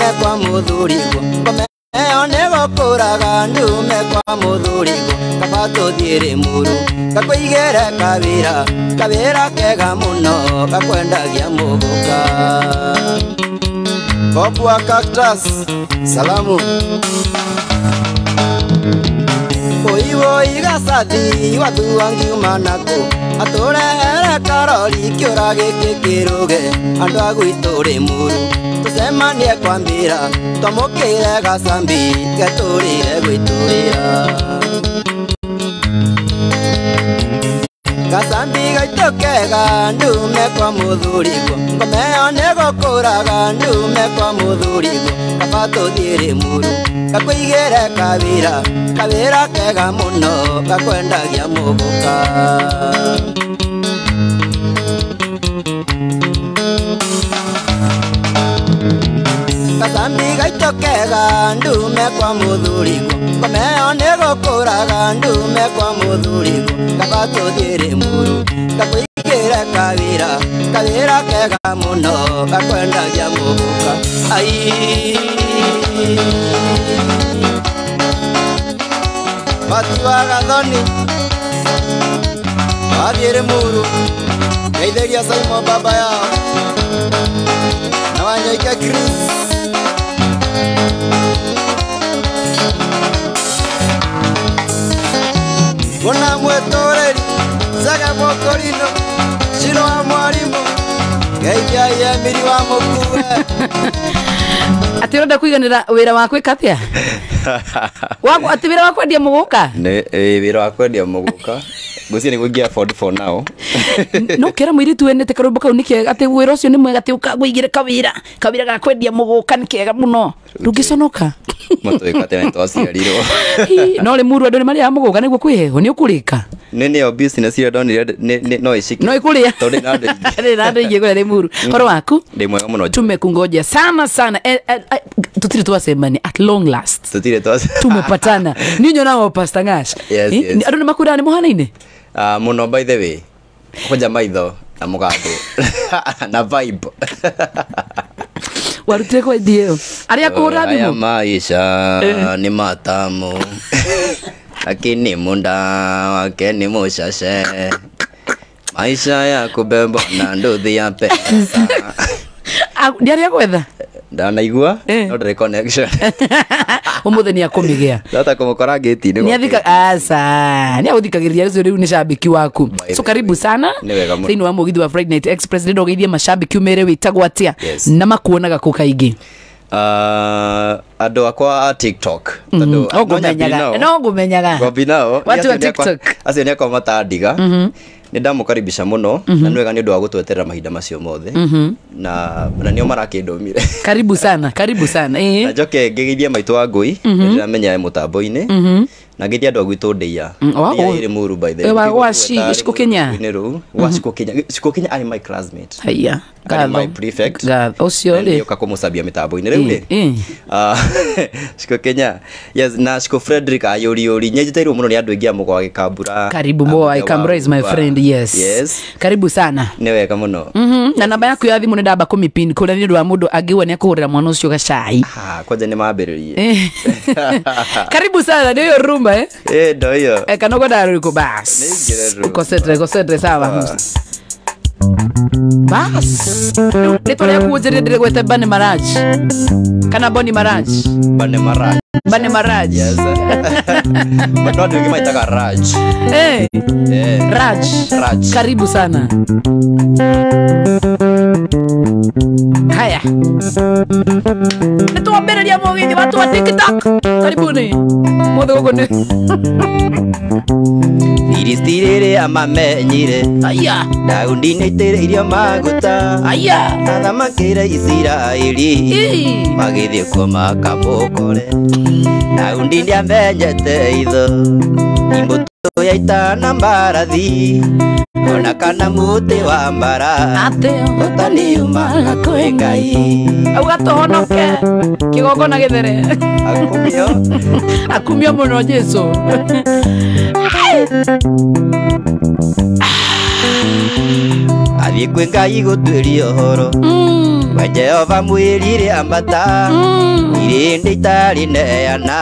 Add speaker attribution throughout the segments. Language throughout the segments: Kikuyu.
Speaker 1: ndume kwa muthuriguo ngomeo nĩgũkũraga ndume kwa muthuriguo kaba tũthiĩ Rĩmuru ngakũigĩre kawĩra kawĩra kega mũno gakwendagia mũgũka.
Speaker 2: Bob wa Cactus, salamu.
Speaker 1: Oi woi gacathi wathua ngiuma naku atũrehere karori kĩũra gĩkĩ kĩrũge andũ a gwitũ Rĩmuru tũcemanie kwambĩra twamũkĩre gacambi getũrĩre gwĩtũrĩra. Gacambi gaitũ kega ndume kwa muthuriguo ngomeo nĩgũkũraga ndume kwa muthuriguo kaba tũthiĩ Rĩmuru ngakũigĩre kawĩra kawĩra kega mũno gakwendagia mũgũka. Gacambi gaitũ kega ndume kwa muthuriguo ngomeo nĩgũkũraga ndume kwa muthuriguo kaba tũthiĩ Rĩmuru ngakũigĩre kawĩra kawĩra kega mũno gakwendagia mũgũka. Ai
Speaker 2: Watu wa Gathoni wathiĩ Rĩmuru ngeithĩria Simon baba yao na Wanyoike Chris. Kuna mwetũrĩri Zaga Mokorino Shiro wa mwarimu ngeithia Emiri wa Mũkue.
Speaker 3: Atĩ ũrenda kũiganĩra wĩra wa gwĩka atĩa? Waku atĩ wĩra wa kwendia mũgũka?
Speaker 4: Nĩ wĩra wa kwendia mũgũka. Ngwĩciria nĩguo ingĩ afford for now.
Speaker 3: No kĩra mũirĩtu wendete karwĩmbo kau nĩ kega atĩ wĩra ũcio nĩ mwega atĩ ũkagũigĩre kawĩra kawĩra ga kwendia mũgũka nĩ kega mũno. Ndũngĩconoka.
Speaker 4: Matũĩka tene twaciarirwo.
Speaker 3: No Rĩmuru andũ nĩ marĩaga mũgũka nĩguo kwĩ heho nĩ ũkũrĩka.
Speaker 4: Nĩ nĩyo business ĩrĩa ndonire no ĩcike.
Speaker 3: No ĩkũrĩa.
Speaker 4: Tondũ ndĩ na andũ aingĩ.
Speaker 3: Ndĩ na andũ aingĩ kũrĩa Rĩmuru. Horo waku?
Speaker 4: Ndĩ mwega mũno.
Speaker 3: Tumekungoja sana sana. Tutire twacemania at long last.
Speaker 4: Tutire twacemania.
Speaker 3: Tumepatana. Ni nyonaga Pastor Ngash.
Speaker 4: Yes, yes.
Speaker 3: Andũ nĩ makwĩraga nĩ mũhanaine?
Speaker 4: Mũno by the way. Kwanja maitho na mũgambo na vibe.
Speaker 3: Warutire kwa ĩyo. Arĩa kũhũra thimũ.
Speaker 4: Haya maisha ni matamu. Lakini munda wake ni mushashe. Maisha ya kubebwa na nduthi ya pesa.
Speaker 3: Ndiarĩa gwetha?
Speaker 4: Ndanaigua no ndĩrĩ connection.
Speaker 3: Ũmũthĩ nĩ akũmĩgĩa.
Speaker 4: Ndahota kũmũkora gate-inĩ.
Speaker 3: Nĩ aca nĩ agũthikagĩrĩria rĩu rĩu nĩ shabiki waku. So karibu sana thĩinĩ wa mũgithi wa Friday Night Express. Ndĩrenda ũgeithie mashabiki ũmere wĩtagwo atĩa na makuonaga kũ kaingĩ.
Speaker 4: Andũ akwa a TikTok
Speaker 3: tondũ no ngũmenyaga
Speaker 4: ngombi nao
Speaker 3: watu wa TikTok
Speaker 4: acio nĩ akwa matandiga. Nĩ ndamũkaribisha mũno na nĩ wega nĩ ũndũ wa gũtweterera mahinda macio mothe na nĩo marakĩndũmire.
Speaker 3: Karibu sana, karibu sana.
Speaker 4: Na njoke ngĩgeithie maitũ wa ngũi nĩndĩramenya e mũtambo-inĩ na ngeithie andũ a gwitũ Ndĩia. Ndĩia ĩrĩ Mũru by the way.
Speaker 3: Wa Shiko Kenya.
Speaker 4: Wa Shiko Kenya. Shiko Kenya arĩ my classmate.
Speaker 3: Haiya.
Speaker 4: Arĩ my prefect.
Speaker 3: Ũcio rĩ.
Speaker 4: Nĩũka kũmũcambia mĩtambo-inĩ rĩu rĩ. Shiko Kenya. Yes, na Shiko Frederick Ayũriũri. Nyenjĩtĩirwo mũno nĩ andũ aingĩ a Mũgo wa Gĩkambura.
Speaker 3: Karibu Mũgo wa Gĩkambura is my friend, yes.
Speaker 4: Yes.
Speaker 3: Karibu sana.
Speaker 4: Nĩ wega mũno.
Speaker 3: Na namba yaku ya thimũ nĩ ndamba kũmĩpin kũrĩa nĩ ũndũ wa mũndũ angĩigua nĩ akũhũrĩra mwana ũcio gacai.
Speaker 4: Kwanja nĩ mambĩrĩrie.
Speaker 3: Karibu sana, ndio hiyo rumba eh?
Speaker 4: Ndio hiyo.
Speaker 3: Kana uko rũrĩkũ bas. Ukosetre, kosetre sawa. Bas. Rĩtwa rĩaku ũnjĩrĩre ndĩrĩgwete Bane Maraj. Kana Boni Maraj.
Speaker 4: Bane Maraj.
Speaker 3: Bane Maraj.
Speaker 4: Yes. But not wengi maitaga Raj.
Speaker 3: Raj.
Speaker 4: Raj.
Speaker 3: Karibu sana. Haya. Nĩtwambĩrĩria mũgithi watu wa TikTok. Karibuni. Mũthĩ gũkũ nĩ
Speaker 4: Filisti rĩrĩa mamenyire
Speaker 3: Aya.
Speaker 4: Daudi nĩaitĩrĩirio maguta
Speaker 3: Aya.
Speaker 4: Athamakĩre Isiraeli magĩthiĩ kuo makamũkore. Daudi nĩamenyete itho imbũtũ ya ita na mbarathi ona kana mũtĩ wa mbara ũtani umaga kwĩ Ngai.
Speaker 3: Auga tũhonoke kĩgongona gĩthere.
Speaker 4: Akumio.
Speaker 3: Akumio mũno Jesu.
Speaker 4: Athiĩ kwĩ Ngai gũtuĩria ũhoro. We Jehova mwĩrire ambata. Irĩndĩ itarĩ neana.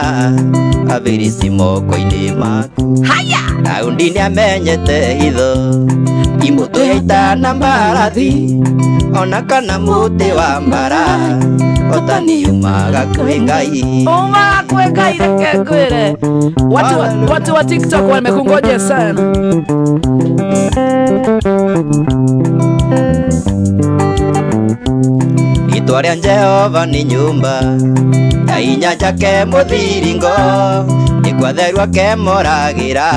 Speaker 4: Abirisi moko-inĩ maku.
Speaker 3: Haya.
Speaker 4: Daudi nĩamenyete hitho. Imũtũ ya ita na mbarathi. Ona kana mũtĩ wa mbara. Hotani umaga kwĩ Ngai.
Speaker 3: Umaga kwĩ Ngai reke ngwĩre. Watu wa TikTok wamekungoja sana.
Speaker 4: Itwa rĩa Jehova nĩ nyũmba ya inya njake mũthiringo. Nĩkuo atheru ake moragĩra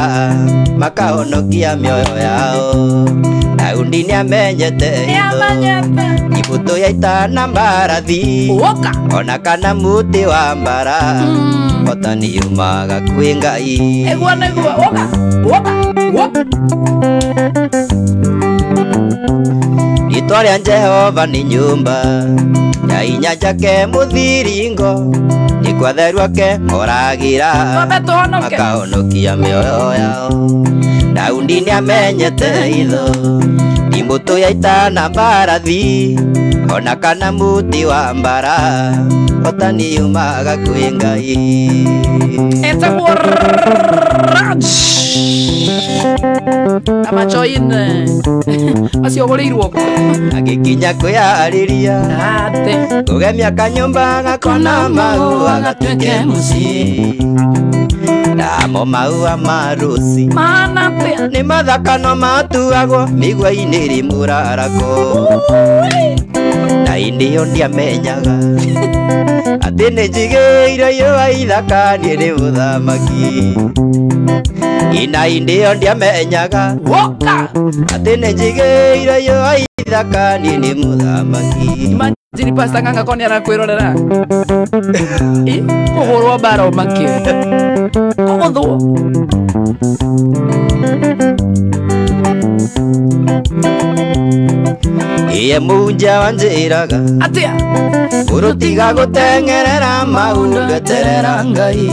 Speaker 4: makahonokia mĩoyo yao. Daudi nĩamenyete hitho. Ibũtũ ya ita na mbarathi. Ona kana mũtĩ wa mbara. Hotani umaga kwĩ Ngai.
Speaker 3: Nĩguo nĩguo. Woka woka woka.
Speaker 4: Itwa rĩa Jehova nĩ nyũmba ya inya njake mũthiringo. Nĩkuo atheru ake moragĩra makahonokia mĩoyo yao. Daudi nĩamenyete hitho. Imũtũ ya ita na mbarathi. Ona kana mũtĩ wa mbara. Hotani umaga kwĩ Ngai.
Speaker 3: Etagwo Raj. Amachoine. Acio ũgũrĩirwo kũ?
Speaker 4: Agĩkinya kwĩharĩria.
Speaker 3: Ate.
Speaker 4: Kũgemia kanyũmba gakwa na mahũa gatuĩke mũciĩ. Namo mahũa ma rũci.
Speaker 3: Mahana atĩa?
Speaker 4: Nĩ mathaka no matuagwo mĩigua-inĩ ĩrĩ mũrarako. Na hĩndĩ ĩyo ndiamenyaga atĩ nĩ njigĩire riũa ithaka niĩ nĩ mũthamaki. Na hĩndĩ ĩyo ndiamenyaga
Speaker 3: Woka.
Speaker 4: atĩ nĩ njigĩire riũa ithaka niĩ nĩ mũthamaki.
Speaker 3: Imagine Pastor Ng'ang'a ko nĩarakwĩrorera. Kũhũrwo mbara ũmake. Kũgũthwo.
Speaker 4: Iye mũhunjia wanjĩraga
Speaker 3: Atĩa?
Speaker 4: Ũrũtiga gũteng'erera maũndũ eterera Ngai.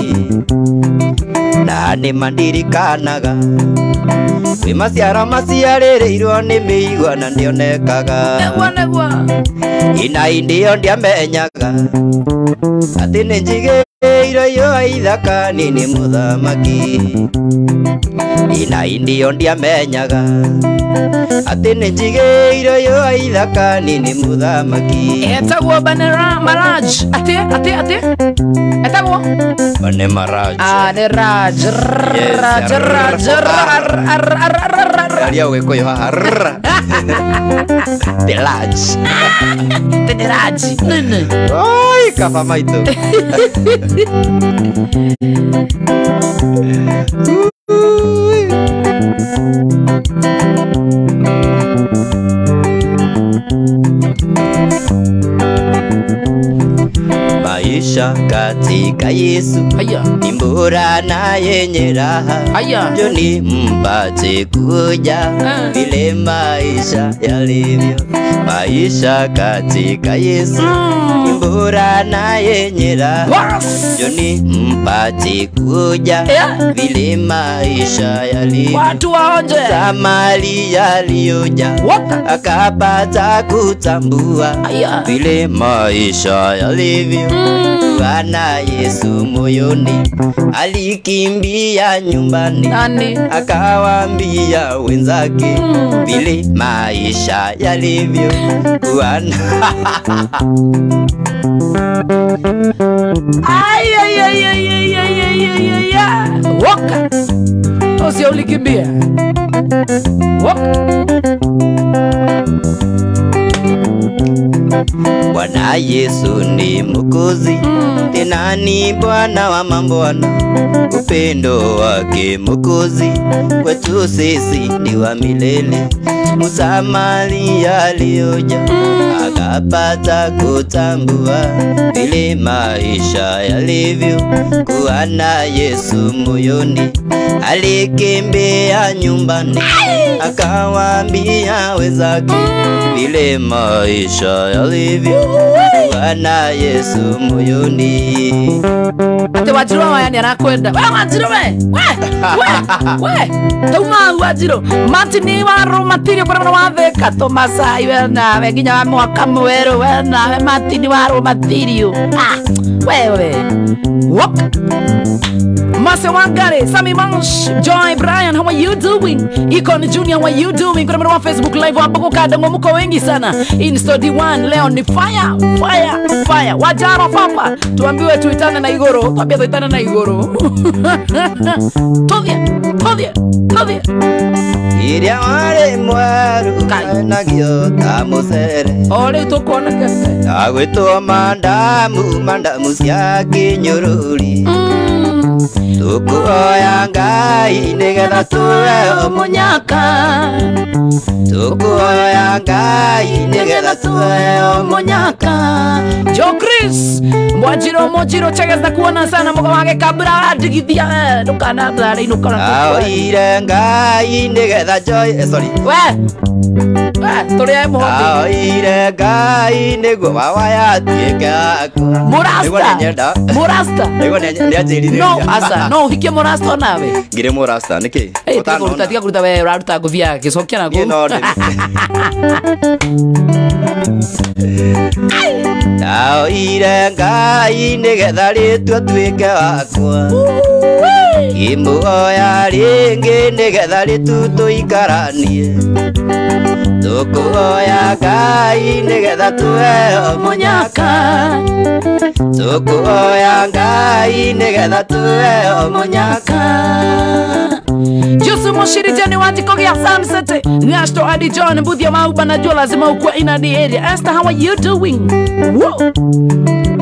Speaker 4: Na nĩmandirikanaga kwĩ maciaro maciarĩrĩirwo nĩ mĩigua na ndĩonekaga.
Speaker 3: Nĩguo nĩguo.
Speaker 4: Ina hĩndĩ ĩyo ndiamenyaga atĩ nĩ njigĩire riũa ithaka niĩ nĩ mũthamaki. Ina hĩndĩ ĩyo ndiamenyaga atĩ nĩ njigĩire riũa ithaka niĩ nĩ mũthamaki.
Speaker 3: Etagwo Banera Maraj. Atĩ atĩ atĩ. Etagwo
Speaker 4: Bane Maraj.
Speaker 3: Ah, nĩ Raj. Raj Raj R R R R.
Speaker 4: Aria ũgĩkũyũ haha. The Raj.
Speaker 3: The Raj. Nene.
Speaker 4: Oi, kaba maitũ. Maisha katika Yesu ni bora na yenye raha. Njoni mpate kuja vile maisha yalivyo. Maisha katika Yesu ni bora na yenye raha. Njoni mpate kuja vile maisha yalivyo.
Speaker 3: Watu waonje.
Speaker 4: Samaria aliyoja akapata kutambua vile maisha yalivyo. Bwana Yesu moyoni alikimbia nyumbani, akawaambia wenzake vile maisha yalivyo. Bwana
Speaker 3: ay ay ay ay ay ay ay ay ay. Woka usio ulikimbia. Woka.
Speaker 4: Bwana Yesu ni Mwokozi, tena ni Bwana wa mabwana. Upendo wake Mwokozi kwetu sisi ni wa milele. Msamaria alioja akapata kutambua vile maisha yalivyo. Kuwa na Yesu moyoni alikimbia nyumbani, akawaambia wenzake vile maisha yalivyo. alivyo Bwana Yesu moyoni.
Speaker 3: Ate Wanjiru waya ni arakwenda. We Wanjiru we. We. Tauma Wanjiru. Martin wa Rũmatirio kũrĩa mwena wa Thika Tũmacai we nawe nginya wa mwaka mwerũ we nawe Martin wa Rũmatirio. Ah, wewe. Wop. Mase Wangare, Sammy Mansh, Joy Brian, how are you doing? Icon Junior, how are you doing? Kuna mwana wa Facebook live hapo kwa muko wengi sana. In studio 1 leo ni fire, fire, fire. Wajaro papa, tuambiwe tuitane na igoro, tuambie tuitane na igoro. Tuthie, tuthie, tuthie.
Speaker 4: Iria wale mweru nagio ta mucere.
Speaker 3: Ore tukuona kete.
Speaker 4: Agwitwo mandamu, mandamu cia kinyururi. Tukuoya Ngai nigetha tuheo
Speaker 3: munyaka.
Speaker 4: Tukuoya Ngai nigetha tuheo
Speaker 3: munyaka. Joe Chris Mwajiro Mojiro Chegas na kuona sana muga wage kabra ndigithia ndukana thare inukana.
Speaker 4: Aoire Ngai nigetha joy sorry.
Speaker 3: We turia muhothi.
Speaker 4: Aoire Ngai niguo wawa yatuike aku.
Speaker 3: Murasta. Murasta.
Speaker 4: Niguo nĩ
Speaker 3: No asa no hikie murasta nawe.
Speaker 4: Ngire murasta niki?
Speaker 3: Ũtano. Tiga kũruta we ũraruta ngũbia gĩcokia na kũu.
Speaker 4: No. Aoire Ngai nigetha rĩtwa tuĩke wakwa. Ngĩmuoya rĩngĩ nĩgetha rĩtu tũikaranie. Tukuoya Ngai nĩgetha tuheo
Speaker 3: munyaka.
Speaker 4: Tukuoya Ngai nĩgetha tuheo
Speaker 3: munyaka. Josu Moshiri Jani Wanjiko ya Sunset. Ngashto Adi John Mbuthia Mauba najua lazima ukua ina the area. Esther, how are you doing? Whoa.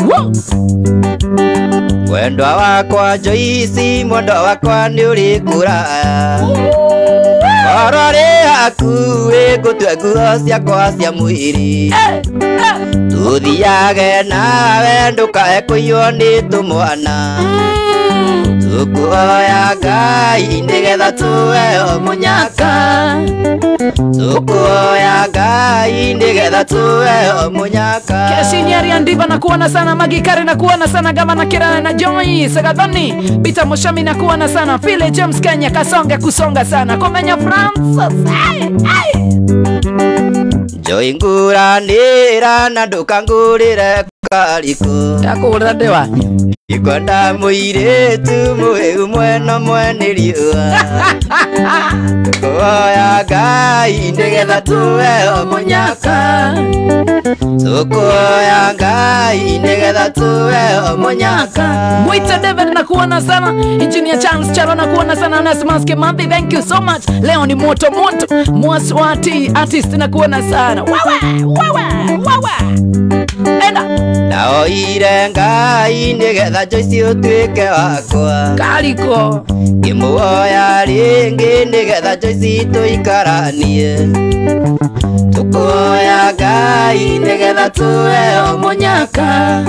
Speaker 3: Whoa.
Speaker 4: Mwendwa wakwa Joyce, mwendwa wakwa nĩ ũrĩ kũraya. Oro rĩ hakuhĩ ngũtue nguo ciakwa cia mwĩrĩ. Tũthiage nawe ndũkae kũiywo nĩ tũmwana. Tukuoya Ngai nĩgetha tuheo
Speaker 3: munyaka.
Speaker 4: Tukuoya Ngai nĩgetha tuheo munyaka.
Speaker 3: Keshinyari Andiva na kuona sana Magikare na kuona sana Gavana Kirana na Joy Sagathoni Peter Moshami na kuona sana Phile James Kenya Kasonga kusonga sana Komenya Francis. Ai ai.
Speaker 4: Joy nguranĩra na ndũkangũrĩre kariko.
Speaker 3: Ndakũgũrĩra ndĩwa.
Speaker 4: Ikwenda mũirĩtu mũhĩu mwena mwene riũa. Tukuoya Ngai nĩgetha tuheo
Speaker 3: munyaka.
Speaker 4: Tukuoya Ngai nĩgetha tuheo
Speaker 3: munyaka. Mwita David na kuona sana Engineer Charles Charo na kuona sana Anasmas Kimanthi, thank you so much. Leo ni moto moto. Mwaswati artist na kuona sana. Wewe wewe wewe. Enda.
Speaker 4: Ndaoire Ngai nĩgetha Joyce ũtuĩke wakwa.
Speaker 3: Kariko.
Speaker 4: Ngĩmuoya rĩngĩ nĩgetha Joyce tũikaranie. Tukuoya Ngai nĩgetha tuheo
Speaker 3: munyaka.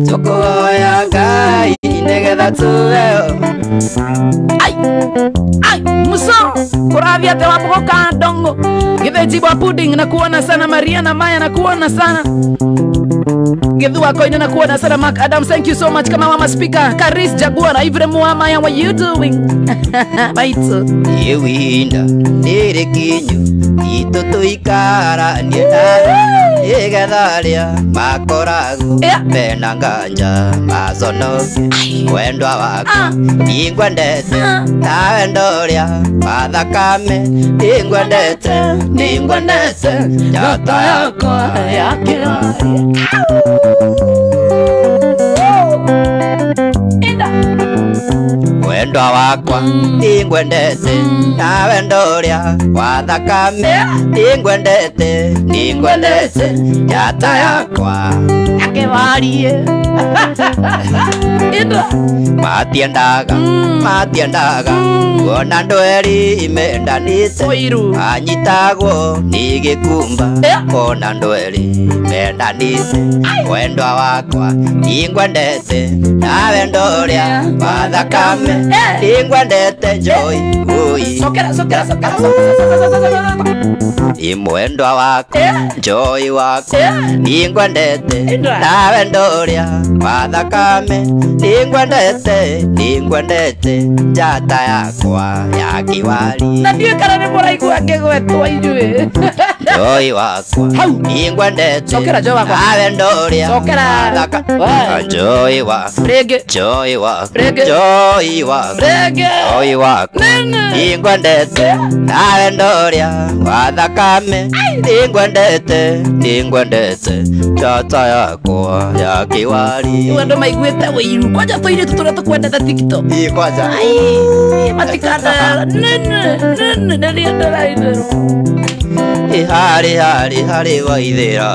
Speaker 4: Tukuoya Ngai nĩgetha tuheo.
Speaker 3: Ai ai muso kũrathia te wa mũgoka ndongo. Gĩthĩnji wa pudding na kuona sana Maria na Maya na kuona sana Githua koine na kuona sana Mark Adams, thank you so much. Kama mama speaker Karis Jaguar na Ivremu Maya, what you doing? Baitu
Speaker 4: Yewinda nĩrĩ kinyu itũ tũikaranie nawe nĩgetha arĩa makoragwo mena nganja maconoke mwendwa wakwa nĩngwendete ta wendo ũrĩa wa thakame nĩngwendete nĩngwendete njata yakwa
Speaker 3: ya kĩraria.
Speaker 4: Mwendwa wakwa nĩngwendete ta wendo ũrĩa wa thakame nĩngwendete nĩngwendete njata yakwa
Speaker 3: ya kĩraria. Marie Indra
Speaker 4: Matiendaga matiendaga kuona andũ erĩ mendanĩte anyitagwo nĩ gĩkumba kuona andũ erĩ mendanĩte wendwa wakwa ningwendete nawe ndũrĩa wa thakame ningwendete Joy ui
Speaker 3: sokera sokera sokera
Speaker 4: imwendwa wakwa Joy wakwa ningwendete nawe ndũrĩa wa thakame ningwendete ningwendete njata yakwa ya kiwari
Speaker 3: na ndiũĩ kana nĩ mũraigua ngĩgwetwo inyuĩ
Speaker 4: Joy wakwa ningwendete
Speaker 3: Sokera Joy wakwa
Speaker 4: nawe ndũrĩa
Speaker 3: Sokera
Speaker 4: Joy wakwa
Speaker 3: rĩngĩ
Speaker 4: Joy wakwa
Speaker 3: Rĩngĩ
Speaker 4: Joy wakwa
Speaker 3: rĩngĩ
Speaker 4: Joy wakwa ningwendete nawe ndũrĩa wa thakame ningwendete ningwendete njata yakwa ya kiwari
Speaker 3: rĩu andũ maiguĩte ũiru kwanja tũirĩtu tũrĩa tũkwendete TikTok
Speaker 4: ĩ kwanja
Speaker 3: ai matikana nene nene nĩ ndĩrainĩrwo
Speaker 4: harĩ harĩ harĩ waithĩra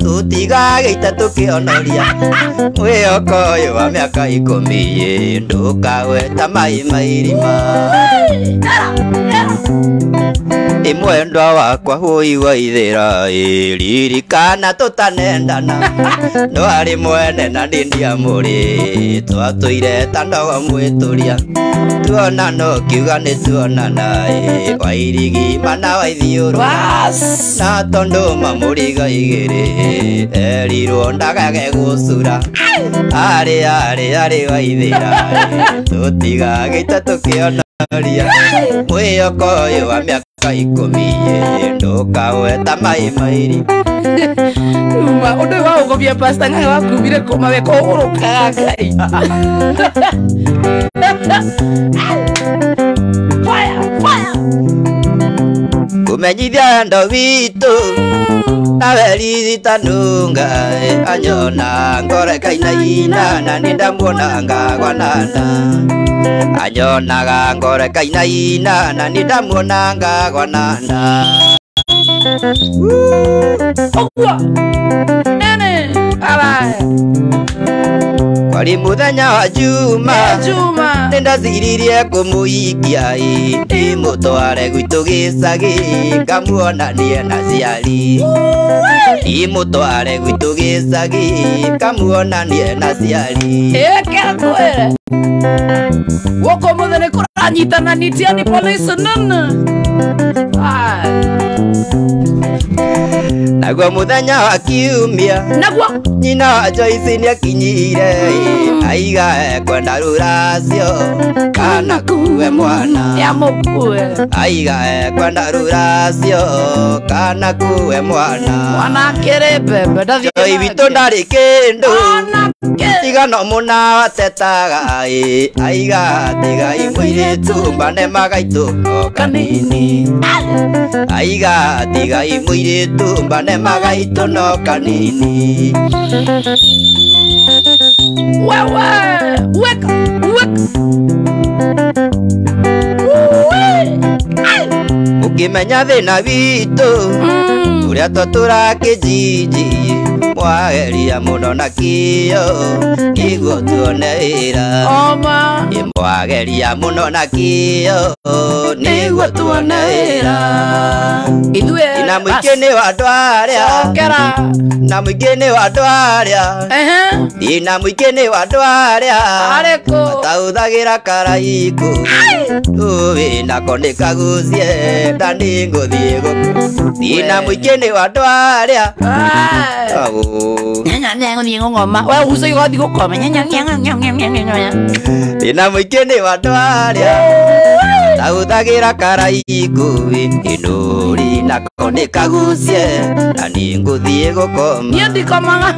Speaker 4: tũtigagĩita tũkĩonoria mwĩhoko ũyũ wa mĩaka 10 ndũkagweta maĩ ma irima imwendwa wakwa hũi waithĩra ririkana tũtanendana ndwarĩ mwene na ndindiamũrĩ twatũire ta ndogo mwĩtũria tuonana ũkiuga nĩ tuonana wairigi mana waithiũrũ na tondũ mamũriga igĩrĩ erirwo ndagage gũcura harĩ harĩ harĩ waithĩra tũtigagĩita tũkĩonoria mwĩhoko ũyũ wa mĩaka 10 ndũkagweta maĩ ma irima
Speaker 3: uma ũndũ ũyũ wa gũkobia Pastor Ng'ang'a wakumire kũma we kũgũrũkaga Ngai fire fire
Speaker 4: kũmenyithia wendo witũ nawe riritanunga anyona ngoro ĩkainaina na nĩndamuona ngagwa na nda anyonaga ngoro ĩkainaina na nĩndamuona ngagwa na nda
Speaker 3: ũguo nene abaya
Speaker 4: kwari mũthenya wa Juma nĩndaciririe kũmũikia ndĩmũtware gwitũ gĩcagi ngamuonanie na ciari ndĩmũtware gwitũ gĩcagi ngamuonanie na ciari
Speaker 3: ĩkĩra kwĩre gũkũ mũthĩ nĩ kũranyitana nitiani police nene
Speaker 4: naguo mũthenya wa kiumia
Speaker 3: naguo
Speaker 4: nyina wa Joyce nĩakinyire aiga ekwenda rũracio kana kuwe mwana
Speaker 3: yamũkue
Speaker 4: aiga ekwenda rũracio kana kuwe mwana
Speaker 3: mwana akĩrĩ mbembe ndathiĩ
Speaker 4: Joy witũ ndarĩ kĩndũ tiga no mũna watetaga aiga tigai mũirĩtu mbane magaitũ o kanini aiga tigai mũirĩtu mbane magaitũ no kanini
Speaker 3: wewe weka weka
Speaker 4: ũkĩmenya thĩna witũ ũrĩa twatũra kĩjiji mwageria mũno na kĩo nĩguo tuone wĩra
Speaker 3: oma
Speaker 4: mwageria mũno na kĩo nĩguo tuone wĩra
Speaker 3: ithuĩ
Speaker 4: na mũingĩ nĩ wa andũ arĩa
Speaker 3: cokera
Speaker 4: na mũingĩ nĩ wa andũ arĩa na mũingĩ nĩ wa andũ arĩa
Speaker 3: arĩkũ
Speaker 4: mataũthagĩra karaikũ ũĩ nako nĩ kagucie nda nĩngũthiĩ gũkũ na mũingĩ nĩ wa andũ arĩa
Speaker 3: nyanya ngũthiĩ gũkoma we ũgucagia ũgathiĩ gũkoma nyanya
Speaker 4: na mũingĩ nĩ wa andũ arĩa taũthagĩra karaikũ inũri nako nĩ kagucie na nĩngũthiĩ gũkoma
Speaker 3: niĩ ndikomaga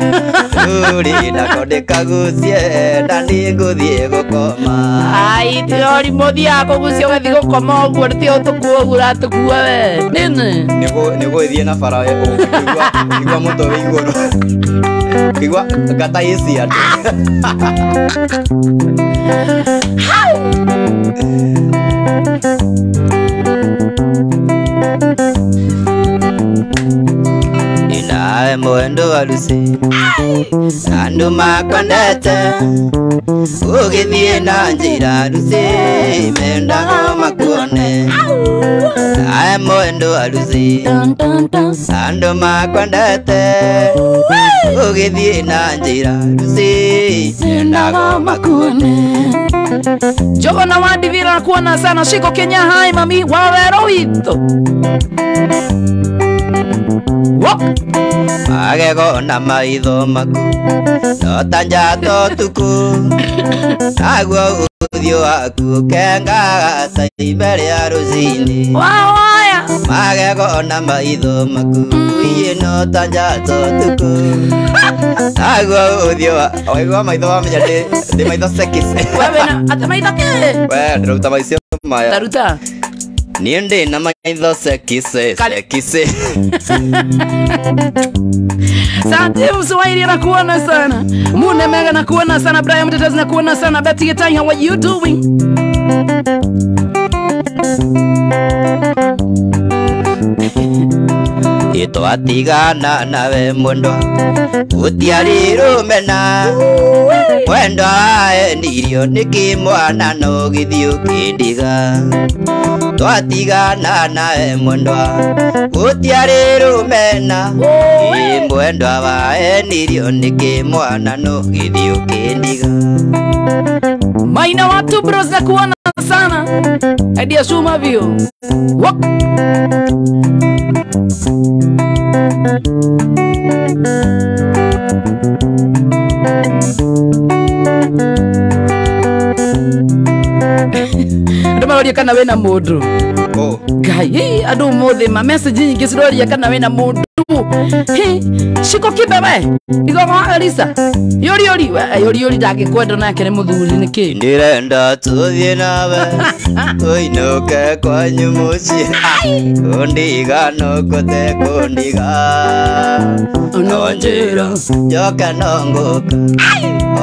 Speaker 4: nũri nako nĩ kagucie na nĩngũthiĩ gũkoma
Speaker 3: ai tiga ũrimũ ũthiaga kũgucia ũgathiĩ gũkoma ũguo tiga ũtũkua ũguo ũratũkua we nĩnĩ
Speaker 4: nĩgũgĩthiĩ na bara ũkĩigua mũtwe wĩ igũrũ ũkĩigua ngata ĩ ciande Nawe mwendo wa Lucy Andu makwendete Ugithie na njira Lucy Mendaga makuone Nawe mwendo wa Lucy Andu makwendete Ugithie na njira Lucy Mendaga makuone
Speaker 3: Jogo na wadivira kuona sana shiko Kenya hai mami wawero wito Wok
Speaker 4: Magego na maitho maku no ta njata ũtukũ naguo ũthiũ waku ũkengaga ta ime rĩa rũcinĩ
Speaker 3: wawaya
Speaker 4: Magego na maitho maku iĩ no ta njata ũtukũ naguo ũthiũ waigua maitho wamenya ndĩ maitho sekis
Speaker 3: wewe na ate maitho kĩ
Speaker 4: we ndĩraruta maicio maya
Speaker 3: taruta
Speaker 4: Niĩ ndĩ na maitho sekise sekise
Speaker 3: Sante Mswahili nakuona sana. Mune Mega nakuona sana. Brian Mtetezi nakuona sana. Betty Getai, how are you doing?
Speaker 4: Itwatigana nawe mwendwa Gũtiarĩ rũmena Mwendwa waendirio nĩkĩ mwana no gĩthiĩ ũkĩndiga Twatigana nawe mwendwa Gũtiarĩ rũmena Ĩ mwendwa waendirio nĩkĩ mwana no gĩthiĩ ũkĩndiga
Speaker 3: Maina watu bros nakuona sana. Edia Shuma vio. Wok. Andu maroria kana wina mundu Ngai andu umuthi ma message nyingi ciroria kana wina mundu Hi shiko kibe we igogo Elisa yori yori yori yori ndagikwenda nake ni muthuri niki
Speaker 4: Ndirenda tuthie nawe tuinuke kwanyu mucii kundiga no kute kundiga no njira njoke no nguka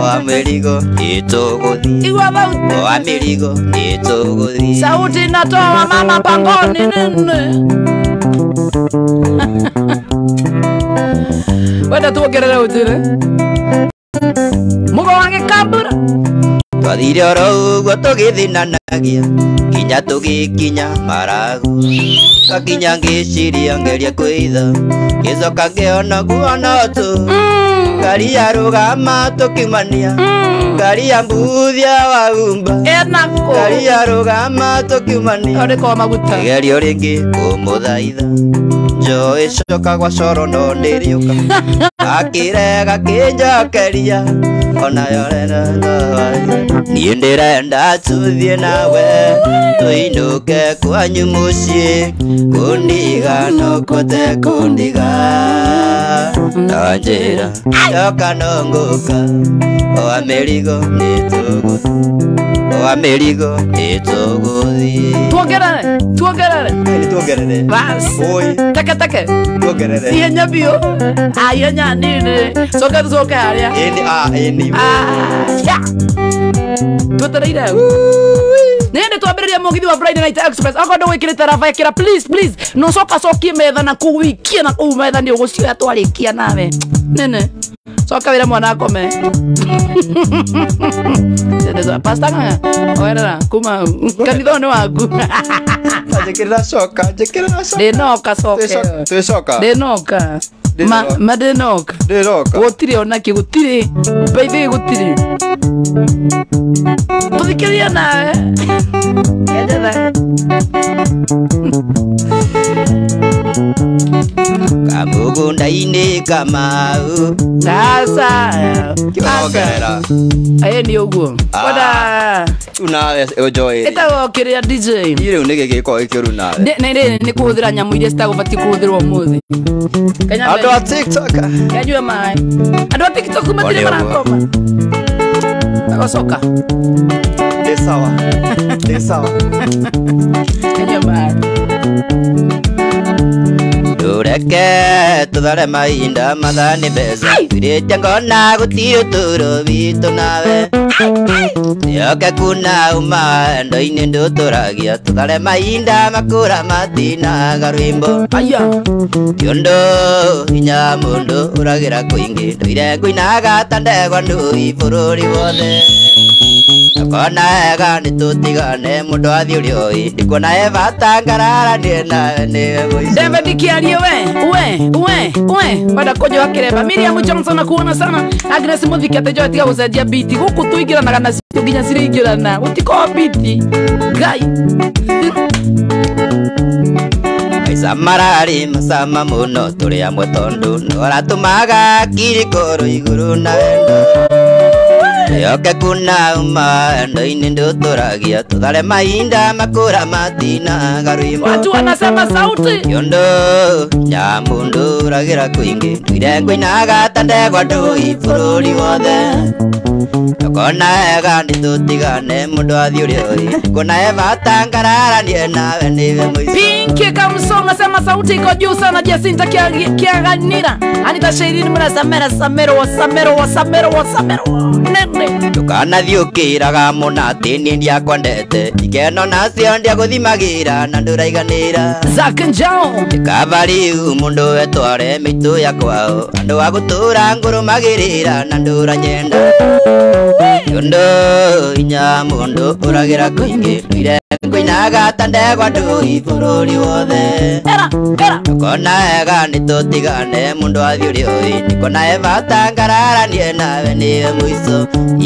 Speaker 4: oa mĩrigo ĩtũgũthiĩ
Speaker 3: igua thauti
Speaker 4: oa mĩrigo ĩtũgũthiĩ
Speaker 3: sauti inatoa mama pangoni nene wenda tuongerere ũnjĩre mũgo wa gĩkambura
Speaker 4: twathire oro ũguo tũgĩthinanagia nginya tũgĩkinya maragu twakinya ngĩciria ngeria kwĩitha ngĩcoka ngĩona guo no tu ngari yarũgama tũkiumania ngari ya mbuthia waumba
Speaker 3: enako
Speaker 4: ngari yarũgama tũkiumania
Speaker 3: ũrĩko maguta
Speaker 4: kĩgerio rĩngĩ kũmũthaitha njoĩ coka gwa coro no ndĩrĩũka akĩrega kĩnjokeria onayo niĩ ndĩrenda tũthiĩ nawe tũinũke kwanyu mũciĩ kũndiga no kũte kũndiga no njĩra njoka no ngũka oa mĩrigo nĩtũgũthiĩ oa mĩrigo nĩtũgũthiĩ
Speaker 3: tuongerere tuongerere
Speaker 4: nĩ tuongerere
Speaker 3: bas
Speaker 4: oi
Speaker 3: teke teke
Speaker 4: tuongerere
Speaker 3: ihenya biũ ihenya nini coke tũcoke harĩa
Speaker 4: ĩni a ĩni
Speaker 3: ya twetereire nĩ hĩndĩ twambĩrĩria mũgithi wa Friday Night Express okorwo ndũgwĩkĩrĩte raba ĩkĩra please please no coka cokie metha na kũu wikie na kũu metha nĩ ũgũcioya twarĩkia nawe nene coka wĩre mwana akome Pastor ng'ang'a oerera kuma kanitha ũyũ nĩ waku
Speaker 4: njĩkĩrĩra coka njĩkĩrĩra coka
Speaker 3: ndĩnoka coke
Speaker 4: twĩcoka
Speaker 3: ndĩnoka ma ndĩnoka
Speaker 4: ndĩroka
Speaker 3: gũtirĩ onakĩ gũtirĩ baithĩ gũtirĩ tũthikĩrie nawe kenjetha
Speaker 4: kamũgũnda-inĩ Kamau
Speaker 3: sasa
Speaker 4: kĩongerera
Speaker 3: ĩĩ nĩ ũguo kwenda
Speaker 4: rĩu nawe ũnjoĩre
Speaker 3: ĩtagwo kĩrĩa DJ
Speaker 4: niĩ rĩu nĩkĩ gĩkoragwo gĩkĩũru nawe
Speaker 3: nĩ kũhũthĩra nyamũ iria citagũbatiĩ kũhũthĩrwo ũmũthĩ
Speaker 4: andũ a TikTok
Speaker 3: kanyue maĩ andũ a TikTok matirĩ marakoma agocoka
Speaker 4: ndĩ sawa ndĩ sawa
Speaker 3: kanyue maĩ
Speaker 4: Reke tuthare mahinda mathani mbeca twirĩte ngona gũtirĩ ũtũũro witũ nawe yoke kuna uma ndo-inĩ ndũtũragia tuthare mahinda makũra matinaga rwĩmbo
Speaker 3: aya
Speaker 4: ti ũndũ hinya mũndũ ũragĩra kũingĩ ndũire ngũinaga ta ndegwa ndũi bũrũri wothe Kona ega nĩ tũtigane mũndũ athiĩ ũrĩa ũĩ ndikuona e bata ngararanie nawe nĩwe mũico
Speaker 3: David Kiarie we we we we wenda kũnjoha kĩremba Miriam Johnson nakuona sana Agnes Muthike atĩ njoe tiga gũcenjia biti gũkũ tũingĩranaga na citũ nginya ciraingĩrana gũtikorwo biti Ngai
Speaker 4: Maica mararĩ macama mũno tũrĩ amwe tondũ nĩũratũmaga kirikoro igũrũ na wendo yoke kuna uma ndo-inĩ ndũtũragia tũthare mahinda makũra matinaga rwĩmbo
Speaker 3: watu wanasema sauti
Speaker 4: yondo nyamundu ũragĩra kũingĩ ndũire ngũinaga ta ndegwa ndũi bũrũri wothe Kona ega nĩ tũtigane mũndũ athiĩ ũrĩa ũĩ kuona e bata ngararanie nawe nĩwe mũico
Speaker 3: Pinki Kamso unasema sauti iko juu sana Jacinta Kiaganira Anita Sheirini mnasamera samero wasamero wasamero wasamero nene
Speaker 4: Ndũkanathiĩ ũkĩraga mũno atĩ niĩ ndiakwendete ikeno nacio ndiagũthimagĩra na ndũraiganĩra
Speaker 3: Zack Njao
Speaker 4: Kaba rĩu mũndũ wetware mĩtũ ya kwao andũ a gũtũra ngũrũmagĩrĩra na ndũranyenda Ũndũ hinya mũndũ ũragĩra kũingĩ ndũire ngũinaga ta ndegwa ndũi bũrũri wothe
Speaker 3: era era
Speaker 4: Kona ega nĩ tũtigane mũndũ athiĩ ũrĩa ũĩ ndikuona e bata ngararanie nawe nĩwe mũico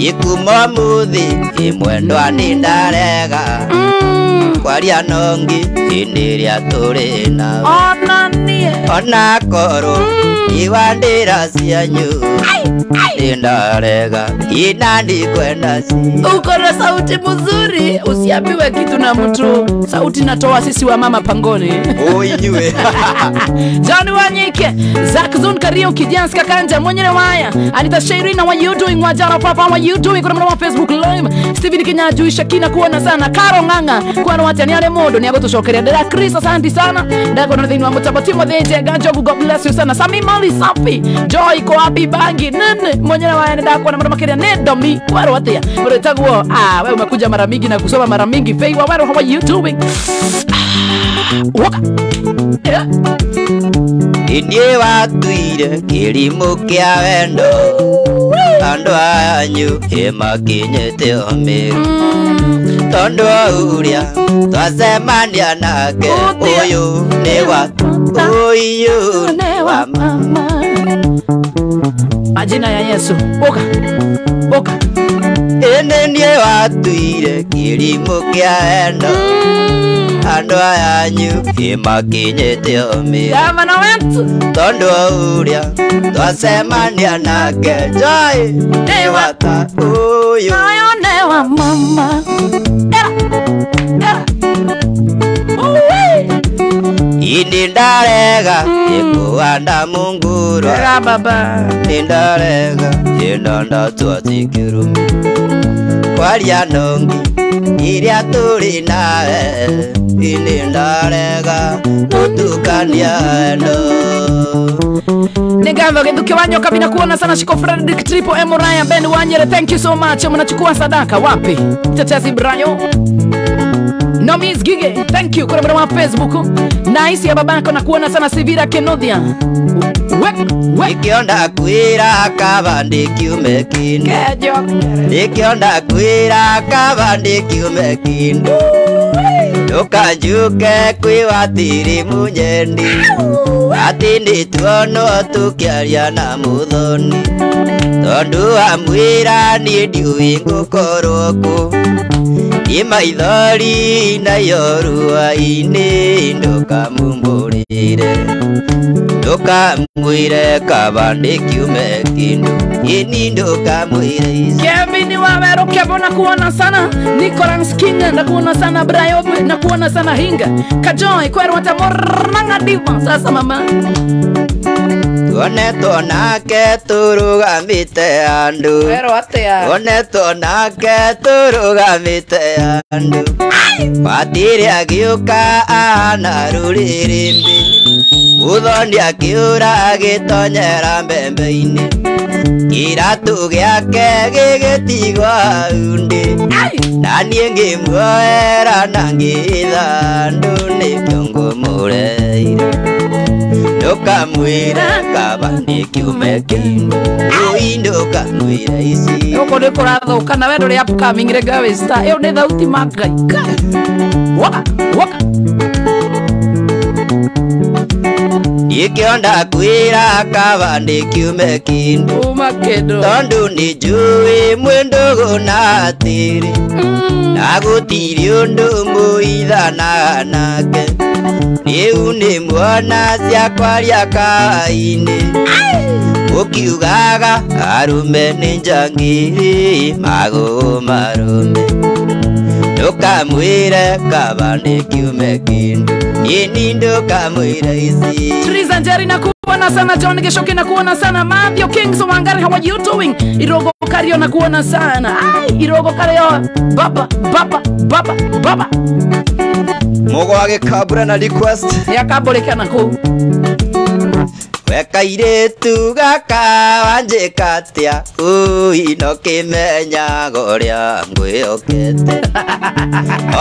Speaker 4: ikuma mũthĩ ĩmwendwa nĩ ndarega kwaria nongi hĩndĩ ĩrĩa tũrĩ nawe
Speaker 3: ona niĩ
Speaker 4: ona korwo iwandĩra cianyu nĩ ndarega ina ndikwenda ci
Speaker 3: uko na sauti mzuri usiambiwe kitu na mtu sauti natoa sisi wa mama pangoni
Speaker 4: inyuĩ
Speaker 3: John Wanyike Zack Zun Kariuki Jans Kakanja mwenyewe waya Anita Sheirina what you doing Wajara Papa what you doing kuna mwana wa Facebook live Steven Kinyajui Shakina kuona sana Karo Ng'ang'a kuona watu ni ale modo ni agotucokeria ndira Chris asante sana ndako na thini wa mutabo Timothy Njenga Njogu God bless you sana Sami Mali safi Joy ko wapi bangi nene mwenyewe waya ndako na mwana makiria ne domi kwaro atia uretagwo ah wewe umekuja mara mingi na kusoma mara mingi Fei wa how are you doing Waka yeah.
Speaker 4: Niĩ watuire kĩrimũ kĩa wendo andũ anyu ĩmakinyĩte o Mĩrũ tondũ ũrĩa twacemania nake ũyũ nĩ wa ũyũ nĩ wa
Speaker 3: mama Majina ya Yesu Oka Oka
Speaker 4: Ĩndĩ niĩ watuire kĩrimũ kĩa wendo andũ anyu ĩmakinyĩte o Mĩrũ
Speaker 3: Gavana wetu
Speaker 4: tondũ ũrĩa twacemania nake Joy nĩ wata ũyũ
Speaker 3: Ayo nĩ wa mama Era Era Uwe
Speaker 4: Ini ndarega ĩkũhanda mungurwa
Speaker 3: Era baba
Speaker 4: Nĩ ndarega ĩno ndatua cikĩrumi kwaria nongi iria tũrĩ nawe ini ndarega gũtukania endo
Speaker 3: Nĩngatho Gĩthuki wa Nyoka bila kuona sana Shiko Frederick Triple M Ryan Ben Wanyere thank you so much mnachukua sadaka wapi Tetezi Brayo Nomis Gige thank you kuna wa Facebook Nice ya babako na kuona sana Sivira Kenodia we we
Speaker 4: Ikionda kwira kaba ndikiume kindu
Speaker 3: Kejo
Speaker 4: Ikionda kwira kaba ndikiume kindu Ndukanjuke kwĩ watiri munyendi atĩ nĩtuonwo tũkĩaria na mũthoni tondũ amwĩra niĩ ndiũĩ ngũkorwo kũ niĩ maithori nayo rua-inĩ ndũkamumbũrĩre ndũkamwĩre kaba ndĩkiume kĩndũ ĩni ndũkamwĩre ici
Speaker 3: Kevin Wawero Kevo na kuona sana Nicholas King na kuona sana Brayo na kuona sana Hinga Kajoy kweru hata Moranga Diva sasa mama
Speaker 4: Tuonetwo nake tũrũgamĩte andũ.
Speaker 3: Werwo atĩa?
Speaker 4: Tuonetwo nake tũrũgamĩte andũ. Patiri agĩũka ahana rũrĩrĩmbĩ. Mũthoni akĩũra agĩtonyera mbembe-inĩ. Kĩratũ gĩake gĩgĩtigwo hau ndĩ. Na niĩ ngĩmuoera na ngĩtha andũ nĩkĩo ngũmũreire. Ndũkamwĩre kaba nĩ kiume kĩndũ. Ũi ndũkamwĩre ici.
Speaker 3: Gũkũ nĩ kũrathũka na we ndũrĩ upcoming rĩngĩ wĩ star. Ĩyo nĩ thauti ma Ngai. Waka waka.
Speaker 4: Ikĩo ndakwĩra kaba nĩ kiume kĩndũ.
Speaker 3: Uma kĩndũ.
Speaker 4: Tondũ nĩ njũĩ mwĩ ndũgũ na atĩrĩ. Na gũtirĩ ũndũ mũithanaga nake. Rĩu nĩ muona cia kwaria kawainĩ. Ũkiugaga arũme nĩ njangiri magũrũ marũme. Ndũkamwĩre kaba nĩ kiume kĩndũ. Ĩni ndũkamwĩre ici.
Speaker 3: Teresa Njeri nakuona sana, John Gishoki nakuona sana, Matthew Kings Wangari, how are you doing? Irogo Kario nakuona sana. Ai, Irogo Kario, baba baba baba baba.
Speaker 4: Mogo agĩkambura na request.
Speaker 3: Yakambũrĩka na kũu.
Speaker 4: We kairĩtu gaka wanjĩka atĩa? Ui no kĩmenyaga ũrĩa ngwĩhokete.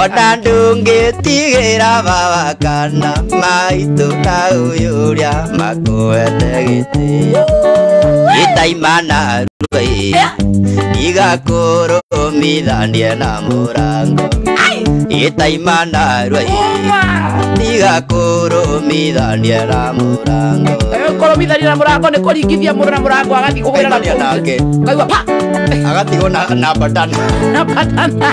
Speaker 4: Ona ndũngĩtigĩra baba kana maitũ na ũyũ ũrĩa makũhete gĩtĩo. Itaimana rũĩ igakũrũmithanie na mũrango. Itaimana rũĩ igakũrũmithanie na mũrango.
Speaker 3: Kũrũmithania na mũrango nĩ kũringithia mũndũ na mũrango agathiĩ kũgwĩra na
Speaker 4: Akaimania
Speaker 3: kũu.
Speaker 4: nake.
Speaker 3: Ũkaigua pa.
Speaker 4: Agatigwo na batana.
Speaker 3: Na batana.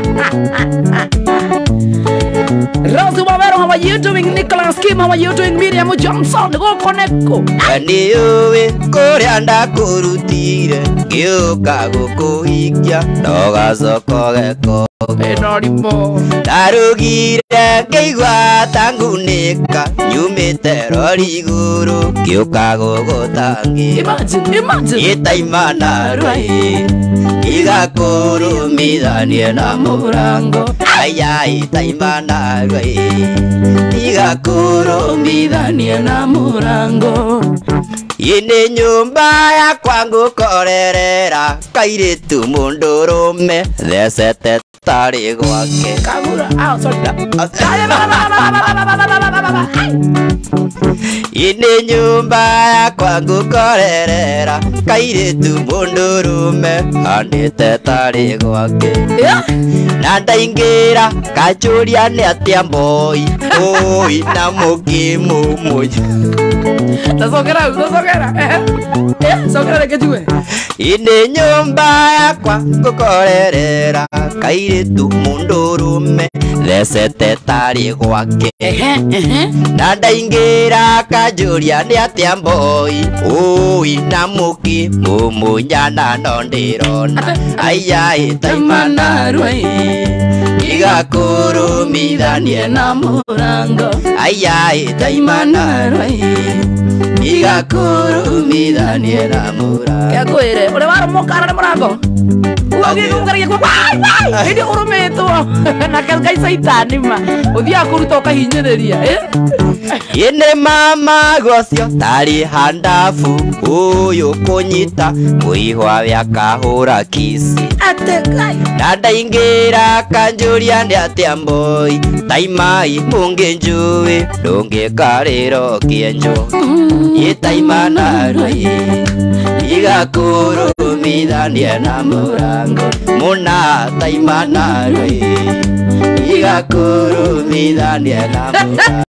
Speaker 3: Rosie Wawero, how are you doing? Nicholas Kim, how are you doing? Miriam Johnson, gũkũ nĩkũ?
Speaker 4: We nĩũĩ kũrĩa ndakũrutire ngĩũka gũkũhikia no gacoka ũgeka
Speaker 3: Ĩno rimũ.
Speaker 4: Ndarugire ngĩigua ta ngunĩka nyumĩte rori igũrũ ngĩũka gũgũtangĩra.
Speaker 3: Imagine, imagine.
Speaker 4: Itaimana rũĩ igakũrũmithanie na mũrango. Aya itaimana rũĩ igakũrũmithanie
Speaker 3: na mũrango.
Speaker 4: Ĩnĩ nyũmba yakwa ngũkorerera kairĩtu mũndũrũme thecete tarĩ gwake.
Speaker 3: Kabura. Ah, sorry.
Speaker 4: Ĩnĩ nyũmba yakwa ngũkorerera kairĩtu mũndũrũme handĩte tarĩ gwake.
Speaker 3: Yeah.
Speaker 4: Na ndaingĩra kanjũria nĩ atĩa mboi ũi na mũkĩmũmũnya.
Speaker 3: Tacokera, tacokera. Cokera reke njigue.
Speaker 4: Ĩnĩ nyũmba yakwa ngũkorerera kairĩtu mũndũrũme thecete tarĩ gwake.
Speaker 3: Ehe, ehe.
Speaker 4: Na ndaingĩra kanjũria nĩ atĩa mboi ũi na mũkĩmũmũnyana no ndĩrona. Aya ĩtaimana rũĩ igakũrũmithanie
Speaker 3: na mũrango.
Speaker 4: Aya ĩtaimana rũĩ igakũrũmithanie na mũrango.
Speaker 3: Kĩakwĩre ũrĩa warũmwo kara nĩ mũrango. Hĩndĩ ũrũmĩtwo na ngai caitani ma ũthiaga kũruta ũkahinyĩrĩria.
Speaker 4: Ĩnĩ mama gocio tarĩ handabu ũyũ kũnyita mũihwa we akahũra kici.
Speaker 3: Atĩ Ngai.
Speaker 4: Na ndaingĩra kanjũria nĩ atĩa mboi taimai mũngĩnjũĩ ndũngĩkarĩra ũkĩenjwo. Ĩtaimana rũĩ igakũrũmithanie na mũrango. Mũna taimana rũĩ igakũrũmithanie na mũrango.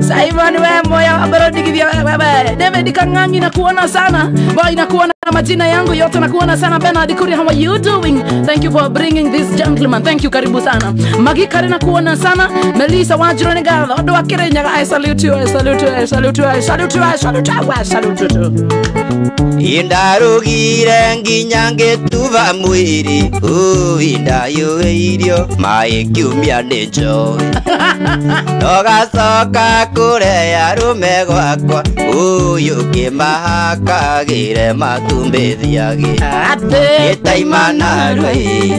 Speaker 3: Simon we moya abarodigithia wewe. David Kangangi nakuona sana. Boy nakuona majina yangu yote nakuona sana. Bernard Kuria, how are you doing? Thank you for bringing this gentleman. Thank you, karibu sana. Magi Kare nakuona sana. Melissa Wanjiro Ngatho. Andu a Kirinyaga, I salute you, I salute you, I salute you, I salute you, I salute you, I salute you.
Speaker 4: Indarugire nginya ngĩtuba mwĩrĩ indayũĩirio maĩ kiumia nĩ njoe Nogacoka kũreya rũme gwakwa ũyũ kĩmahakagĩre matumbĩ thiagĩ Gĩtaimana rwei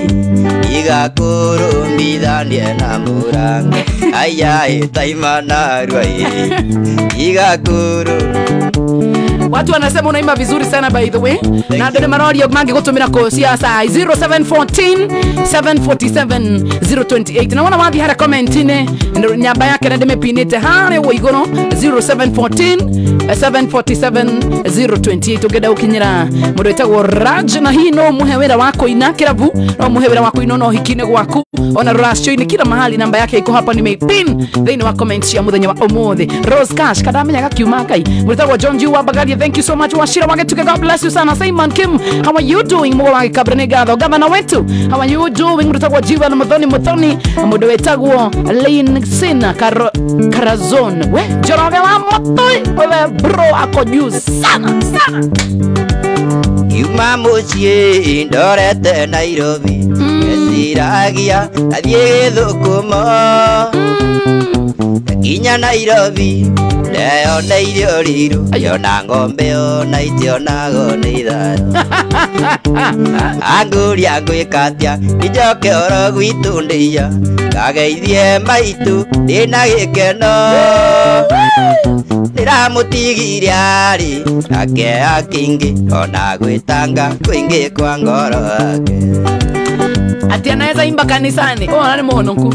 Speaker 4: igakũrũmithanie na mũrango Aya ĩtaimana rwei igakũrũ.
Speaker 3: Watu wanasema unaimba vizuri sana by the way. Na ndio marorio mangi gutumira ko cia 0714 747 028. Na wana wathi hara comment ine nyamba yake na ndimepinite hare wo igoro 0714 747 028 ugenda ukinyira mundu wetagwo Raj na hii no muhe wira wako ina kirabu no muhe wira wako ino no hikine gwaku ona ruracio-ini kila mahali namba yake iko hapa nimeipin thĩinĩ wa comment ya muthenya wa umuthi. Rose Cash kadamenya gakiuma ngai mundu wetagwo John G wa Bagaria, thank you so much. Washira Wagetuke, God bless you sana. Simon Kim, how are you doing? Mungu wa Kabrene Gatho, gavana wetu, how are you doing? Mundu wetagwo Jiwa na Muthoni Muthoni, mundu wetagwo Lin Sina Karazon, we Njoroge wa Mutui, wewe bro ako juu sana sana.
Speaker 4: Kiuma muciĩ ndorete Nairobi Ngeciragia athiĩ Gĩthũkũmo Kinya Nairobi ndeyoneire ũrirũ Yona ng'ombe ona itionagwo nĩ ithayo Angũria ngwĩka atĩa njoke oro gwitũ ndĩia Ngageithie maitũ ndĩna gĩkeno Ndĩramũtigire arĩ na kĩeha kĩingĩ ona gwĩtanga kwĩngĩ kwa ngoro yake.
Speaker 3: Ati anaweza imba kanisani. Oh, nani muhonoku.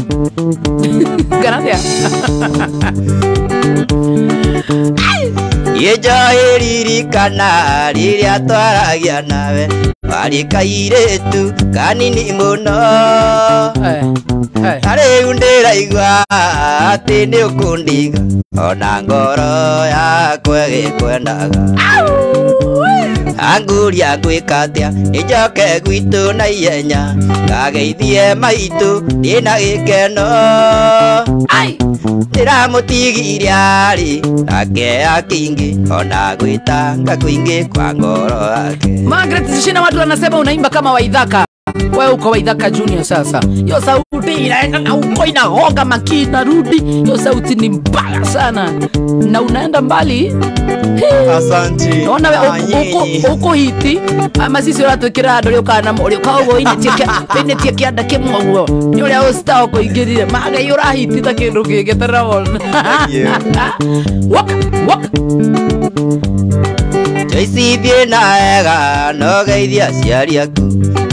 Speaker 3: Gracias.
Speaker 4: Yejahiririkana rĩrĩa twaragia nawe warĩ kairĩtu kanini mũno Na rĩu ndĩraigua atĩ nĩ ũkũndiga ona ngoro yakwa ĩgĩkwendaga Anguria ngwĩka atĩa njoke gwitũ na ihenya ngageithie maitũ ndĩna gĩkeno Ndĩramũtigire arĩ na kĩeha kĩingĩ ona gwĩtanga kwĩngĩ kwa ngoro yake.
Speaker 3: Margaret Zishina, watu wanasema unaimba kama Waithaka. Wewe uko Waithaka Junior sasa. Hiyo sauti inaenda na uko inahoga makina rudi. Hiyo sauti ni mbaya sana. Na unaenda mbali.
Speaker 2: Asante.
Speaker 3: Naona wewe uko hiti ama sisi uratwikira andu ri ukana uri ukaugwo initie kianda kimwe uguo ni uria usta ukuingirire magai urahiti ta kindu kingi taraona. Wok wok.
Speaker 4: Joyce thiĩ na wega no geithie aciari aku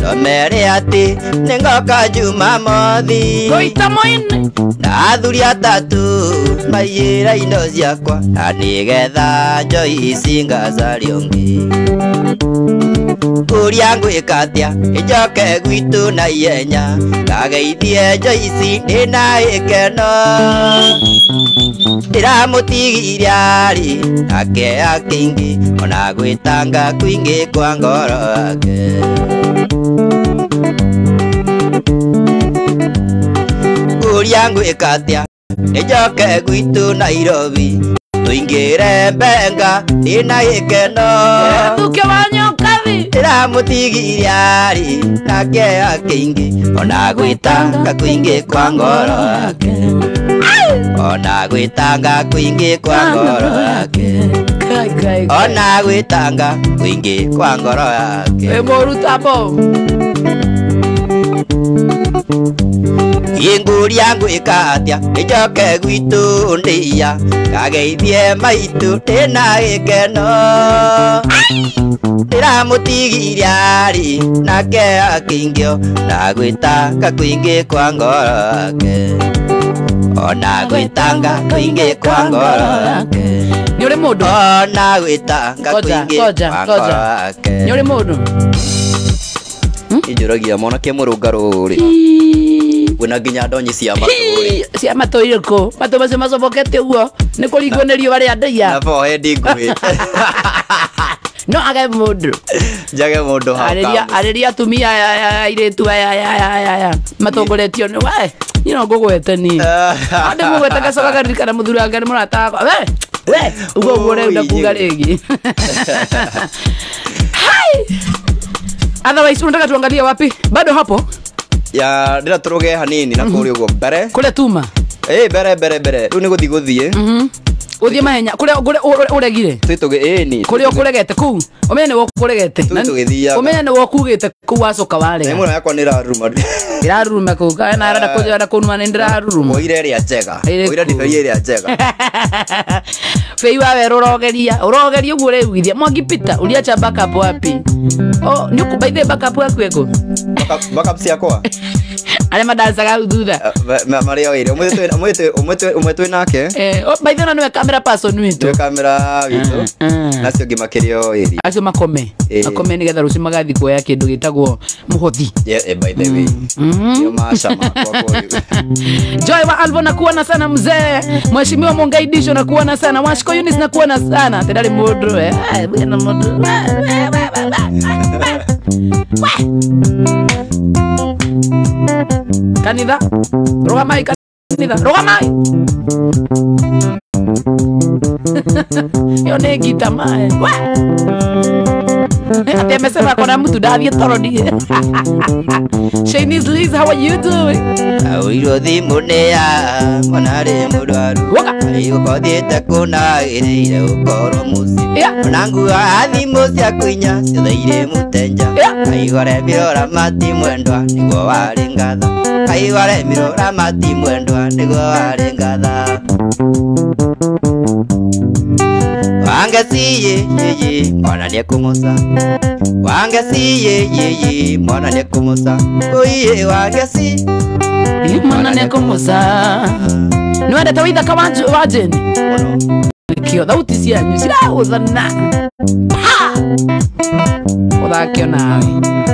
Speaker 4: no mere atĩ nĩngoka Jumamothi
Speaker 3: Goita moine
Speaker 4: na athuri atatũ maiyĩra indo ciakwa na nĩgetha Joyce ngacaria ũngĩ Ũria ngwĩka atĩa njoke gwitũ na ihenya ngageithie Joyce ndĩna gĩkeno Ndĩramũtigire arĩ na kĩeha kĩingĩ ona gwĩtanga kwingĩ kwa ngoro yake. Ũria ngwĩka atĩa njoke gwitũ Nairobi tũingĩre Mbenga ndĩna gĩkeno
Speaker 3: Thuke wa nyokathi
Speaker 4: Ndĩramũtigire arĩ na kĩeha kĩingĩ ona gwĩtanga kwingĩ kwa ngoro yake Ona gwĩtanga kwingĩ kwa ngoro yake Ona gwĩtanga kwingĩ kwa ngoro yake
Speaker 3: Wĩ mũru ta bomu.
Speaker 4: Ingũria ngwĩka atĩa njoke gwitũ ndĩia ngageithie maitũ ndĩna gĩkeno Ndĩramũtigire arĩ na kĩeha kĩingĩ na gwĩtanga kwingĩ kwa ngoro yake Ona gwĩtanga kwingĩ kwa ngoro yake
Speaker 3: Nĩ ũrĩ mũndũ
Speaker 4: Ona gwĩtanga kwingĩ kwa ngoro yake
Speaker 3: Nĩ ũrĩ mũndũ
Speaker 4: Injũragia mwanake mũrũngarũ rĩ wĩna nginya ndonyi cia matũ rĩ
Speaker 3: cia matũ irĩkũ matũ macio macobokete ũguo nĩ kũringwo nĩ riũa rĩa ndĩa
Speaker 4: na forehead nguhĩ.
Speaker 3: No age mundu.
Speaker 4: Njage mundu hau.
Speaker 3: Arĩria arĩria atumia aya airĩtu aya aya aya matongoretio nĩ we. Nyino ngũgwete ni. Ande mugwete gacoka karirikana muthuri wake nĩ mũrata wakwa. We we uguo uguo ũrenda kuga rĩngĩ. Hai. Otherwise unataka tuangalie wapi? Bado hapo?
Speaker 4: Ya ndira turuge hanini na kuri uguo mbere.
Speaker 3: Kule tuma.
Speaker 4: Mbere mbere mbere. Riu ni guthi guthie.
Speaker 3: Uthie mahenya kuria uregire.
Speaker 4: Twituge ni.
Speaker 3: Kuria ukuregete kuu. Umenye ni wokuregete. Umenye ni wokugite kuu wacoka warega.
Speaker 4: Ni muno yakwa ni iraruruma.
Speaker 3: Iraruruma kuu. Kana arenda kunjora kunwa ni ndiraruruma.
Speaker 4: Oire ria njega. Oire ndibei ria njega.
Speaker 3: Fei wa weru urogeria. Urogeria uguo ureugithia. Mwangi Peter uliacha backup wapi? Oh, ni ukubaithe backup yaku eko.
Speaker 4: Backup ciakwa.
Speaker 3: Arĩa madancaga thutha.
Speaker 4: Marĩa oire. Ũmwe twĩ nake.
Speaker 3: By the way nĩwe camera person witũ.
Speaker 4: Nĩwe camera witũ. Na acio angĩ makĩrĩ o ĩri.
Speaker 3: Acio makome. Makome nĩgetha rũciũ magathiĩ kuoya kĩndũ gĩtagwo mũhothi.
Speaker 4: Yeah, by the way. Ndio maca makwa kwa.
Speaker 3: Joy wa Alvo nakuona sana mzee. Mheshimiwa Mungaidisho nakuona sana. Washiko Eunice nakuona sana. Tedali mũndũ eh. Bwana mũndũ. Kanitha rugamai kanitha rugamai yo nĩ ngita mae ati amesema kona mtu ndathie toro ndiye. Chinese Liz, how are you doing?
Speaker 4: Awiro thimu nĩ ya mwana rĩ mũrwaru. Ũkothiĩte kũna ĩrĩire ũkorwo mũciĩ. Ona nguo thimũ ciaku inya ciothe irĩ mũtenja. Kaigua remirwo ramati mwendwa nĩguo warĩ ngatha. Kaigua remirwo ramati mwendwa nĩguo warĩ ngatha. Wangeci ye ye mwana nĩekũmũca. Wangeci ye ye mwana nĩekũmũca. Oiye wangeci
Speaker 3: mwana nĩekũmũca. Nĩwendete wĩthaka wa Jane? Kĩo thauti cianyu ciragũthana. Ũthake onawe.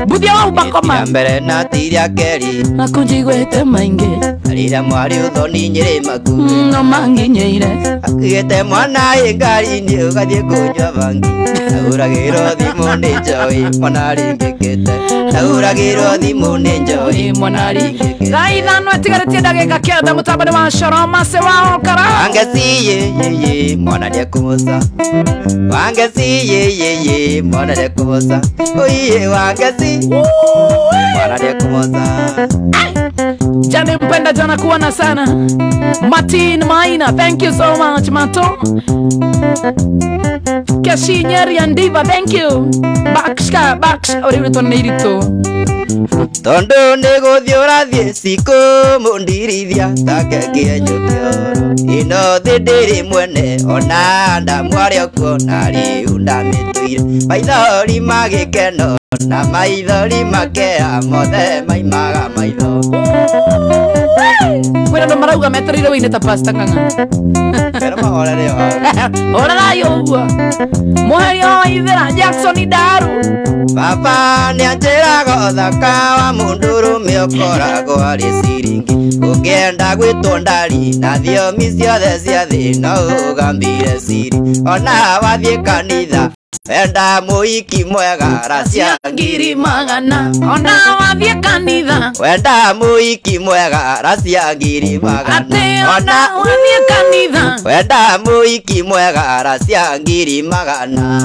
Speaker 3: Mbuthia wau makoma.
Speaker 4: Mbere na tiria keri.
Speaker 3: Na kũnjiguĩte maingĩ.
Speaker 4: Rĩrĩa mwarĩ ũthoni nyĩrĩ makuĩ.
Speaker 3: No manginyeire.
Speaker 4: Akuĩte mwana ĩ ngari-inĩ ũgathiĩ kũnyua bangi. Ahũragĩrwo thimũ nĩ njohi mwana ringĩkĩte. Ahũragĩrwo thimũ nĩ njohi
Speaker 3: mwana ringĩkĩte. Thaa ithano ĩtigarĩtie ndagĩka kenda mũtambo-inĩ wa Coroma se wa Okara.
Speaker 4: Wangeci ye ye mwana nĩekũmũca. Wangeci ye ye mwana nĩekũmũca. Oiye wangeci mwana nĩekũmũca.
Speaker 3: Jane mpenda jana kuona sana. Martin Maina, thank you so much Mato. Keshi Nyeri and Diva, thank you. Bakshka, baksh, ori nirito.
Speaker 4: Tondu nĩ gũthiĩ ũrathiĩ cikũ mũndirithia ta keki njũkĩoro. Ĩno thĩ ndĩrĩ mwene ona ndamwarĩ okuo na rĩu ndamĩtũire. Maithori magĩkeno na maithori makea mothe maimaga maitho.
Speaker 3: Kwĩna andũ marauga metereire wĩine ta Pastor Ng'ang'a.
Speaker 4: Pero mahorere o.
Speaker 3: Horerai ũguo. Mũheria wa Ithera Jackson Daru.
Speaker 4: Baba nĩanjĩraga ũthaka wa mũndũrũme ũkoragwo arĩ ciringi. Ũngĩenda gwĩtwo ndari na thiomi ciothe cia thĩ no ũgambire ciri. Ona wathiĩ kanitha wenda mũhiki mwega racia
Speaker 3: ngiri magana. Ona wathiĩ kanitha
Speaker 4: wenda mũhiki mwega racia ngiri magana.
Speaker 3: Atĩ ona wathiĩ kanitha
Speaker 4: wenda mũhiki mwega racia ngiri magana.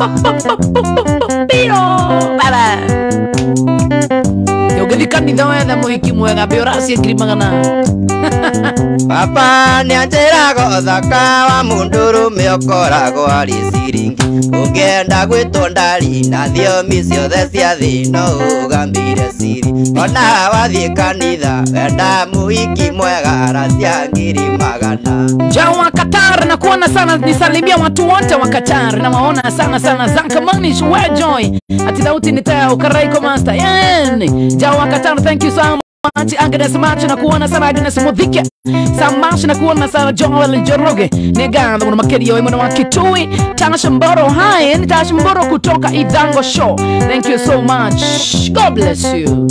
Speaker 3: Piro baba ũngĩthiĩ kanitha wethe mũhiki mwega mbĩ ũracie ngiri magana.
Speaker 4: Baba nĩanjĩraga ũthaka wa mũndũrũme ũkoragwo arĩ ciringi. Ũngĩenda gwĩtwo ndari na thiomi ciothe cia thĩ no ũgambire ciri. Ona wathiĩ kanitha wenda mũhiki mwega racia ngiri magana.
Speaker 3: Jawa Qatar na kuona sana, nisalimia watu wote wa Qatar na waona sana sana. Zankamanish we joy ati sauti nitaya ukaraiko master yani Jawa Qatar, thank you so much. Agnes Macho na kuona sana, Agnes Mudhike Samash na kuona sana, Joel Njoroge Neganda mwana makerio mwana wa Kitui Tasha Mboro, hi ni Tasha Mboro kutoka Idhango Show, thank you so much, God bless you.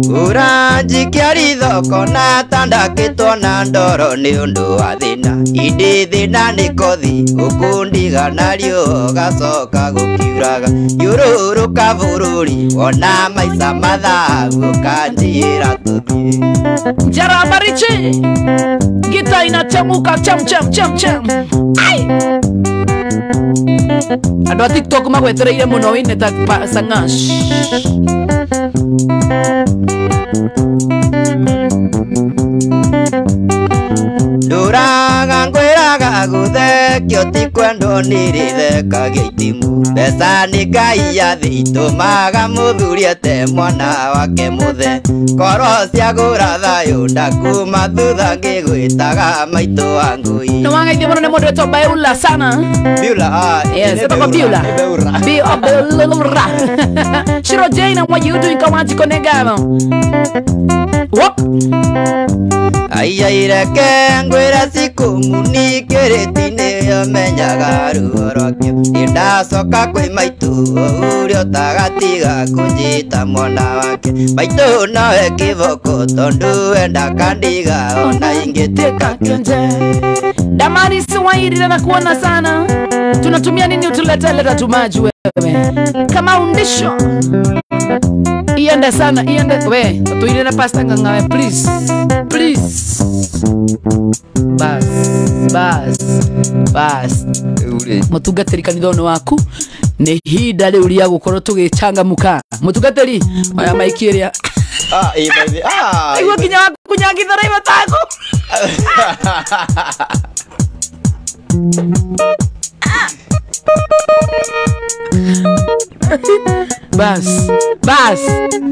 Speaker 4: Uranjikia ritho kona tandakĩtwo na ndoro nĩ ũndũ wa thĩna. Indĩ thĩna nĩ kothi ũkũndiga nario gacoka gũkiuraga. Yũrũrũka bũrũri wona maica mathabu ũkanjĩra tũthiĩ.
Speaker 3: Njara Marichi. Gita inachemuka chem chem chem chem. Ai. Andũ a TikTok magwetereire mũno wĩine ta sangash.
Speaker 4: Ndũraga ngwĩraga gũthekio ti kwendwo nĩ rĩthekagia itimũ. Mbeca nĩ Ngai ya thĩ itũmaga mũthuri ete mwana wake mũthe. Korwo ciagũra thayũ ndakuma thutha ngĩgwĩtaga maitũ wa ngui.
Speaker 3: Nĩ wangeithio mũno nĩ mũndũ wĩtwo Beula sana.
Speaker 4: Beula,
Speaker 3: yes, etagwo Beula. Beula. Shiro Jane, what you doing? Kawanjiko Negamo. Whoop.
Speaker 4: Ai reke ngwĩre cikumuni kĩrĩti nĩyo menyaga ruo rwakĩo. Nĩndacoka kwĩ maitũ ũrĩa ũtagatiga kũnjĩta mwana wake. Maitũ nowe kĩboko tondũ enda kandiga ona ingĩtuĩka kĩonje.
Speaker 3: Damaris Wairire na kuona sana. Tunatumia nini utulete leta tumaji wewe. Kama undisho. Iende sana, iende we, tuile na pasta ngangawe please. Please. Bas, bas, bas. Mutungatĩri kanitha-inĩ waku nĩ ihinda rĩu rĩa gũkorwo tũgĩcangamũka. Mutungatĩri, oya maiki ĩrĩa.
Speaker 2: Ah, baby. Ah.
Speaker 3: Igua kinya waku kunyangithara imatako. Bas, bas,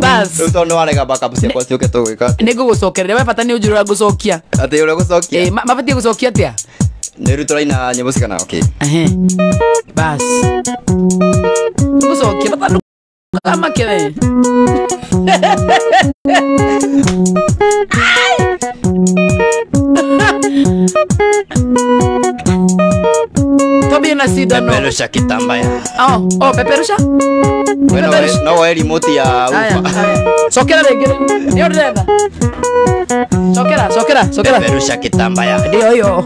Speaker 3: bas.
Speaker 2: Rĩu tondũ nĩwarega backup ciakwa ciũke tũgwĩka.
Speaker 3: Nĩngũgũcokereria we bata nĩ ũnjĩre ũrĩa ngũcokia.
Speaker 2: Atĩ ũrĩa ngũcokia?
Speaker 3: Mabatiĩ gũcokia atĩa?
Speaker 2: Nĩ rĩu tũraina nyĩmbo cigana, okay.
Speaker 3: Ehe. Bas. Ngũcokia bata ndũkamake we. Tobie na sida no.
Speaker 4: Peperusha kitambaya.
Speaker 3: Oh, oh, peperusha?
Speaker 2: Bueno, no woe remote ya ufa.
Speaker 3: Cokera rĩngĩ rĩu. Nĩyo ndĩretha. Cokera, cokera, cokera.
Speaker 4: Peperusha kitambaya.
Speaker 3: Ndio hiyo.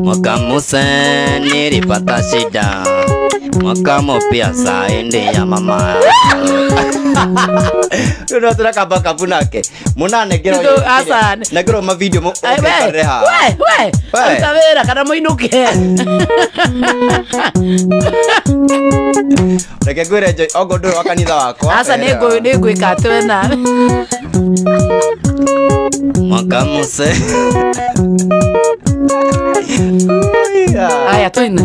Speaker 4: Mwaka muse nilipata shida. Mwaka mpya saindi ya mama.
Speaker 2: Rĩu no tũraka backup nake. Mũnanengera
Speaker 3: Asa.
Speaker 2: Nengera ma video mo.
Speaker 3: We, we, we. Ruta wĩra kana mũinũke.
Speaker 2: Reke ngwĩre Joy, ongo ndũrĩ wa kanitha wakwa.
Speaker 3: Asa nĩngwĩka atĩ we nawe.
Speaker 4: Mwaka muse.
Speaker 3: Aya twine.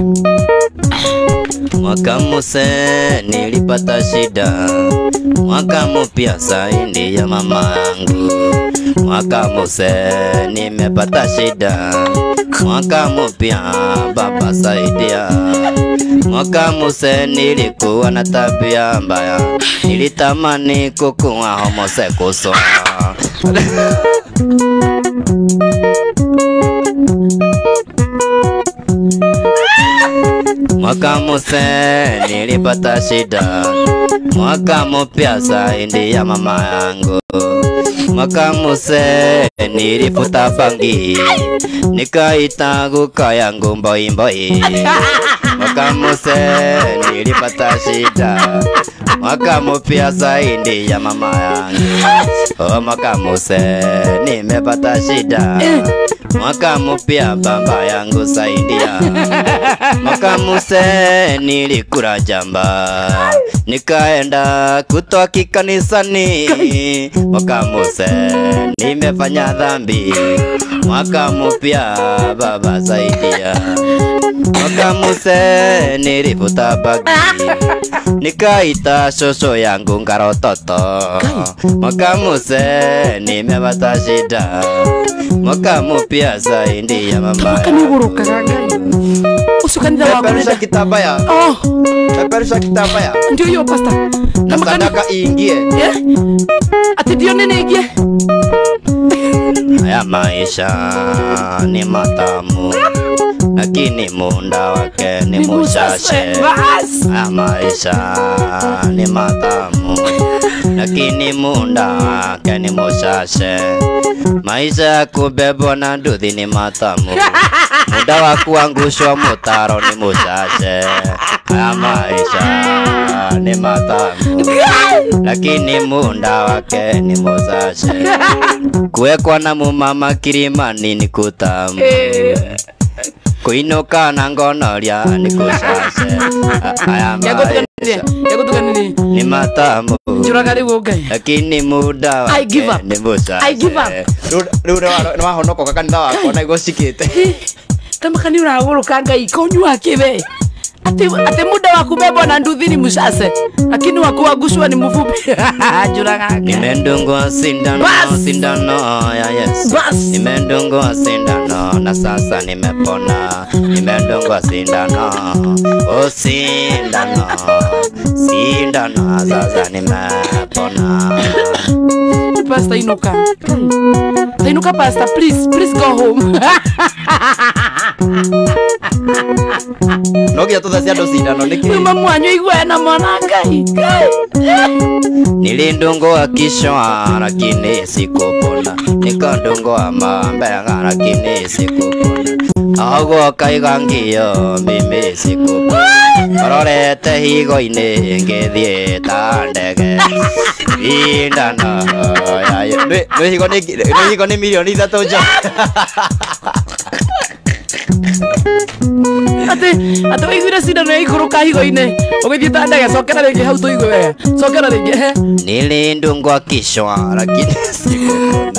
Speaker 4: Mwaka muse nilipata shida. Mwaka mpya saindi ya mama yangu. Mwaka muse nimepata shida. Mwaka mpya baba saidia. Mwaka muse nilikuwa na tabia mbaya. Nilitamani kukuwa homosexual. Mwaka muse nilipata shida. Mwaka mpya saindi ya mama yangu. Mwaka muse nilifuta bangi. Nikaita guka yangu mboi mboi. Mwaka muse nilipata shida. Mwaka mpya saindi ya mama yangu. Oh, mwaka muse nimepata shida. Mwaka mpya baba yangu saidia. Mwaka muse nilikula jamba. Nikaenda kutoa kikanisani. Mwaka muse nimefanya dhambi. Mwaka mpya baba saidia. Mwaka muse nilivuta bagi. Nikaita shosho yangu ngarototo. Mwaka muse nimepata shida. Mwaka mpya zaidi ya mama.
Speaker 3: Mwaka nĩũgũrũkaga Ngai. Ũcio kanitha waku.
Speaker 2: Peperusha kitambaya.
Speaker 3: Oh.
Speaker 2: Peperusha kitambaya.
Speaker 3: Ndio hiyo pastor.
Speaker 2: Na sadaka iingie.
Speaker 3: Eh? Ati ndio nini ingie?
Speaker 4: Haya maisha ni matamu, lakini muda wake ni mchache. Haya maisha ni matamu, lakini munda wake ni muchache. Maisha ya kubebwa na nduthi ni matamu, muda wa kuangushwa mutaro ni muchache. Haya maisha ni matamu, lakini munda wake ni muchache. Kuwekwa na mumama kilimani ni kutamu, kuinuka na ngonoria ni kuchache. Haya maisha ni matamu, lakini muda wake ni muchache.
Speaker 3: I give up.
Speaker 2: Rĩu nĩ wahonoka kanitha wakwa na igũcikĩte.
Speaker 3: Tamakani ũragũrũka Ngai konyua kĩwe. Ati muda wa kubebwa na nduthi ni muchache, lakini wa kuangushwa ni mfupi. Njũraga.
Speaker 4: Nimedungwa sindano, sindano ya Yesu. Nimedungwa sindano na sasa nimepona. Nimedungwa sindano, oh sindano, sindano sasa nimepona.
Speaker 3: Pastor inuka. Inuka pastor, please, please go home.
Speaker 2: No nginya tũthece andũ cindano nĩkĩ?
Speaker 3: Mama wanyu igwe na mwana Ngai.
Speaker 4: Nilidungwa kichwa lakini sikupona, nikadungwa mabega lakini sikupona, ahogwo kaiga ngio mimi sikupona, ororete higo-inĩ ngĩthiĩ ta ndege. Sindano ya
Speaker 2: Nĩ higo nĩ milioni 3 nja.
Speaker 3: Ati waiguire cindano yaikũrũka higo-inĩ ũgĩthiĩ ta ndege. Cokera rĩngĩ hau tũigue wega. Cokera rĩngĩ.
Speaker 4: Nilidungwa kichwa lakini sikupona,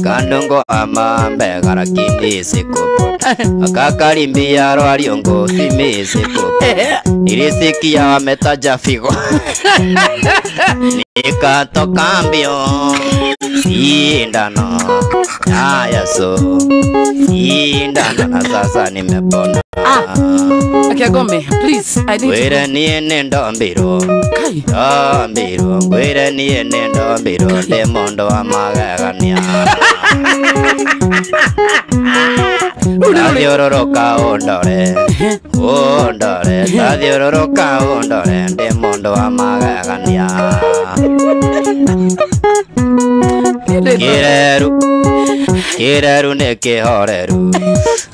Speaker 4: kandungwa mabega lakini sikupona, akakarimbia rwariongo mimi sikupona, nilisikia wametaja figo nikatoka mbio. Sindano ya Yesu, sindano na sasa nimepona.
Speaker 3: Akiagombe, please, I need to.
Speaker 4: Ngwĩre niĩ nĩ ndombirwo, ndombirwo, ngwĩre niĩ nĩ ndombirwo, ndĩ mũndũ wa magegania. Tathiũrũrũka ũndore, ũndore, tathiũrũrũka ũndore, ndĩ mũndũ wa magegania. Kĩreru, kĩreru nĩ kĩhoreru,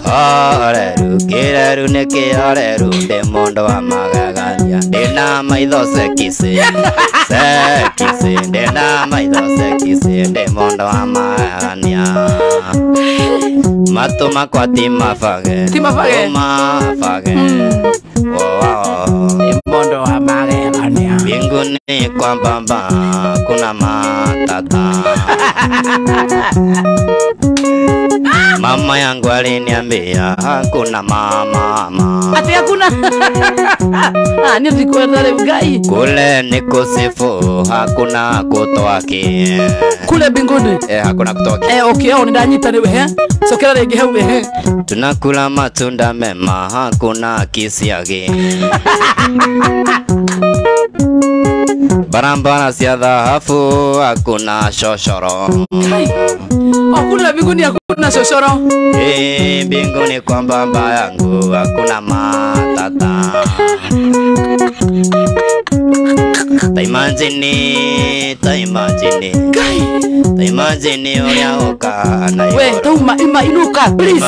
Speaker 4: horeru, kĩreru nĩ kĩhoreru, ndĩ mũndũ wa magegania. Ndĩna maitho sekisi, sekisi, ndĩna maitho sekisi, ndĩ mũndũ wa magegania. Matũ makwa ti mabage,
Speaker 3: ti mabage,
Speaker 4: mabage, oh,
Speaker 3: ndĩ mũndũ wa magegania.
Speaker 4: Mbinguni kwa Baba kuna matata. Mama yangu aliniambia hakuna mama.
Speaker 3: Ati hakuna. Ah, ni ndikwenda rĩu Ngai.
Speaker 4: Kule ni kusifu, hakuna kutoa ki.
Speaker 3: Kule mbinguni.
Speaker 4: Hakuna kutoa ki.
Speaker 3: Okay, oh ndanyita rĩu he. Cokera rĩngĩ hau he.
Speaker 4: Tunakula matunda mema, hakuna kisiagi. Barabara cia dhahabu, hakuna shoshoro.
Speaker 3: Hakuna mbinguni, hakuna shoshoro.
Speaker 4: Mbinguni kwa baba yangu hakuna matata. Taimajini, taimajini, taimajini ũrĩa ũka na igũrũ.
Speaker 3: We, tauma ima inuka, please.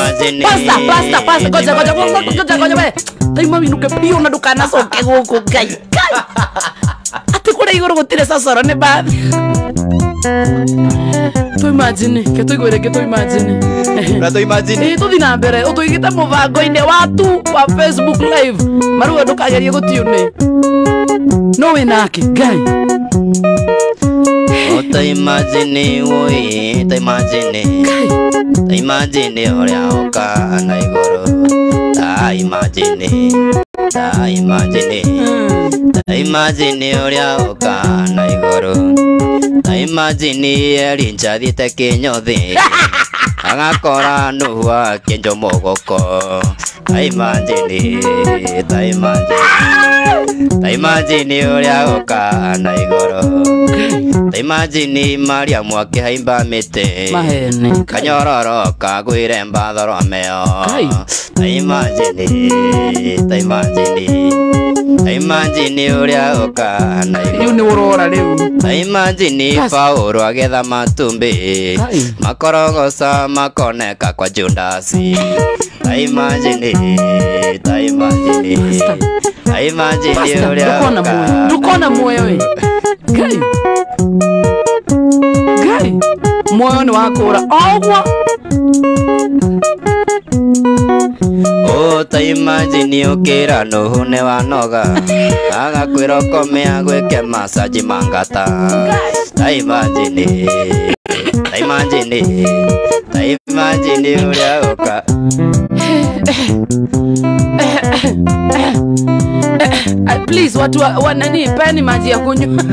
Speaker 3: Pasta, pasta, pasta, ngoja, ngoja, ngoja, ngoja, we. Tauma inuke biũ na ndũkanacoke gũkũ Ngai. Ngai. Ati kũrĩa igũrũ gũtirĩ cocoro nĩ bathi. Tuimagine, ke tuigwire ke tuimagine.
Speaker 2: Na tuimagine.
Speaker 3: Tuthi na mbere utuigite mubango-inĩ watu wa Facebook live. Maruo ndukagerie gũtiune. No wĩnake Ngai.
Speaker 4: Oh, taimagine woi, taimagine. Taimagine ũrĩa ũka na igũrũ. Taimagine, taimagine. Taimagine ũrĩa ũka na igũrũ. Taimagine Elijah athiĩte kĩnyũthi agakora Nuhu akĩenjwo mũgũko. Ta imagine, ta imagine, ta imagine ũrĩa gũkahana igũrũ. Ta imagine Mariamu akĩhaimba mĩtĩ
Speaker 3: Mahene.
Speaker 4: Kanyororo kagwĩre Bartholomeo.
Speaker 3: Kai.
Speaker 4: Ta imagine, ta imagine, ta imagine ũrĩa gũkahana
Speaker 3: Rĩu
Speaker 4: igũrũ.
Speaker 3: nĩ ũrora rĩu.
Speaker 4: Ta imagine
Speaker 3: Pas-
Speaker 4: Paulo agetha matumbĩ
Speaker 3: Kai.
Speaker 4: makorogoca makoneka kwa Judasi. Ta imagine, ta imagine,
Speaker 3: Pastor.
Speaker 4: ta imagine
Speaker 3: Pastor,
Speaker 4: ũrĩa
Speaker 3: ndũkona muoyo.
Speaker 4: gũkahana
Speaker 3: Ndũkona muoyo we. Ngai. Ngai. Muoyo nĩ wakũra. O ũguo.
Speaker 4: Oh, ta imagine ũkĩra Nuhu nĩ wanoga agakwĩra ũkome agwĩke masaji mangata. Ta imagine, ta imagine, ta imagine ũrĩa ũka
Speaker 3: Please watu wa nani peni maji ya kunywa.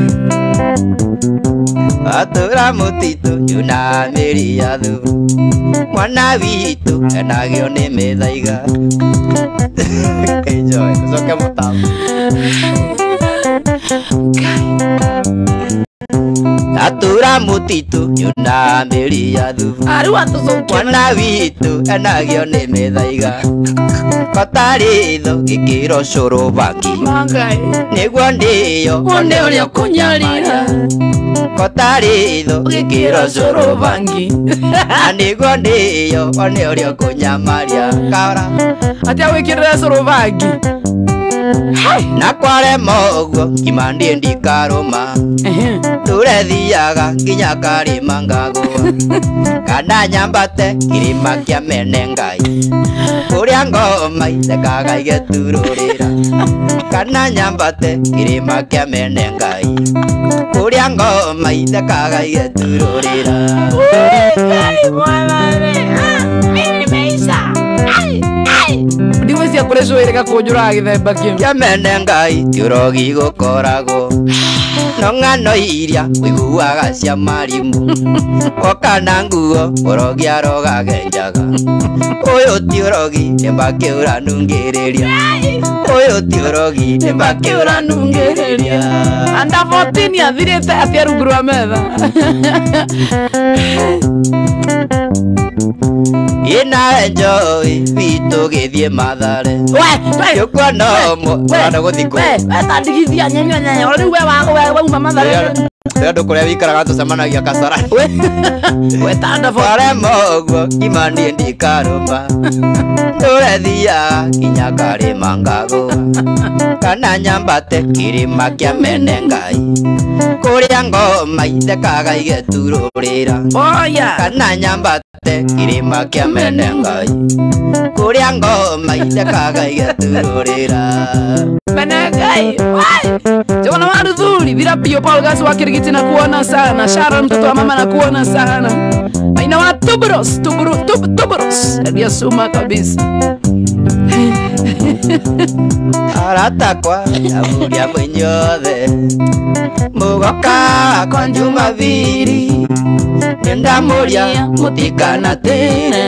Speaker 4: Atũra mũtitũ nyuna mĩri ya thubu mwana witũ enagio nĩ mĩthaiga. Enjoy, ũcoke mũtambo. Atũra mũtitũ nyuna mĩri ya thubu
Speaker 3: Rĩu atũcokia.
Speaker 4: mwana witũ enagio nĩ mĩthaiga kotarĩ thũ gĩkĩro cũrũ bangi
Speaker 3: Mangai.
Speaker 4: nĩguo ndĩyo
Speaker 3: Wone ũrĩa ũkũnyarira.
Speaker 4: kotarĩ thũ gĩkĩro cũrũ bangi
Speaker 3: bangi.
Speaker 4: na nĩguo ndĩyo one ũrĩa ũkũnyamaria kahora
Speaker 3: Atĩa wĩkĩrĩre cũrũ bangi. Hai.
Speaker 4: Na kwarema ũguo ngima ndiĩ ndikarũma
Speaker 3: Ehe.
Speaker 4: tũrethiaga nginya karĩma ngagũa kana nyambate kĩrĩma kĩa mene Ngai kũrĩa ngoma ithekaga igeturũrĩra kana nyambate kĩrĩma kĩa mene Ngai kũrĩa ngoma ithekaga igeturũrĩra.
Speaker 3: Ngai mwathani. Ah, mimi nimeisha. Ai, ai. Ndigwĩciria kũrĩ cũĩ gakũnjũraga gĩthemba kĩu.
Speaker 4: Kĩa mene Ngai ti ũrogi gũkoragwo no ng'ano iria ũiguaga cia marimũ oka na nguo mũrogi arogage njaga ũyũ ti ũrogi nĩ mbakĩ ũranungĩrĩria ũyũ ti ũrogi nĩ mbakĩ ũranungĩrĩria.
Speaker 3: Anda 14 athirĩte atĩa rungu rwa metha.
Speaker 4: Ĩna enjoy witũ gĩthiĩ Mathare
Speaker 3: We, we.
Speaker 4: ũkuona ũmwe ũrenda gũthiĩ kũ
Speaker 3: We, we tandigithia nyenywe nyenye. Rĩu we wa wauma Mathare.
Speaker 4: Rĩrĩa andũ kũrĩa wikaraga tũcemanagia Kasarani.
Speaker 3: We, we tanda 14.
Speaker 4: Warema ũguo ngima niĩ ndikarũma ndũrethiaga nginya karĩma ngagũa kana nyambate kĩrĩma kĩa mene Ngai kũrĩa ngoma ithekaga igeturũrĩra
Speaker 3: Oya.
Speaker 4: kana nyambate kĩrĩma kĩa mene Ngai kũrĩa ngoma ithekaga igeturũrĩra.
Speaker 3: Menegai. Wai. Jona Waruthuri, Dhira Pio Paul Gasi wa Kirigiti na kuona sana. Sharon mtoto wa mama na kuona sana. Aina wa Tuburos, Tuburu, tub, Tuburos. Elia Suma kabisa.
Speaker 4: Aratakwa amuria mwenyothe mugoka kwa Jumapili nĩndamũria mũtikanatĩre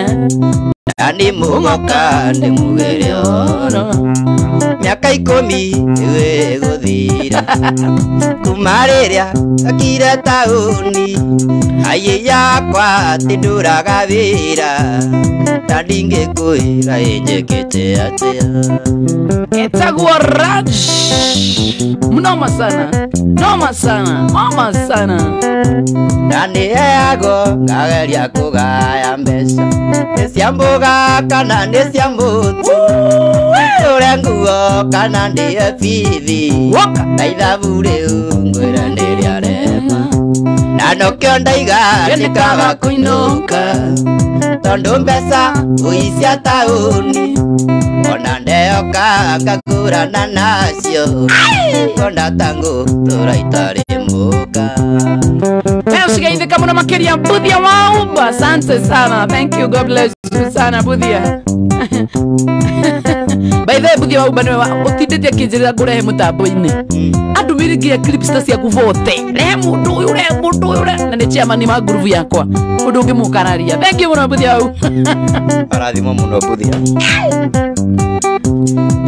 Speaker 4: na nĩ mũgoka ndĩmugĩre ũhoro mĩaka 10 ĩgũthira kuma rĩrĩa akire taũni aiyĩ yakwa atĩ ndũraga wĩra na ndingĩkwĩra ĩnjĩkĩte atĩa.
Speaker 3: Etagwo Raj. Mnoma sana. Noma sana. Noma sana.
Speaker 4: Na nĩheagwo ngageria kũgaya mbeca nĩ cia mboga kana nĩ cia mũtu ngũre nguo kana ndĩhe bithi
Speaker 3: Woka.
Speaker 4: na ithabu rĩu ngwĩra nĩ rĩarema na nokĩo ndaiga nĩ kaba kũinũka tondũ mbeca ũi cia taũni ona ndeoka ngakũrana nacio kona ta ngũtũra itarĩ mũka.
Speaker 3: Leo sigaithika muno makiria Mbuthia wa Uba. Asante sana. Thank you. God bless bless you sana Buthia. By the way, Buthia wa Uba niwe ũtindĩtie akĩnjĩrĩra ngũrehe mũtambo-inĩ. Andũmĩrĩngia clips ta ciaku vote. Rehe mũndũ ũyũ, rehe mũndũ ũyũ, rehe. Na nĩ chairman wa ngurubu yakwa. Ũndũ ũngĩmũkararia. Thank you mũno Buthia wa Uba.
Speaker 4: Arathimwo mũno Buthia.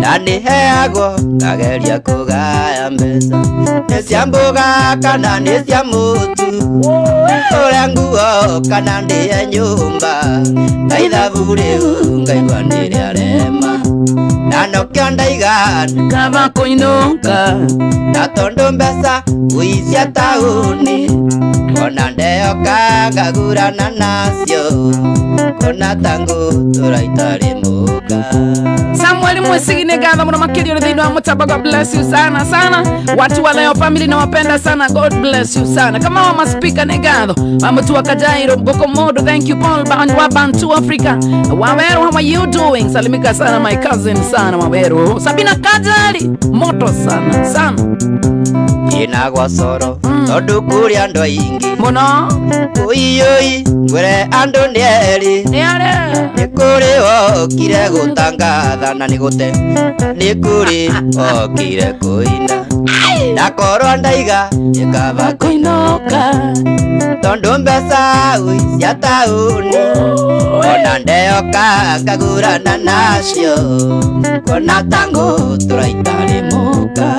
Speaker 4: Na nĩheagwo ngageria kũgaya mbeca nĩ cia mboga kana nĩ cia mũtu ngũre nguo kana ndĩe nyũmba na ithabu rĩu ngaigua nĩrĩarema na nokĩo ndaiga
Speaker 3: Kaba kũinũka
Speaker 4: na tondũ mbeca ũicia taũni ona ndeoka ngagurana nacio kona tangu tũraitarĩ mũka.
Speaker 3: Samuel Mwesigi nĩ ngatho mũno makĩria ũrĩ thĩinĩ wa mũtambo. God bless you sana sana. Watu wa Leo family nawapenda sana. God bless you sana. Kama wa maspika nĩ ngatho. Wa Mutua Kajairo Mgoko Modo, thank you Paul wa Bantu Africa. Waweru, how are you doing? Salimika sana my cousin sana Waweru. Sabina Kajali, moto sana sana.
Speaker 4: Inagwa soro tondu kũrĩ andũ aingĩ
Speaker 3: Mũno.
Speaker 4: Ũiũi ngwĩre andũ nĩ erĩ
Speaker 3: Nĩ arĩ.
Speaker 4: nĩ kũrĩ okire gũtangatha na nĩ gũte nĩ kũrĩ okire kũina ndakorwo ndaiga nĩ kaba
Speaker 3: Kũinũka.
Speaker 4: tondũ mbeca ui cia taũni ona ndeoka ngagurana nacio kona tangu tũraitarĩ mũka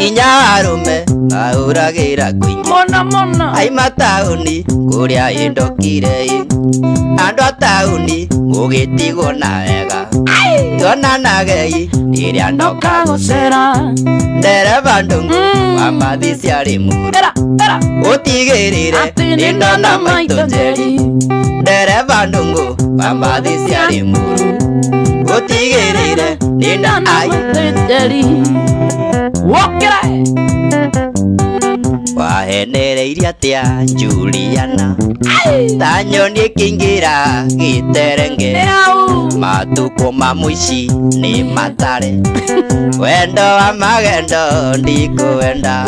Speaker 4: inya arũme mahũragĩra kũingĩ
Speaker 3: Mũno mũno.
Speaker 4: aima taũni kũrĩa ĩndokire andũ a taũni mũgĩtigwo na wega tuonanagei rĩrĩa ndoka
Speaker 3: Ndoka gũcera.
Speaker 4: ndereba ndũngũ wa mathi ciarĩ mũru
Speaker 3: Era era.
Speaker 4: ũtigĩrĩre
Speaker 3: Atĩ
Speaker 4: nĩ ndona maitũ njeri ndereba ndũngũ wa mathi ciarĩ mũru ũtigĩrĩre nĩ ndona ai
Speaker 3: Njeri. Wokĩra.
Speaker 4: Wahenereirie atĩa Juliana ta nyoni ĩkĩingĩra gĩterenge
Speaker 3: Nĩ hau.
Speaker 4: matukũ ma mũici nĩ matare wendo wa magendo ndikũwenda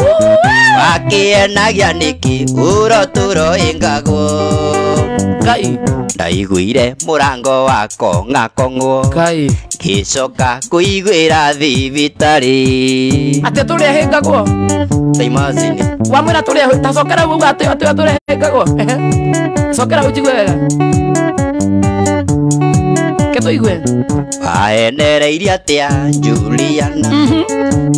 Speaker 4: wakĩenagia nĩkĩ ũrotũro ĩngagwo
Speaker 3: Ngai.
Speaker 4: ndaiguire mũrango wako ng'akong'wo
Speaker 3: Ngai.
Speaker 4: ngĩcoka kũiguĩra thibitarĩ
Speaker 3: Atĩ tũrĩa hĩngagwo.
Speaker 4: Ta imagine.
Speaker 3: Wamwĩra tũrĩa ta cokera uga atĩ atĩ tũrĩa hĩngagwo. Cokera ũnjigue wega. Ke tũigue.
Speaker 4: Wahenereirie atĩa Juliana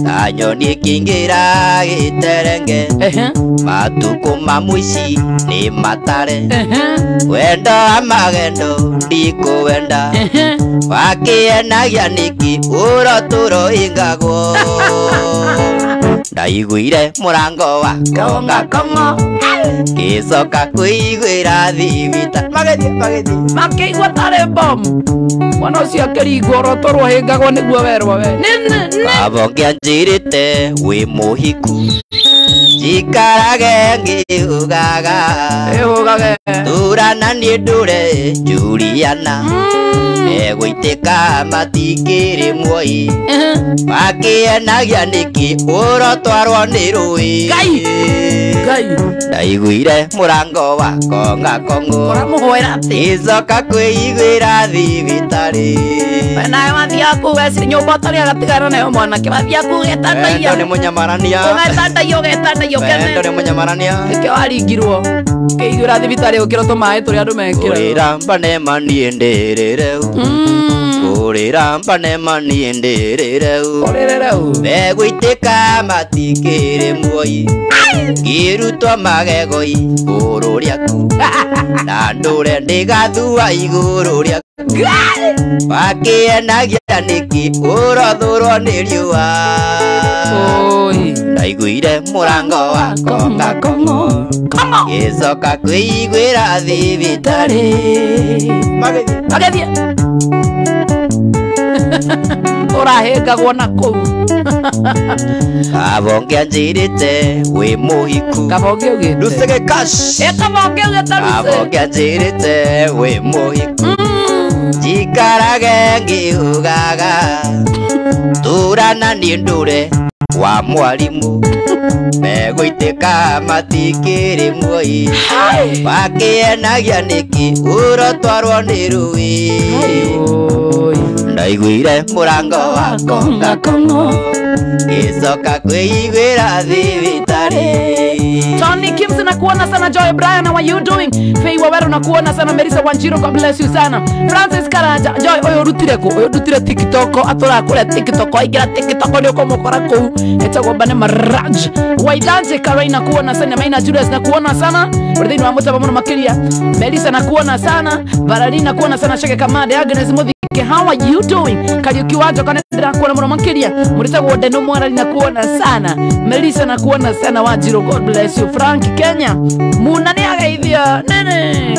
Speaker 4: ta nyoni ĩkĩingĩra gĩterenge
Speaker 3: Ehe.
Speaker 4: matukũ ma mũici nĩ matare
Speaker 3: Ehe.
Speaker 4: wendo wa magendo ndikũwenda
Speaker 3: Ehe.
Speaker 4: wakĩenagia nĩkĩ ũrotũro ĩngagwo ndaiguire mũrango wako ngakong'o ngĩcoka kũiguĩra thibita magĩthiĩ magĩthiĩ
Speaker 3: Makĩigua tarĩ bomu. Mwana ũcio akĩringwo ũroto rwahĩngagwo nĩguo werwo we. Nĩ nĩ nĩ.
Speaker 4: Baba ũngĩanjĩrĩte wĩ mũhiku njikarage ngĩugaga
Speaker 3: Ĩhũgage.
Speaker 4: Turana niĩ ndũre Juliana megũitĩka matikĩrĩ muoi
Speaker 3: Ehe.
Speaker 4: makĩenagia nĩkĩ ũrotwarwo nĩ rũĩ
Speaker 3: Ngai. Ngai.
Speaker 4: Ndaiguire mũrango wako ngakong'wo
Speaker 3: Ũramũhoera atĩ.
Speaker 4: ngĩcoka kwĩiguĩra thibitarĩ
Speaker 3: We nawe wathiaga kũu weciri nyũmba ũtarĩ agatigana nayo mwanake wathiaga kũu ũgetandaia.
Speaker 4: Wendo nĩ mũnyamarania
Speaker 3: Ũgetandaia ũgetandaia
Speaker 4: wendo
Speaker 3: ũkene.
Speaker 4: nĩ mũnyamarania
Speaker 3: Nĩkĩo waringirwo. Ũkĩiguĩra thibitarĩ ũkĩrwo tũmaĩ tũrĩa andũ mekĩraga.
Speaker 4: Kũrĩra mbanema niĩ ndĩrĩre u Kũrĩra mbanema niĩ ndĩrĩre u
Speaker 3: Ũrĩrĩre u.
Speaker 4: Megũitĩka matikĩrĩ muoi ngĩrutwo magego igũrũ rĩaku na ndũre ndĩgathua igũrũ rĩaku wakĩenagia nĩkĩ ũrothũrwo nĩ riũa
Speaker 3: Oi.
Speaker 4: Ndaiguire mũrango wako ngakong'o
Speaker 3: Kong'o.
Speaker 4: ngĩcoka kwĩiguĩra thibitarĩ Magĩthiĩ.
Speaker 3: Magĩthiĩ. Ũrahĩngagwo na kũu.
Speaker 4: Baba ũngĩanjĩrĩte wĩ mũhiku
Speaker 3: Kaba ũngĩ ũgĩte.
Speaker 4: Lusege cash
Speaker 3: Ĩ kaba ũngĩ ũgĩte
Speaker 4: Baba
Speaker 3: Lucy.
Speaker 4: ũngĩanjĩrĩte wĩ mũhiku njikarage ngĩugaga turana niĩ ndũre Wa mwalimu megũitĩka matikĩrĩ muoi. Wakĩenagia nĩkĩ ũrotwarwo nĩ rũĩ. Ndaiguire mũrango wa konga kongo gĩcoka kwĩiguĩra thibitarĩ.
Speaker 3: Tony Kimsi nakuona sana. Joy Brian, how are you doing? Faye Waweru nakuona sana. Melissa Wanjiru, God bless you sana. Francis Karanja, Joy oyo rutire ku, oyo rutire TikTok, atura kure TikTok, aigira TikTok ni ukomukora kuu. Etagwo Bane Maraj. Waidanje Karai nakuona sana. Maina Julius nakuona sana. Urithini wa mutaba muno makiria. Melissa nakuona sana. Valerie nakuona sana. Sheke Kamade, Agnes Muthi, how are you doing? Kariuki Wajo kana ndirakuona muno makiria. Muritagwo Deno Mwarari nakuona sana. Melissa nakuona sana. Wanjiru, God bless you. Frank Kenya muna ni ageithio nene.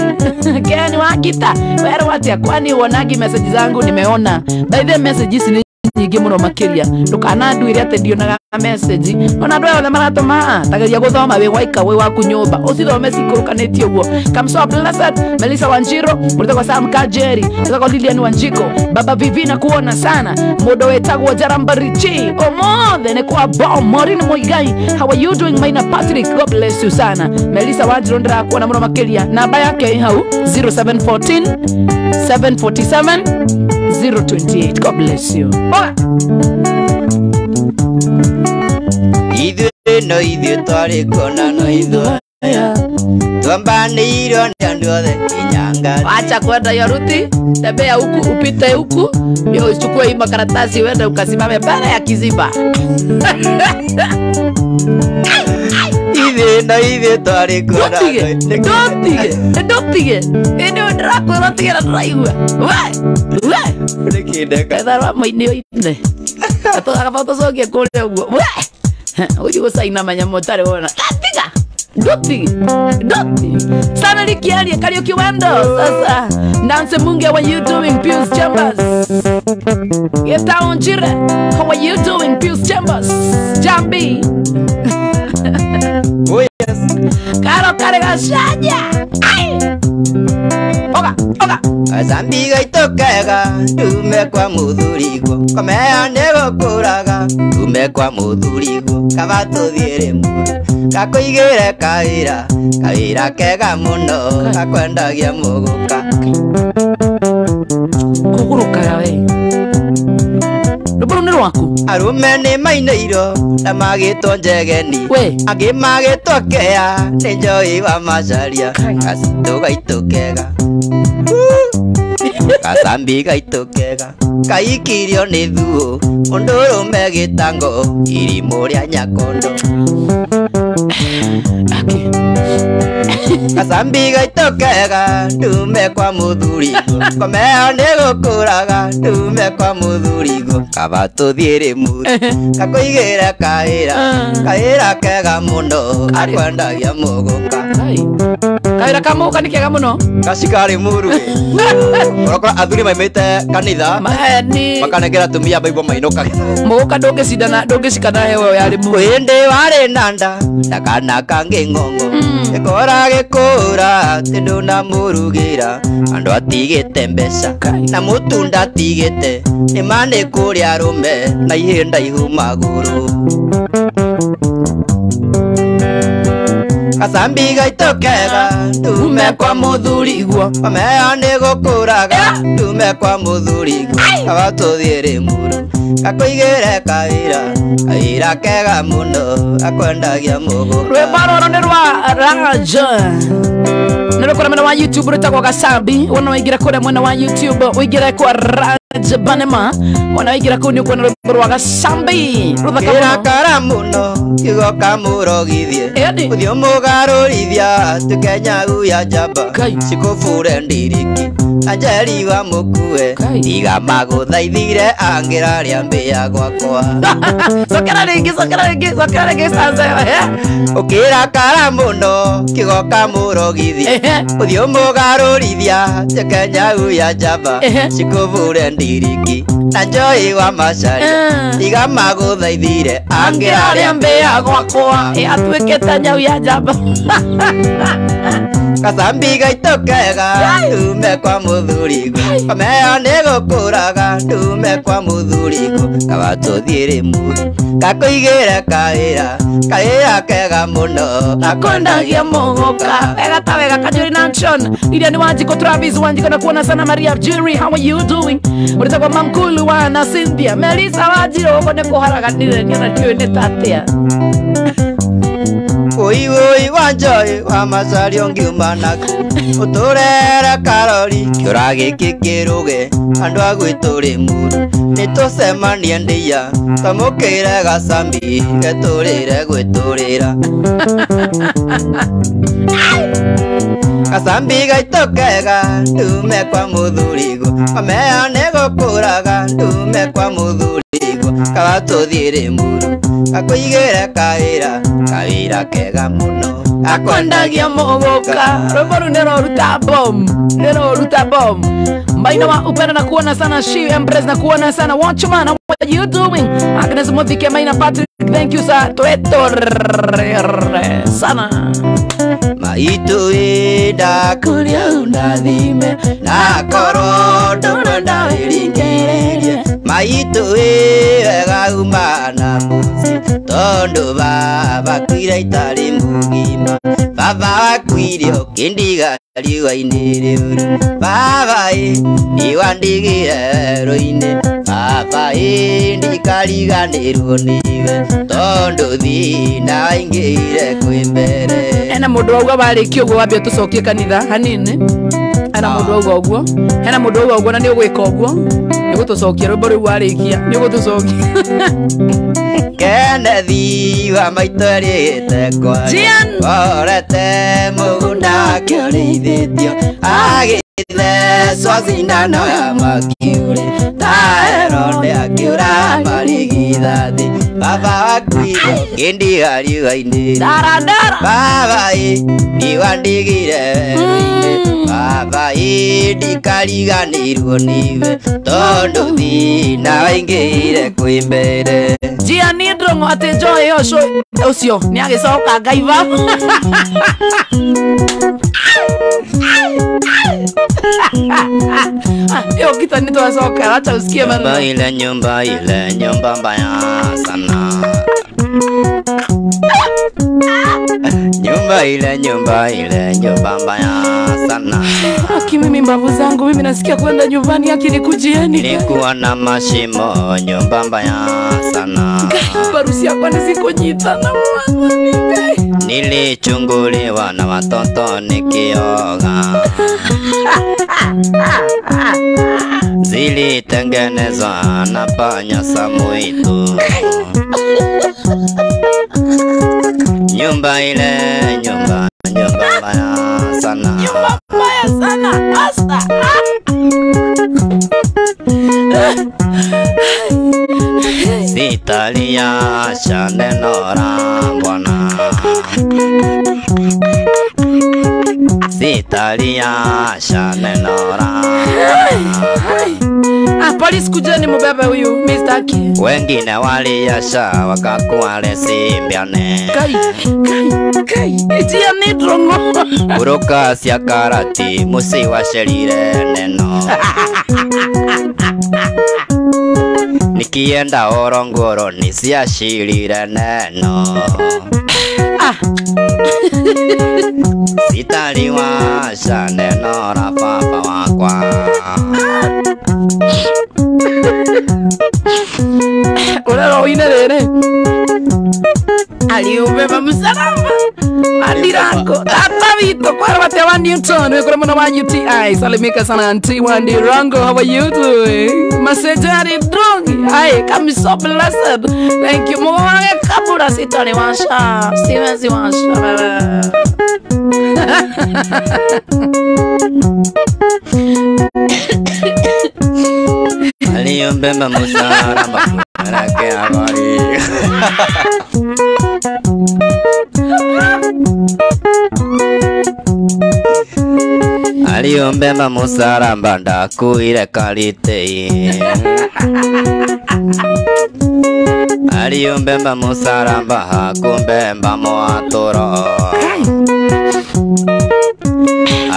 Speaker 3: Ken Wakita wewe watia, kwani uonagi message zangu? Nimeona by the messages ni nyingĩ mũno makĩria, ndũkananduĩre atĩ ndionaga message. Ona andũ aya othe maratũma, tageria gũthoma wĩ gwaika wĩ waku nyũmba, ũcithome cikũrũkanĩtie ũguo. Kamso Blessed, Melissa Wanjiru, mũrĩtagwo Sam Kajeri, mũrĩtagwo Lilian Wanjiko, Baba Vivi na kuona sana, mũndũ wĩtagwo Jarambarichi, ũmũthĩ nĩ kwa Bom, Maureen Muigai, how are you doing? Maina Patrick, God bless you sana. Melissa Wanjiru ndĩrakuona mũno makĩria, namba yake ĩ hau 0714 747 028. God bless you.
Speaker 4: Ithuĩ no ithuĩ twarĩ kuona no ithuĩ twambanĩirwo nĩ andũ othe nginya.
Speaker 3: Acha kwenda hiyo ruti, tembea huku upite huku, ndio uchukue hii makaratasi uende ukasimame mbele ya kiziba.
Speaker 4: Ithuĩ no ithuĩ twarĩ kuona.
Speaker 3: Ndotige, ndotige, ndotige. Ĩndĩ ndĩrakwĩra ũtige na ndũraigua. We, we.
Speaker 4: Nĩkĩ ndeka?
Speaker 3: Etharwa mũini oine. Akaba tũcokie kũrĩa ũguo. We. Ũthiĩ gũcaina manyamũ ũtarĩ wona. Tiga. Ndotige, ndotige. Sana Likiarie, Kariuki Wendo. Sasa Nancy Munge, what you doing? Pius Chambers. Geta Onjire, how are you doing? Pius Chambers. Jambi.
Speaker 4: Oh yes.
Speaker 3: Karo kare gacanya. Ai. Oga, oga.
Speaker 4: Gacambi gaitũ kega ndume kwa mũthuriguo, komea nĩ gũkũraga ndume kwa mũthuriguo, kaba tũthiĩ Rĩmuru gakũigĩre kawĩra, kawĩra kega mũno gakwendagia mũgũka.
Speaker 3: Kũgũrũkaga we. Rwĩmbo rũu nĩ rwaku?
Speaker 4: Arũme nĩ mainĩirwo na magĩtwo njegeni, angĩ magĩtwo kea nĩ njoi wa macaria. Gacitũ gaitũ kega, gacambi gaitũ kega, kaikirio nĩ thuũ mũndũrũme gĩtango irimũ rĩa Nyakondo. Gacambi gaitũ kega ndume kwa mũthuriguo, komea nĩ gũkũraga ndume kwa mũthuriguo, kaba tũthiĩ Rĩmuru gakũigĩre kawĩra, kawĩra kega mũno gakwendagia mũgũka.
Speaker 3: Kawĩra ka mũgũka nĩ kega mũno.
Speaker 4: Gacika Rĩmuru ĩ. Ũrakora athuri maimĩte kanitha makanengera atumia Bible mainũkage.
Speaker 3: Mũgũka ndũngĩcindana, ndũngĩcikana hewa ya Rĩmuru.
Speaker 4: Hĩndĩ warĩ na nda na kana kangĩ ng'ong'o gĩkora gĩkũra atĩ ndũnamũrugĩra, andũ atigĩte mbeca na mũtunda atigĩte, nĩma nĩ kũrĩa arũme na ihĩ ndaihu magũrũ. Gacambi gaitũ kega ndume kwa mũthuriguo, komea nĩ gũkũraga ndume kwa mũthuriguo, kaba tũthiĩ Rĩmuru gakũigĩre kawĩra, kawĩra kega mũno gakwendagia mũgũka.
Speaker 3: Rwĩmbo rũrũ nĩ rwa Raj, nĩ rũkũra mwena wa YouTube rwĩtagwo Gacambi. Wona waingĩra kũrĩa mwena wa YouTube ũingĩre kwa Raj Banema, wona waingĩra kũu nĩ ũkuona rwĩmbo rwa Gacambi rũthaka mũno.
Speaker 4: Kĩrakara mũno kiugo kamũrogithie, ũthiũ mũgarũrithia tuke nyau ya njamba, cikũbure ndiriki Anjeri wa mũkue, tiga magũthaithire angĩra rĩa mbĩa gwakwa.
Speaker 3: Cokera rĩngĩ, cokera rĩngĩ, cokera rĩngĩ stanza ĩyo.
Speaker 4: Ũkĩrakara mũno kiugo kamũrogithie, ũthiũ mũgarũrithia tuke nyau ya njamba, cikũbure ndiriki Na Joy wa Macharia tiga magũthaithire
Speaker 3: angĩrarĩa mbĩa gwakwa atuĩke ta nyau ya njamba.
Speaker 4: Gacambi gaitũ kega ndume kwa mũthurigo kamea nĩgũkũraga ndume kwa mũthurigo kaba tũthiĩ Rĩmuru gakũigĩre kawĩra kawĩra kega mũno
Speaker 3: gakwendagia mũgũka wega ta wega. Kajuri Nation Lidia ni Wanjiko Travis Wanjiko na kuona sana. Maria Jerry, how are you doing? Uritagwa Mamkulu wa na Cynthia Melissa Wanjiro ugo nĩ kũharaganire niona ndiũĩ nĩ ta atĩa.
Speaker 4: Oi oi wa Joy wa Macharia ngiuma naku ũtũrere karori kĩũra gĩkĩ kĩrũge andũ a gwitũ Rĩmuru nĩtũcemanie ndia twamũkĩre gacambi getũrĩre gwĩtũrĩra. Gacambi gaitũ kega ndume kwa mũthurigo kamea nĩgũkũraga ndume kwa mũthurigo kaba tũthiĩ Rĩmuru gakũigĩre kawĩra kawĩra kega mũno
Speaker 3: gakwendagia mũgũka. Rwĩmbo rũu nĩrũruta bomu nĩrũruta bomu. Mbaina wa upendo na kuona sana. She Empress na kuona sana. Watchman, how are you doing? Agnes Muthike Maina Patrick, thank you sir. Twetore sana.
Speaker 4: Maitu ida kuria unathime na korwo ndũrenda wĩringĩrĩrie maitu wega uma na mũciĩ tondũ baba akuire itarĩ mũgima baba wakuire ũkĩndiga riũa-inĩ rĩũru baba ĩ nĩwandigire werũ-inĩ baba ĩ ndikariganĩrwo nĩwe tondũ thĩna waingĩire kwĩ mbere.
Speaker 3: Hena mũndũ wauga warĩkia ũguo wambe ũtũcokie kanitha hanini. Hena mũndũ wauga ũguo, hena mũndũ wauga ũguo na nĩ ũgwĩka ũguo nĩ gũtũcokia rwĩmbo rũu warĩkia nĩ ũgũtũcokia.
Speaker 4: Kennedy wa maitũ erĩte kwaria orete mũgũnda wake ũrĩithĩtio agĩthecwo cindano ya makiure ta Herode akĩũra marigithathi baba wakuire ũkĩndiga riũa-inĩ baba ĩ nĩwandigire werũ-inĩ baba ĩ ndikariganĩrwo nĩwe tondũ thĩna waingĩire kwĩ mbere.
Speaker 3: Gianni Ndũng'ũ atĩ Joy ũcio nĩ agĩcoka Ngai baba. Yo kita nĩ twacoka acha usikie maneno.
Speaker 4: Nyumba ile nyumba mbaya sana. Nyumba ile nyumba mbaya sana.
Speaker 3: Aki mimi mbavu zangu mimi nasikia kwenda nyumbani aki nikujieni.
Speaker 4: Nilikuwa na mashimo nyumba mbaya sana.
Speaker 3: Barusi yakwa nisikunyita na mama mimi.
Speaker 4: Nilichunguliwa na watoto nikioga. Zilitengenezwa na panya Samuitu. Nyumba ile nyumba mbaya sana.
Speaker 3: Nyumba mbaya sana pasta.
Speaker 4: Sitalia neno la Bwana. Sitalia neno la.
Speaker 3: Ah, polisi kujeni mubebe huyu Mr. Ki.
Speaker 4: Wengine waliasha wakakuwa lesimbiane.
Speaker 3: Kai kai kai. Itia ni drongo.
Speaker 4: Kuruka cia karati musiwasherire neno. Nikienda Orongoro nisiashirire neno.
Speaker 3: Ah.
Speaker 4: Sitaliwasha neno la papa wakwa.
Speaker 3: Ora ine rere. Aliubeba msalaba. Andirango. Tata Vito kwa wate wa Newton. Wekura mwana wa UTI. Salimika sana anti wa Andirango. How are you doing? Masejari Drungi. Ay, I'm so blessed. Thank you. Mwange kabura sitaliwasha. Siwezi washa.
Speaker 4: Aliumbeba msalaba kuelekea habari. Aliyombemba musaramba ndakuire kalitei. Aliyombemba musaramba hakumbemba mwaturo.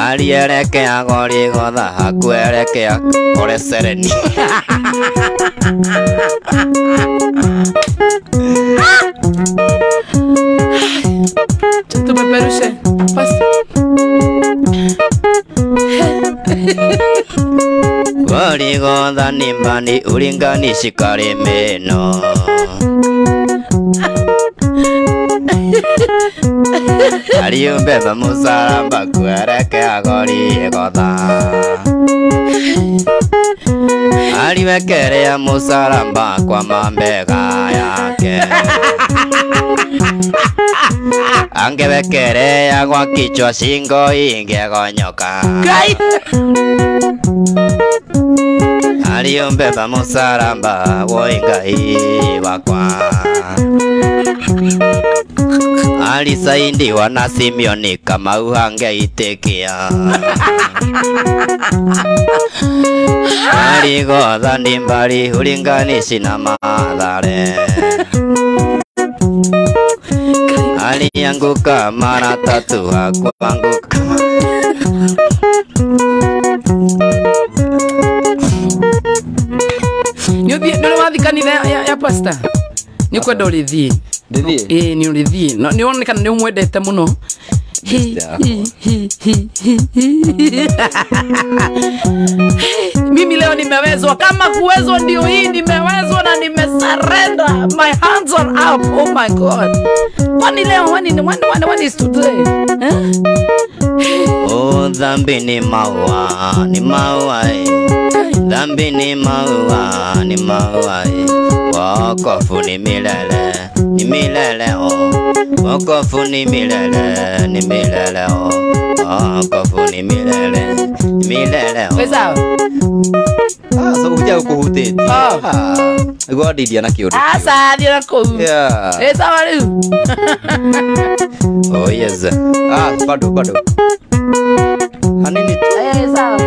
Speaker 4: Alielekea Goligotha hakuelekea kore Sereni.
Speaker 3: Tupeperushe. Basi.
Speaker 4: Goligotha ni mbani ulinganishi karimeno. Aliyombeba musaramba kuelekea Goligotha. Aliwekelea musaramba kwa mambega yake. Angewekelea kwa kichwa shingo ingegonyoka. Aliyombeba musaramba woi Ngai wakwa. Alisaindiwa na Simioni Kamau hangeitikia. Goligotha ni mbali ulinganishi na Mathare. Alianguka mara tatu hakuanguka.
Speaker 3: Nĩ wathi kanitha ya pastor? Nĩ kwenda ũrĩthiĩ.
Speaker 2: Ndĩthiĩ?
Speaker 3: Ĩĩ nĩ ũrĩthiĩ. Nĩ wonekana nĩ ũmwendete mũno. Mimi leo nimewezwa, kama kuwezwa ndio hii, nimewezwa na nimesarenda. My hands are up. Oh my God. Kwani leo when is today? Eh?
Speaker 4: Oh, dhambi ni maua, ni maua. Dhambi ni maua, ni maua. Wokovu ni milele, ni milele oh. Wokovu ni milele, ni milele oh. Wokovu ni milele, ni milele oh.
Speaker 3: Weza.
Speaker 2: Ah, so uja ukuhutĩtie. Ah. Nĩguo ndindia na kĩũndũ.
Speaker 3: Aca, thiĩ na kũu.
Speaker 2: Yeah.
Speaker 3: Ĩ sawa rĩu.
Speaker 4: Oh yes.
Speaker 2: Ah, bado bado. Hanini tu.
Speaker 3: Eh, sawa.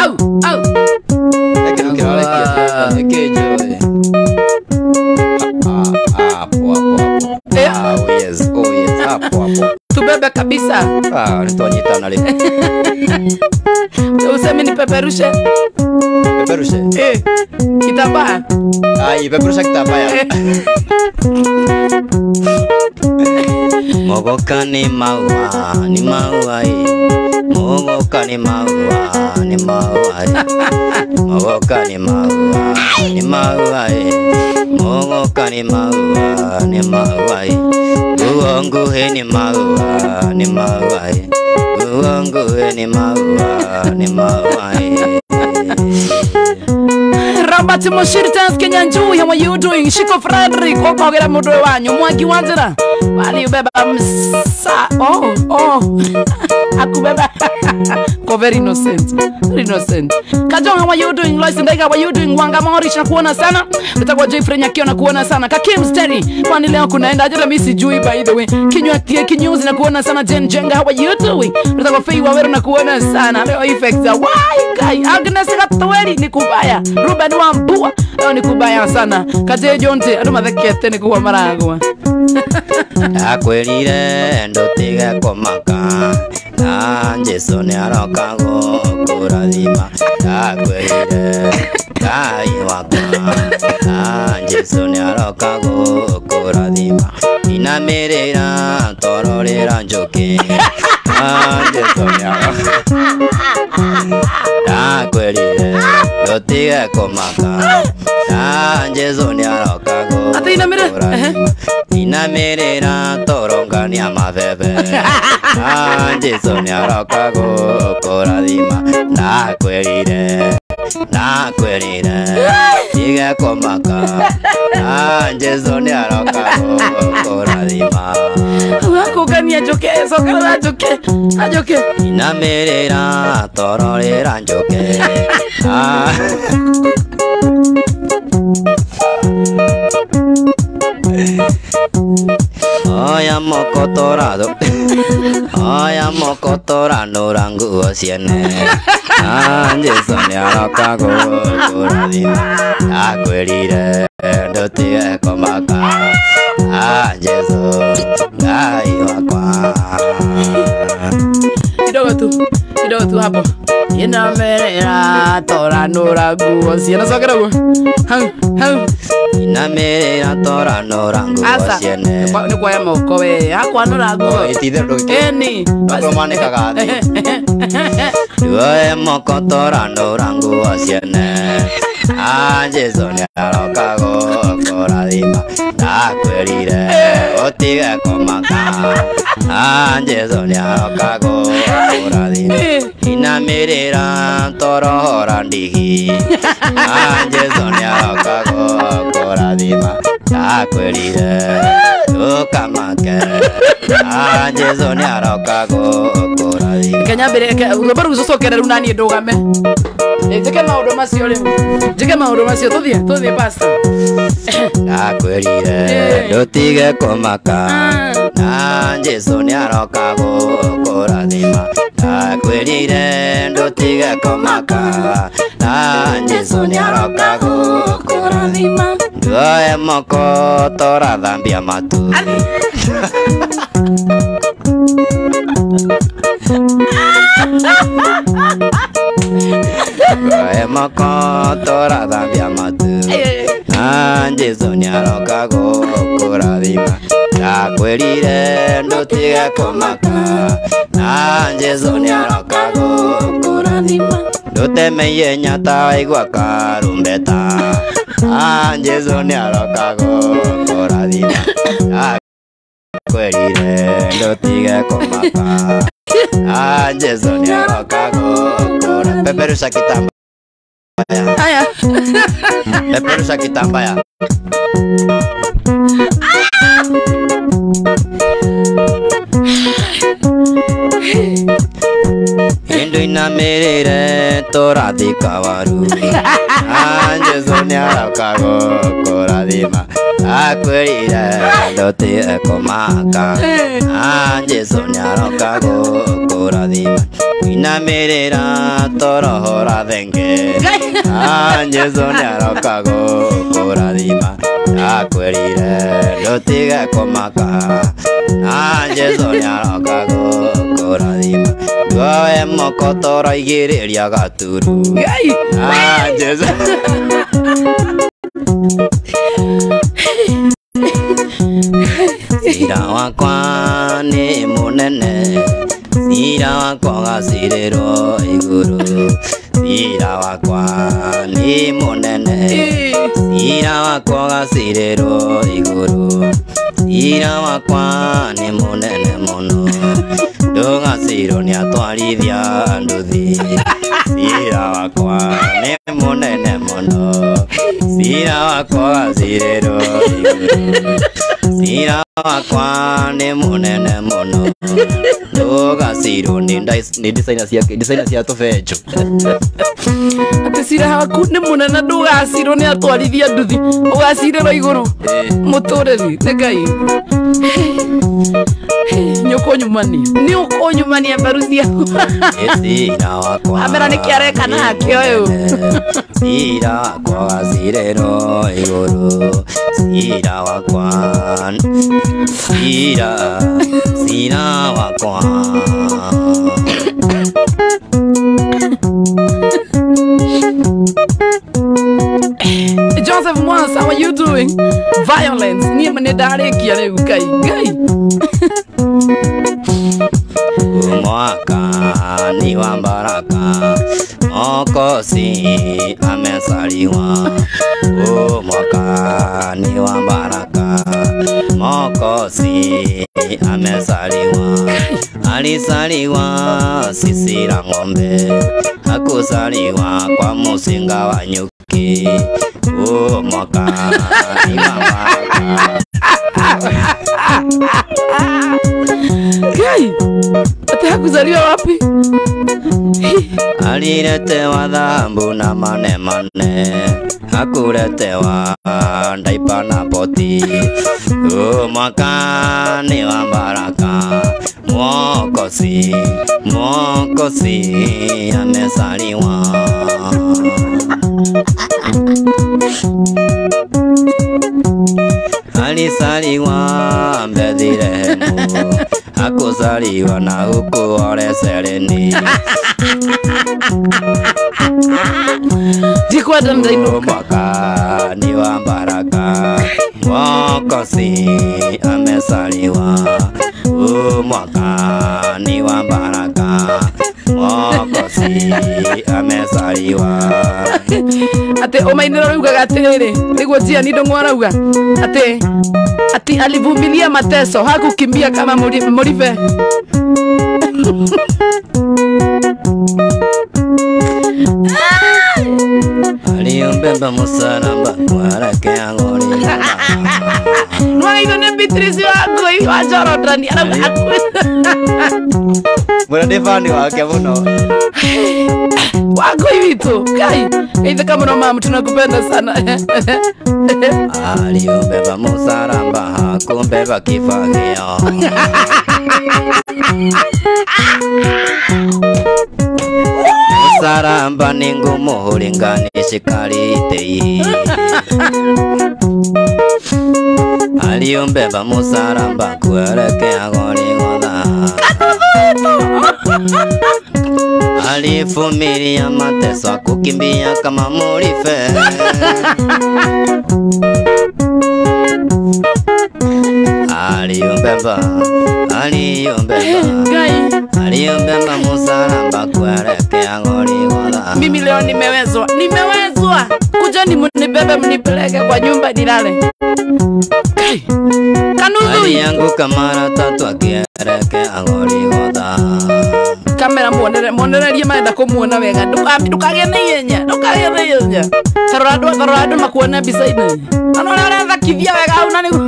Speaker 3: Au, au.
Speaker 2: Kĩndũ kĩrarekia. Nĩkĩ njũĩ? Ah, hapo hapo hapo. Ah, oh yes, oh yes, hapo hapo.
Speaker 3: Tubebe kabisa.
Speaker 2: Ah, nitwanyitana rĩu.
Speaker 3: Usemi nipeperushe.
Speaker 2: Peperushe?
Speaker 3: Eh, kitambaa.
Speaker 2: Ai, peperusha kitambaa.
Speaker 4: Mogoka ni maua, ni maua. Mogoka ni maua, ni maua. Mogoka ni maua, ni maua. Mogoka ni maua, ni maua. Nguo ni maua, ni maua. Nguo ni maua, ni maua.
Speaker 3: Robert Mushiri Kenya Njui, how are you doing? Shiko Frederick, okogera mundu wanyu mwangi wa njira wali ubeba msa. Oh, oh. Akubeba. Ko very innocent. Very innocent. Kajong, how are you doing? Lois Ndaiga, how are you doing? Wanga Morris nakuona sana. Nitakuwa Jeffrey Nyakio nakuona sana. Kakim Steri, kwani leo kunaenda aje? Mimi sijui by the way. Kinywa tie kinyuzi nakuona sana. Jen Jenga, how are you doing? Nitakuwa Fei Waweru nakuona sana. Leo effects. Why guy? Agnes Gatweri ni kubaya. Ruben Wambua leo ni kubaya sana. Kaje Jonte andu mathekete ni kuwa maragwa.
Speaker 4: Akwirire ndutige kumaka na Jesu nĩaroka gũkũrathima. Ndakwĩrire Ngai wakwa na Jesu nĩaroka gũkũrathima. Inamĩrĩra tororĩra njũkĩ na Jesu nĩaroka. Ndakwĩrire ndutige kũmaka na Jesu nĩaroka gũkũrathima. Inamĩrĩra torongania mabebe na Jesu nĩaroka gũkũrathima. Ndakwĩrire ndakwĩrire tige kũmaka na Jesu nĩaroka gũkũrathima.
Speaker 3: Wakũngania njũkĩ, cokerera njũkĩ, njũkĩ.
Speaker 4: Inamĩrĩra tororĩra njũkĩ. ciene na Jesu nĩaroka gũkũrathima ndakwĩrire ndũtige kũmaka ah Jesu Ngai wakwa
Speaker 3: kidogo tu hapo inamerera toranura nguo ciene cokera guo hau hau
Speaker 4: inamerera toranura nguo ciene
Speaker 3: nĩ kuoya moko we akwanũra nguo ĩni
Speaker 4: manĩkaga thĩ tuoe moko toranura nguo ciene ah Jesu nĩaroka gũkũrathima ndakwĩrire ũtige kũmaka ah Jesu nĩaroka gũkũrathima inamirira torohora ndigi ah Jesu nĩaroka gũkũrathima ndakwĩrire ndũkamake ah Jesu nĩaroka gũkũrathima
Speaker 3: kenya mbere rwĩmbo rũu rũcokere rĩu naniĩ ndũgame njĩke maũndũ macio rĩu njĩke maũndũ macio tũthiĩ pastor
Speaker 4: ndakwĩrire ndũtige kũmaka na Jesu nĩaroka gũkũrathima ndakwĩrire ndũtige kũmaka na Jesu nĩaroka gũkũrathima nduoe moko torathambia matu nduoe moko torathambia matu na Jesu nĩaroka gũkũrathima ndakwĩrire ndũtige kũmaka na Jesu nĩaroka gũkũrathima ndũtemeiye nyata waigua karumbeta ah Jesu nĩaroka gũkũrathima ndakwĩrire ndũtige kũmaka ah Jesu nĩaroka gũkũrathima peperusha kitambaya
Speaker 3: haya
Speaker 4: peperusha kitambaya Hindu inamirire torathika waru ah Jesu nĩaroka gũkũrathima ndakwĩrire ndũtige kũmaka ah Jesu nĩaroka gũkũrathima inamirira torohora thenge ah Jesu nĩaroka gũkũrathima ndakwĩrire ndũtige kũmaka ah Jesu nĩaroka gũkũrathima nduoe moko toroigĩrĩria gaturu ah Jesu cira wakwa nĩ mũnene cira wakwa ũgacirĩrwo igũrũ cira wakwa nĩ mũnene cira wakwa ũgacirĩrwo igũrũ cira wakwa nĩ mũnene mũno ndũgacirwo nĩ atwarithia nduthi cira wakwa nĩ mũnene mũno cira wakwa ũgacirĩrwo igũrũ cira wakwa nĩ mũnene mũno ndũgacirwo nĩ designer cia tũbenjo
Speaker 3: atĩ cira waku nĩ mũnene ndũgacirwo nĩ atwarithia nduthi ũgacirĩrwo igũrũ mũtũrĩri nĩ Ngai nĩ ũkũnyumania mbaru ciaku
Speaker 4: cira wakwa
Speaker 3: amera nĩkĩ areka nake ũyũ
Speaker 4: cira wakwa ũgacirĩrwo igũrũ cira wakwa cira cira wakwa
Speaker 3: Joseph Mwansa, how are you doing? Violence. Niĩ nĩ ndarĩkia rĩu Ngai Ngai
Speaker 4: Mwaka ni wa baraka Mwokozi amezaliwa Mwaka ni wa baraka Mwokozi amezaliwa Alizaliwa sisi la ng'ombe Hakuzaliwa kwa muzinga wa nyuki Mwaka ni wa baraka
Speaker 3: Ngai ati hakuzaliwa wapi?
Speaker 4: Aliletewa dhahabu na manemane hakuletewa ndaipa na poti. Mwaka ni wa baraka, Mwokozi, Mwokozi amezaliwa. Alizaliwa Bethlehemu, hakuzaliwa na huku Oresereni.
Speaker 3: Ndikwenda ndainuka.
Speaker 4: Mwaka ni wa baraka, Mwokozi amezaliwa. Mwaka ni wa baraka, Mwokozi amezaliwa.
Speaker 3: Ate omainĩro raugaga atĩrĩrĩ, nĩguo Jiani Ndung'u arauga atĩ ati alivumilia mateso, hakukimbia kama Muribe.
Speaker 4: Aliumbeba msalaba kuelekea Golgotha.
Speaker 3: Nĩwagaithio nĩ Beatrice Wangũi wa Jorodani arauga
Speaker 2: Mũno nĩ fani wake mũno.
Speaker 3: Wangũi witũ Ngai geithĩka mũno mamu, tunakupenda sana.
Speaker 4: Aliubeba msalaba hakumbeba kifagio. Msalaba ni ngumu hulinganishi karitei. Aliumbeba msalaba kuelekea Golgotha. Alivumilia mateso hakukimbia kama Muribe. Aliumbeba, aliumbeba,
Speaker 3: Ngai,
Speaker 4: aliumbeba msalaba kuelekea Golgotha.
Speaker 3: Mimi leo nimewezwa, nimewezwa. Kujeni mnibebe mnipeleke kwa nyumba nilale. Kai, Kanuthu.
Speaker 4: Alianguka mara tatu akielekea Golgotha.
Speaker 3: Kamera muonere, muonererie marenda kumuona wega. Ndukagĩe na ihenya, ndukagĩe na ihenya. Tarora andũ, tarora andũ makuone mbica-inĩ. Ona ũrĩa ũrethakithia wega hau na nĩguo.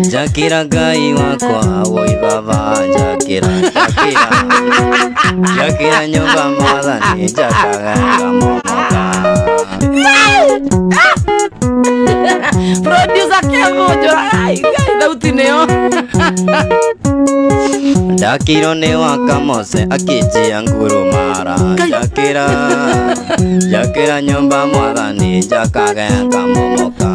Speaker 4: Njakĩra Ngai wakwa woi baba, njakĩra, njakĩra, njakĩra nyũmba mwathani, njakaga ngamomoka.
Speaker 3: Producer Kevo, njũra, ai, Ngai, thauti nĩyo.
Speaker 4: Ndakirwo nĩ Wakamose akĩnjia ngurumara. Njakĩra, njakĩra nyũmba mwathani, njakage ngamomoka.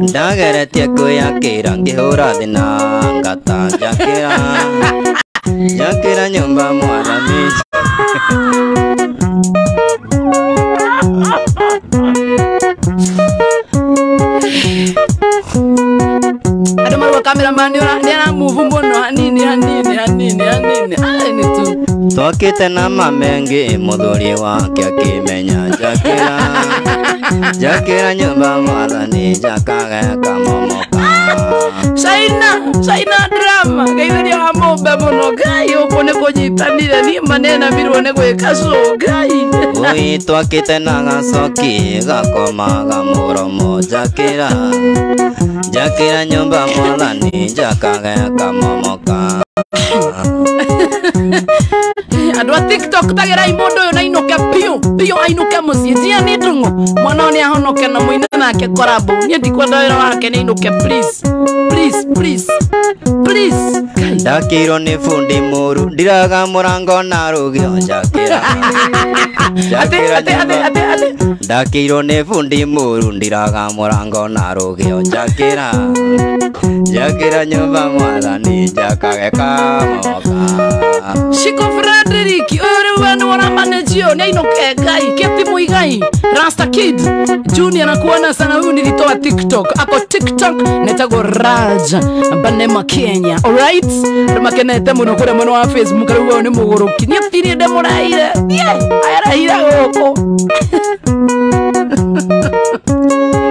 Speaker 4: Ndageretie kwĩyakĩra ngĩhũra thĩ na ngata. Njakĩra, njakĩra nyũmba mwathani.
Speaker 3: Andũ marauga cameraman nĩ aramove mũno hanini hanini hanini hanini. Ai, nĩ tu.
Speaker 4: Twakĩte na mamengi mũthuri wake akĩmenya. Njakĩra, njakĩra nyũmba mwathani, njakage kamomoka.
Speaker 3: China, China drama. Geithĩria wa mũmbe mũno. Ngai, ũguo nĩ kũnyitanire. Niĩ manenamirwo nĩ gwĩka show. Ngai.
Speaker 4: Oi, twakĩte na gacoki gakomaga mũromo. Njakĩra, njakĩra nyũmba mwathani, njakage kamomoka.
Speaker 3: Andũ a TikTok tagĩrai mũndũ ũyũ na ainũke biũ biũ, ainũke mũciĩ. Jiani Ndung'u mwana ũyũ nĩahonoke na mũine nake korabo. Niĩ ndikwenda wĩra wake, nĩainũke please, please, please, please.
Speaker 4: Ndakĩirwo nĩ bundi mũru, ndiraga mũrango na rũgĩo. Njakĩra,
Speaker 3: Atĩ,
Speaker 4: njakĩra
Speaker 3: atĩ, atĩ,
Speaker 4: nyũmba.
Speaker 3: atĩ, atĩ.
Speaker 4: Ndakĩirwo nĩ bundi mũru, ndiraga mũrango na rũgĩo. Njakĩra, njakĩra nyũmba mwathani, njakage kamomoka.
Speaker 3: Shiko Frederick, ũyũ rĩu we nĩwe ũramanage ũyũ, nĩainũke Ngai, Keti Muigai, Rasta Kid Junior nakuona sana, huyu nilitoa TikTok, ako TikTok netagwo Raj Banema Kenya. Alright, andũ makenete mũno kũrĩa mwena wa Facebook, rĩu ũyũ nĩ mũgũrũki, niĩ ti niĩ ndĩmũraire, niĩ ayarahire gũkũ.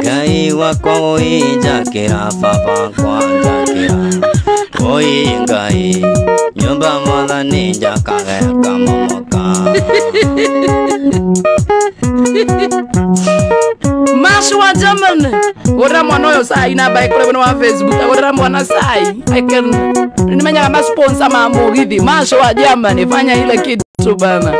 Speaker 4: Ngai wakwa oi njakĩra, baba kwa njakĩra, oi Ngai nyũmba mwathani, njakage kamomoka.
Speaker 3: Mash wa German, gũrĩra mwana ũyũ cai namba ĩ kũrĩa mwena wa Facebook, gũrĩra mwana cai. I can nimenyaga ma sponsor ma mũgithi. Mash wa German, fanya ile kitu bana.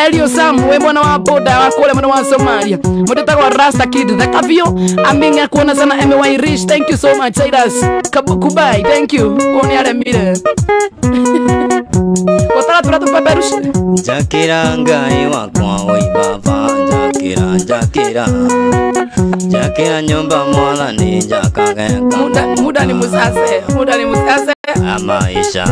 Speaker 3: Elio Sam we mwana wa boda wa kule mwana wa Somalia muteta Rasta Kid the Kavio aminga kuona sana MY Rich thank you so much Cyrus Kubai thank you oni aremire Otara tura tupeperushe
Speaker 4: Jakira ngai wakwa oi baba jakira jakira jakira nyumba mwathani jakage
Speaker 3: muda ni musase
Speaker 4: maisha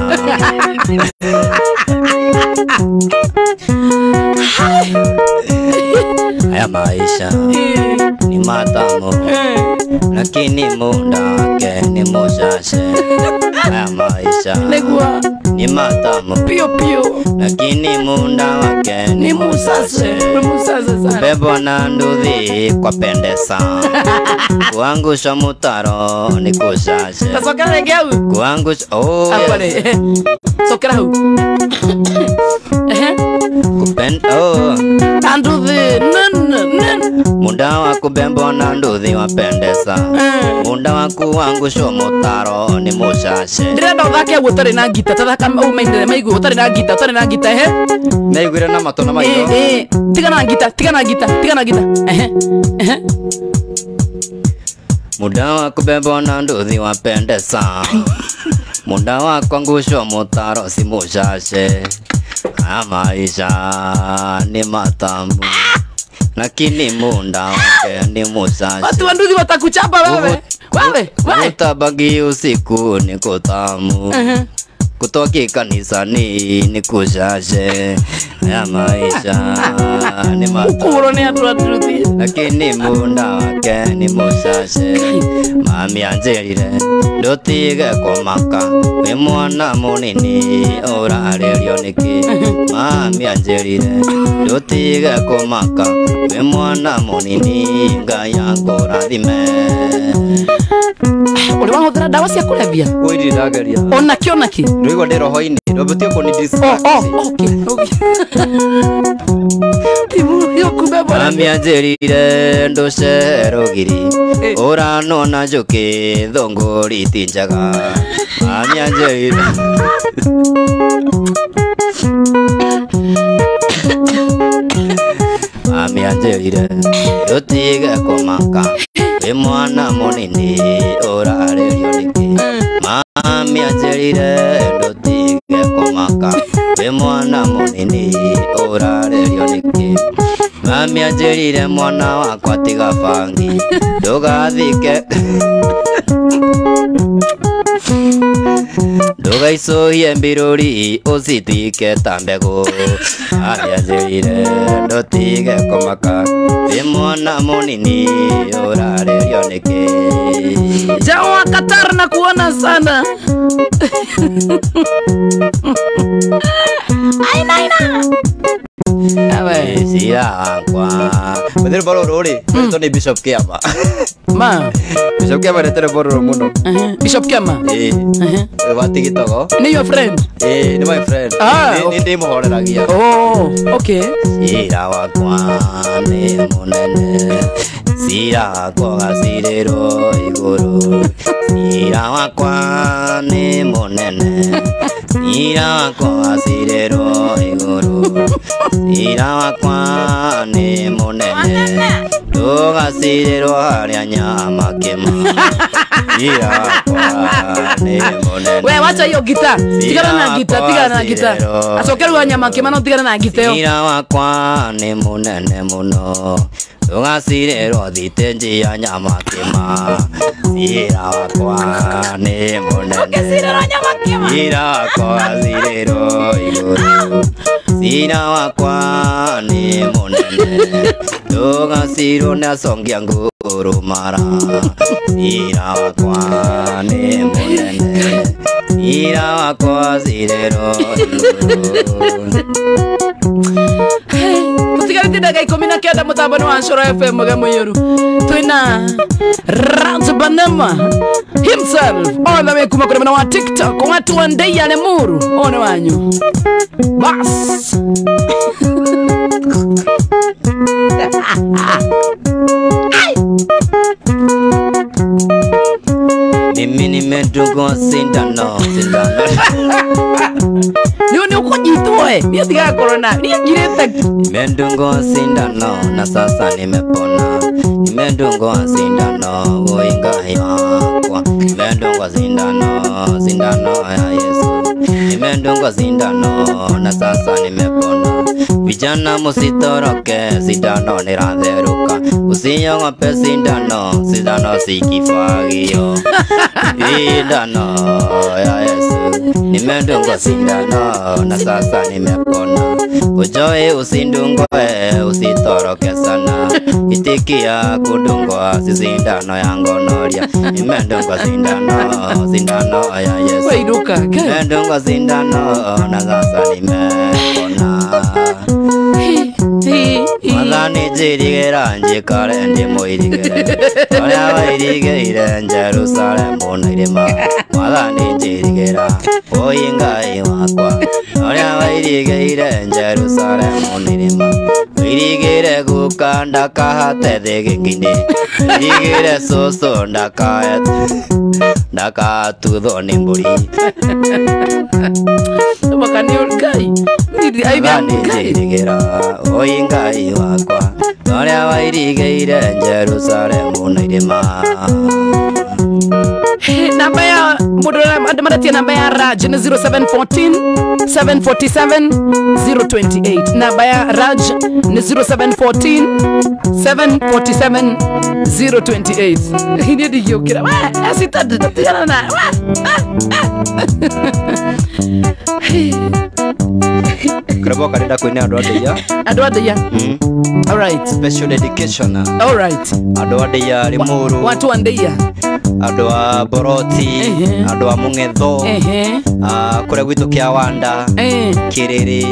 Speaker 4: haya maisha ni matamu lakini muda wake ni muchache. Haya maisha
Speaker 3: Negua
Speaker 4: ni matamu
Speaker 3: pio pio
Speaker 4: lakini muda wake
Speaker 3: ni muchache. Ni muchache sana.
Speaker 4: Bebo na nduthi kwa pendesa kuangusha mutaro ni kuchache.
Speaker 3: Tasokera rĩngĩ hau
Speaker 4: kuangusha oh yes.
Speaker 3: Sokera hau
Speaker 4: oh
Speaker 3: nduthi nen
Speaker 4: muda wa kubembo na nduthi wapendesa muda wa kuangusha mutaro ni muchache.
Speaker 3: Ndĩrenda ũthake ũguo ũtarĩ na ngita tathaka ũmainĩre maigue ũtarĩ na ngita ũtarĩ na ngita ehe
Speaker 2: meiguire na matũ na maitho
Speaker 3: tigana na ngita tigana na ngita tigana na ngita ehe ehe
Speaker 4: muda wa kubembo na nduthi wapendesa muda wa kuangusha mutaro si muchache. Haya maisha ni matamu lakini muda wake ni muchache.
Speaker 3: Watu wa nduthi watakuchapa wewe. Wewe, wewe.
Speaker 4: Kutabagi usiku ni kutamu. Kutoki kanisani ni kuchache. Haya maisha ni matamu
Speaker 3: Ukuro ni andũ a nduthi
Speaker 4: lakini muda wake ni muchache. Mami anjĩrire ndũtige kũmaka wĩ mwana mũnini ũrarĩrio nĩkĩ. Mami anjĩrire ndũtige kũmaka wĩ mwana mũnini Ngai akũrathime.
Speaker 3: Ũrĩ wahũthĩra ndawa cia kũrebia?
Speaker 2: Oi ndirĩ ndageria.
Speaker 3: Onakĩ onakĩ?
Speaker 2: Ndũraigua ndĩ roho-inĩ ndũbatiĩ kũni distract.
Speaker 3: Oh okay okay.
Speaker 4: Mami anjĩrire ndũcere rũgiri ũranona njũkĩ thũngũri ti njega. Mami anjĩrire Mami anjĩrire ndũtige kũmaka wĩ mwana mũnini ũrarĩrio nĩkĩ. Mami anjĩrire ndũtige kũmaka wĩ mwana mũnini ũrarĩrio nĩkĩ. Mami anjĩrire mwana wakwa tiga bangi ndũgathike ndũgaicũhie mbirũri ũcitwike ta mbegũ. Mami anjĩrire ndũtige kũmaka wĩ mwana mũnini ũrarĩrio nĩkĩ.
Speaker 3: Jawa Qatar na kuona sana. Aina aina. Awe
Speaker 4: sira wakwa
Speaker 2: Mũthĩ rwĩmbo rũrũ rĩ rwĩtwo nĩ Bishop Kiama.
Speaker 3: Ma
Speaker 2: Bishop Kiama endete rwĩmbo rũrũ mũno.
Speaker 3: Bishop Kiama
Speaker 2: wa Tigitogo.
Speaker 3: Ni your friend?
Speaker 2: Ni my friend. Nĩ ndĩmũhoreragia.
Speaker 3: Oh okay.
Speaker 4: Cira wakwa nĩ mũnene cira wakwa ũgacirĩrwo igũrũ. Cira wakwa nĩ mũnene cira wakwa ũgacirĩrwo igũrũ. Cira wakwa nĩ mũnene ndũgacirĩrwo harĩa nyama kĩma. Cira wakwa nĩ mũnene.
Speaker 3: We wacha hiyo gita. Tigana na gita, tigana na gita. Acokerwo nyama kĩma no tigana na gita ĩyo.
Speaker 4: Cira wakwa nĩ mũnene mũno ndũgacirĩrwo thitĩnji ya nyama kĩma. Cira wakwa nĩ mũnene
Speaker 3: Ũgĩcirĩrwo nyama kĩma.
Speaker 4: Cira wakwa ũgacirĩrwo igũrũ. Cira wakwa nĩ mũnene ndũgacirwo nĩ acongĩa ngũrũ mara. Cira wakwa nĩ mũnene cira wakwa ũgacirĩrwo igũrũ.
Speaker 3: Tutigarĩtie ndagĩka 19 mũtambo-inĩ wa Coro FM Mũge Mũiyũru. Twĩna Rans Banema himself all the way kuma kũrĩ mwena wa TikTok watu wa Ndeiya Limuru ũyũ nĩ wanyu bas.
Speaker 4: Mimi nimedungwa sindano sindano.
Speaker 3: Nĩ ũkũnyitwo. We, niĩ tigaga kũrona. Niĩ ngirĩte.
Speaker 4: Nimedungwa sindano na sasa nimepona. Nimedungwa sindano uinga yakwa. Nimedungwa sindano, sindano ya Yesu. Nimedungwa sindano na sasa nimepona. Vijana musitoroke, sindano niratheruka. Usiogope sindano, sindano si kifagio. Sindano ya Yesu. Nimedungwa sindano na sasa nimepona. Ujoe usindungwe, usitoroke sana. Itikia kudungwa si sindano ya ngonoria. Nimedungwa sindano, sindano ya Yesu.
Speaker 3: Wainuka.
Speaker 4: Nimedungwa sindano na sasa nimepona. Mwathani njirigĩra njikare ndĩmũirigĩre ũrĩa wairigĩire Jerusalemu na irĩma. Mwathani njirigĩra ũi Ngai wakwa ũrĩa wairigĩire Jerusalemu na irĩma. Wairigĩire guka ndakahate thĩgĩngĩ-inĩ, wairigĩire cũcũ ndakatuthwo nĩ mbũri.
Speaker 3: Mwaka nĩ Ngai.
Speaker 4: Mwathani njirigĩra ũi Ngai wakwa ũrĩa wairigĩire Jerusalemu na irĩma.
Speaker 3: Namba ya mũndũ ũrĩa maratia namba ya Raj nĩ 0714 747 028. Namba ya Raj nĩ 0714 747 028. Niĩ ndingĩũkĩra. We, tigana na. We,
Speaker 2: Kĩrĩa karenda kwĩna andũ a Ndeiya.
Speaker 3: Andũ a Ndeiya. All right.
Speaker 2: Special dedication.
Speaker 3: All right.
Speaker 2: Andũ a Ndeiya Limuru.
Speaker 3: Watu wa Ndeiya.
Speaker 2: Andũ a Boroti, andũ a Mũng'etho, kũrĩa gwitũ kĩa Wanda, Kĩrĩrĩ,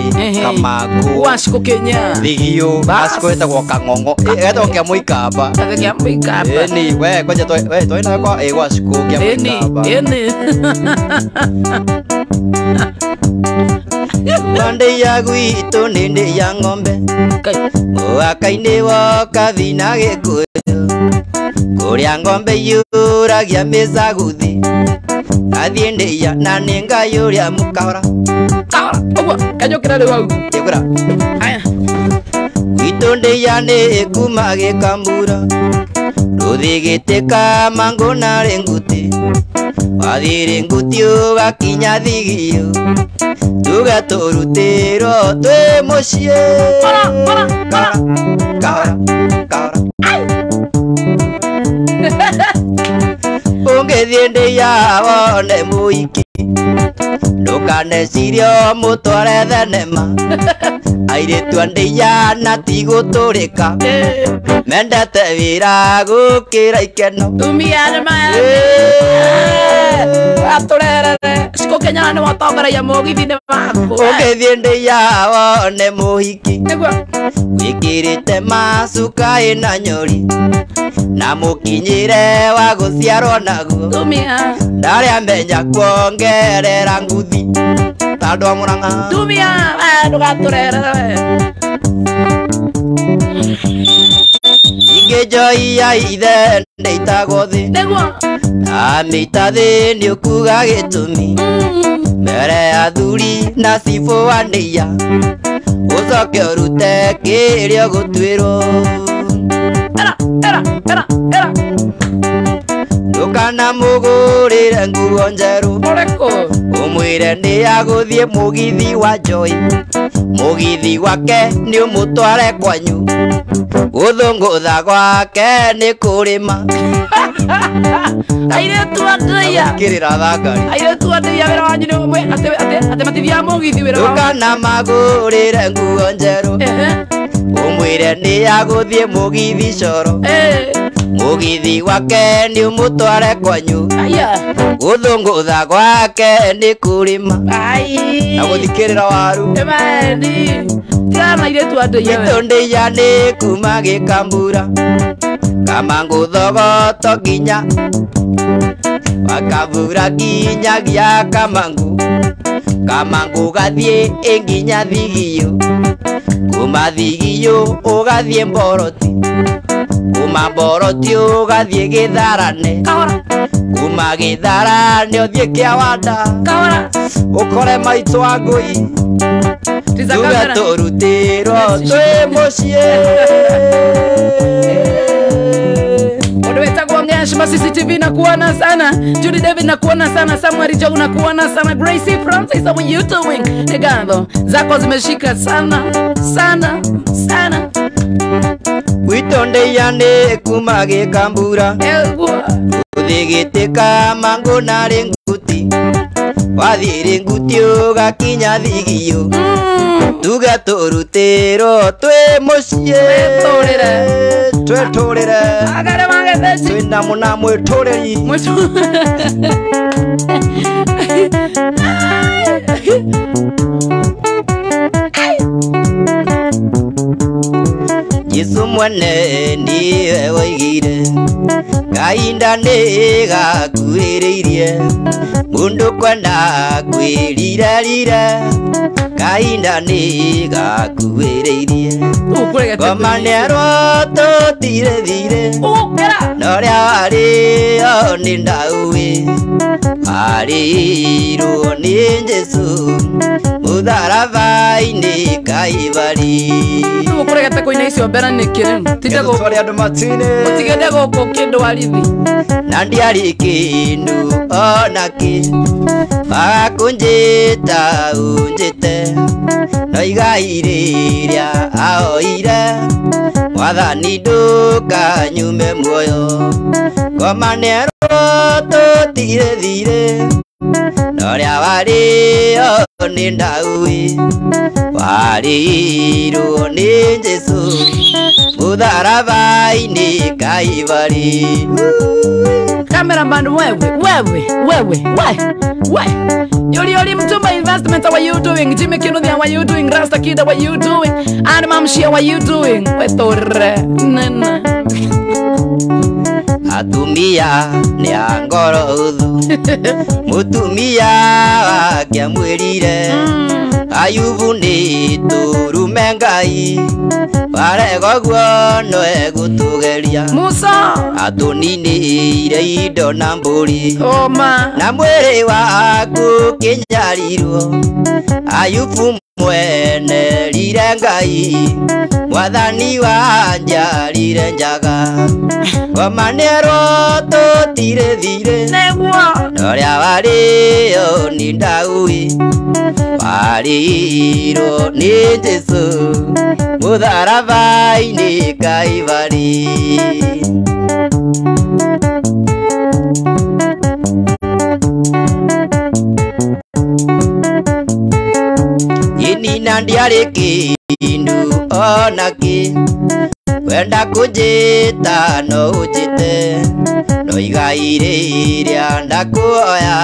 Speaker 2: Kamangũ,
Speaker 3: Wacikũ Kenya,
Speaker 2: Thigio, Wacikũ ĩtagwo Kang'ong'o, ĩtagwo kĩa Mũikamba.
Speaker 3: Kĩa Mũikamba.
Speaker 2: Ĩni, we kwanja we twĩ nawe kwa ĩ Wacikũ kĩa Mũikamba.
Speaker 3: Ĩni.
Speaker 4: Ndeiya gwitũ nĩ ndeiya ng'ombe, mũhaka-inĩ woka na Gĩkũyũ, kũrĩa ng'ombe iyũragia mĩcaguthi, athiĩ ndeiya na nĩ ngayũria mũkahora.
Speaker 3: Kahora, ũguo, kanyũkĩra rĩu hau.
Speaker 4: Ĩkũra.
Speaker 3: Aya.
Speaker 4: Gwitũ ndeiya nĩ ĩkuma gĩkambura, rũthigĩte Kamangũ na Rĩnguti, wathiĩ Rĩnguti ũgakinya Thigio, tuge tũrutĩrwo twĩ mũciĩ.
Speaker 3: Kahora, kahora,
Speaker 4: kahora, kahora. Ũngĩthiĩ ndeiya wone mũhiki, ndũkanecirie ũmũtware thenema. Airĩtu a ndeiya na ti gũtũrĩka, mendete wĩra gũkĩra ikeno.
Speaker 3: Tumia nĩ atũrerere Cikũ Kenya nĩ watongoragia mũgithi-inĩ waku.
Speaker 4: Ũngĩthiĩ ndeiya wone mũhiki,
Speaker 3: nĩguo
Speaker 4: wĩkĩrĩte macuka ĩna nyori, na mũkinyĩre wa gũciarwo naguo.
Speaker 3: Tumia
Speaker 4: ndarĩ amenya kuongerera nguthi ta andũ a Mũrang'a.
Speaker 3: Tumia ndũgatũrerere we.
Speaker 4: Ingĩ njoi ya ithe ndĩitagwo thĩ,
Speaker 3: nĩguo
Speaker 4: amĩita thĩ nĩ ũkuga gĩtũmi, mbere ya athuri na cibũ wa ndeiya, ũcoke ũrute kĩrĩa ũgũtuĩrwo.
Speaker 3: Era, era, era, era.
Speaker 4: Ndũkanamũgũrĩre nguo njerũ,
Speaker 3: ũrĩkũ?
Speaker 4: Ũmwĩre nĩ agũthiĩ mũgithi wa Joy, mũgithi wake nĩ ũmũtware kwanyu, gũthũngũtha gwake nĩ kũrĩma.
Speaker 3: Airĩtu a Ndeiya.
Speaker 2: Kĩrĩra thangari.
Speaker 3: Airĩtu a Ndeiya wĩra wanyu nĩ ũmwe, atĩ matithiaga mũgithi wĩra wao.
Speaker 4: Ndũkanamagũrĩre nguo njerũ, ũmwĩre nĩ agũthiĩ mũgithi coro, mũgithi wake nĩ ũmũtware kwanyu, gũthũngũtha gwake nĩ kũrĩma.
Speaker 2: Na gũthikĩrĩra waru.
Speaker 3: Ĩmaeni. Tigana na airĩtu a Ndeiya we.
Speaker 4: Gwitũ ndeiya nĩ kuma gĩkambura, Kamangũ thogoto nginya wakambura nginyagia Kamangũ, Kamangũ gathiĩ nginya Thigio, kuma Thigio ũgathiĩ Mboroti, kuma Mboroti ũgathiĩ Gĩtharane,
Speaker 3: Kahora.
Speaker 4: kuma Gĩtharane ũthiĩ Kĩawanda,
Speaker 3: Kahora.
Speaker 2: Ũkore maitũ wa ngũi.
Speaker 4: Tuge tũrutĩrwo twĩ mũciĩ.
Speaker 3: Ngashma CCTV na kuona sana, Judy David na kuona sana, Samuel Joe na kuona sana, Gracie Francis, how are you doing? Nigando zako zimeshika sana sana sana.
Speaker 4: Witonde yane kumage kambura uthigiteka mango na ringuti wathire nguti ugakinya thigio tuge turutiro twi mucii twetũrĩre
Speaker 3: agare magetheci
Speaker 4: twĩna mũna mwĩtũrĩri Jesu mwene niwe woigire kahinda nĩ gakuhĩrĩirie mũndũ kwenda kwĩrirarira kahinda nĩ gakuhĩrĩirie ngoma nĩerwo tũtirĩ thirĩ na ũrĩa warĩo nĩ ndaũĩ warĩirwo nĩ Jesu mũtharaba-inĩ Kaivari.
Speaker 3: Ũkũregete kũina icio mbere nĩkĩ rĩu? Tinde
Speaker 4: gũkũ andũ matine
Speaker 3: ũtigende gũkũ kĩndwarithi
Speaker 4: na ndiarĩ kĩndũ ona kĩ magakũnjĩta ũnjĩte no igai rĩrĩa aoire Mwathani ndũkanyume muoyo ngoma nĩerwo tũtirĩ thirĩ na ũrĩa warĩo nĩ ndaũĩ warĩirwo nĩ Jesu mũtharaba-inĩ Kaivari.
Speaker 3: Cameraman wewe wewe wewe we we Yoli Yoli Mtumba Investment, how are you doing? Jimmy Kinuthia, how are you doing? Rasta Kid, how are you doing? And Mamshi, how are you doing? Wetore nena
Speaker 4: Atumia nĩ a ngoro hũthũ mũtumia wake amwĩrire Ayubu nĩ tũrume Ngai warega ũguo no egũtũgeria
Speaker 3: Musa
Speaker 4: atũninĩire indo na mbũri
Speaker 3: Oma
Speaker 4: na mwĩrĩ waku kĩnyarirwo Ayubu mwene rire Ngai Mwathani wanjarire njaga ngoma nĩerwo tũtirĩ thirĩ
Speaker 3: nĩguo
Speaker 4: na ũrĩa warĩo nĩ ndaũĩ warĩirwo nĩ Jesu mũtharaba-inĩ Kaivari. Inina ndiarĩ kĩndũ ona kĩ wenda kũnjĩta no ũnjĩte no igai rĩrĩa ndakuoya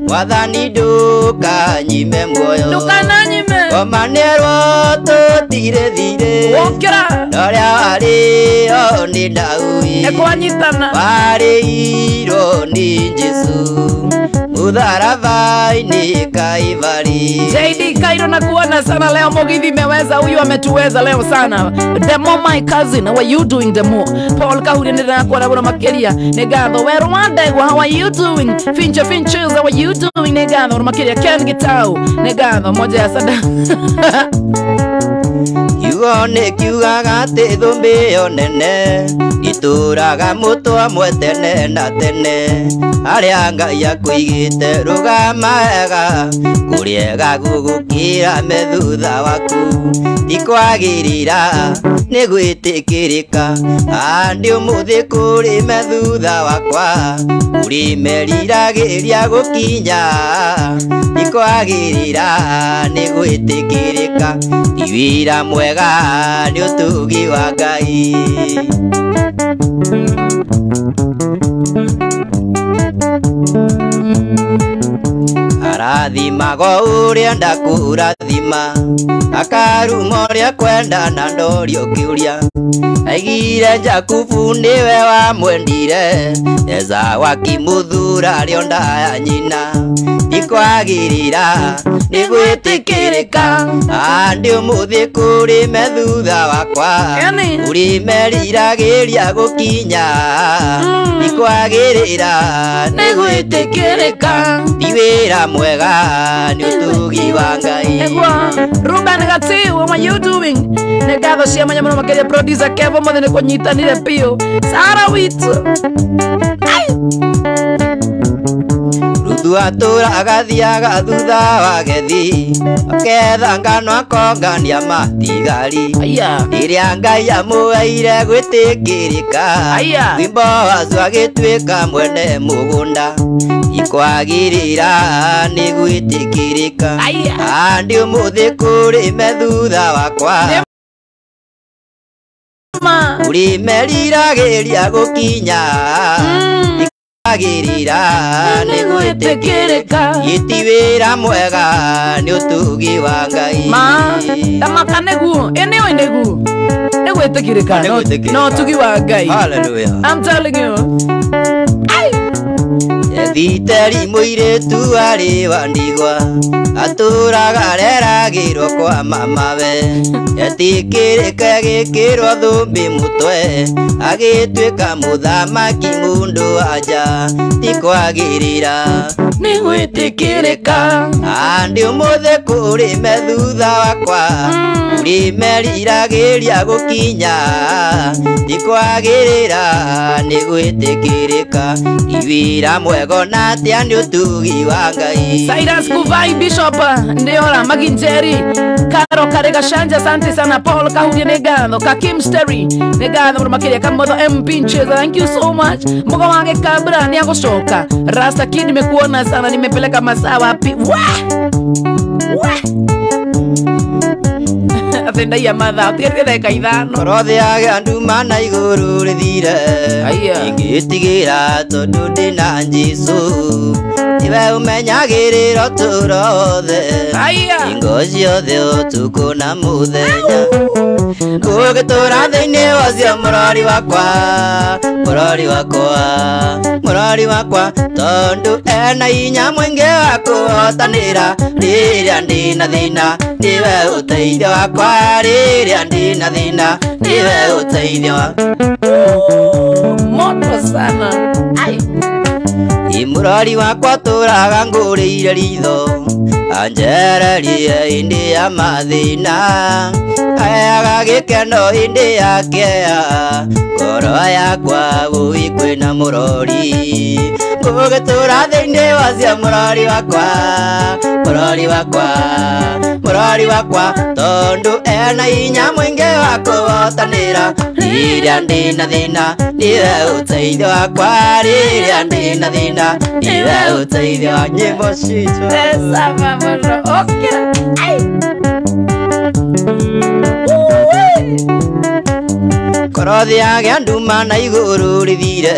Speaker 4: Mwathani ndũkanyime muoyo
Speaker 3: ndũkananyime
Speaker 4: ngoma nĩerwo tũtirĩ thirĩ
Speaker 3: wokĩra
Speaker 4: na ũrĩa warĩo nĩ ndaũĩ
Speaker 3: nĩkwanyitana
Speaker 4: warĩirwo nĩ Jesu mũtharaba-inĩ Kaivari.
Speaker 3: JD Kairo na kuona sana leo Mugithi imeweza, huyu ametuweza leo sana. Demo my cousin, how are you doing Demo? Paul Kahuri ndĩrakuona mũno makĩria nĩ ngatho. We Rwanda, how are you doing? Fincho Finches, how are you doing? Nĩ ngatho mũno makĩria. Ken Gitau nĩ ngatho moja ya sada.
Speaker 4: Kiugo nĩ kiugaga atĩ thũmbĩ ĩyo nene itũraga mũtwe mwe tene na tene arĩa Ngai akũigĩte rũgama wega kũrĩega gũgũkĩra me thutha waku ti kwagĩrĩra nĩ gwĩtĩkĩrĩka andĩ ũmũthĩ kũrĩ me thutha wakwa kũrĩ meriragĩria gũkinya ti kwagĩrĩra nĩ gwĩtĩkĩrĩka ti wĩra mwega nĩ ũtugi wa Ngai. Arathimago ũrĩa ndakũrathima akaruma ũrĩa kwenda na ndorio kĩũria Aigire Jakubu niwe wamwendire Esau akĩmũthura arĩ o nda ya nyina Ikwagĩrĩra nĩ gwĩtĩkĩrĩka Andĩ ũmũthĩ kũrĩ me thutha wakwa Kũrĩ meriragĩria gũkinya Ikwagĩrĩra nĩ gwĩtĩkĩrĩka Ti wĩra mwega nĩ ũtugi wa Ngai.
Speaker 3: Ruben Gati, what are you doing? Nĩ ngatho cia mwanya mũno makĩria producer Kevo mothe nĩ kũnyitanire biũ. Sara witũ.
Speaker 4: Ruthu atũraga athiaga thutha wa gethi aketha ngano akongania matigari Rĩrĩa Ngai amũheire gwĩtĩkĩrĩka Rwĩmbo wacu agĩtuĩka mwene mũgũnda Ikwagĩrĩra nĩ gwĩtĩkĩrĩka Andĩ ũmũthĩ kũrĩ me thutha wakwa Kũrĩ meriragĩria gũkinya Ikwagĩrĩra nĩ gwĩtĩkĩrĩka Iti wĩra mwega nĩ ũtugi wa Ngai.
Speaker 3: Ma tamaka nĩguo ĩ nĩũĩ nĩguo nĩ gwĩtĩkĩrĩka no ũtugi wa Ngai.
Speaker 4: Hallelujah.
Speaker 3: I'm telling you.
Speaker 4: Ethiteri mũirĩtu arĩ wa ndigwa atũraga areragĩrwo kwa mamawe Etĩkĩrĩka agĩkĩrwo thũmbĩ mũtwe agĩtuĩka mũthamaki mũndũ wa nja Ti kwagĩrĩra
Speaker 3: nĩ gwĩtĩkĩrĩka
Speaker 4: Andĩ ũmũthĩ kũrĩ me thutha wakwa Kũrĩ meriragĩria gũkinya Ti kwagĩrĩra nĩ gwĩtĩkĩrĩka Ti wĩra mwega ona atĩa nĩ ũtugi wa Ngai.
Speaker 3: Cyrus Kuvai Bishop Ndiora Maginjeri Karo Karega Shanja asante sana. Paul Kahurie nĩ ngatho. Kakim Steri nĩ ngatho mũno makĩria. Kamotho MP Ncheza thank you so much. Mũgo wa Gĩkambra nĩ agũcoka. Rasta Kid nimekuona sana nimepeleka masaa wapi? Wa Atenda mathaa ũtigĩrĩre ndagĩka ithano.
Speaker 4: Korwo thĩaga nduma na igũrũ rĩthire Ingĩtigĩra tondũ ndĩna Jesũ Nĩwe ũmenyagĩrĩra ũtũũro wothe Hingo ciothe ũtukũ na mũthenya Ngũgĩtũũra thĩinĩ wacio mũrori wakwa Mũrori wakwa Mũrori wakwa Tondũ ena hinya mũingĩ wa kũhotanĩra Rĩrĩa ndĩna thĩna nĩwe ũteithio wakwa Rĩrĩa ndĩna thĩna nĩwe ũteithio wakwa.
Speaker 3: Moto sana.
Speaker 4: Mũrori wakwa tũraga ngũrĩire ritho Anjererie hĩndĩ ya mathĩna Aheaga gĩkeno hĩndĩ ya kĩeha Ngoro yakwa wũi kwĩna mũrori Ngũgĩtũũra thĩinĩ wacio mũrori wakwa Mũrori wakwa Mũrori wakwa Tondũ ena hinya mũingĩ wa kũhotanĩra Rĩrĩa ndĩna thĩna nĩwe ũteithio wakwa Rĩrĩa ndĩna thĩna nĩwe ũteithio wa nyĩmbo citũ. Korwo thĩaga nduma na igũrũ rĩthire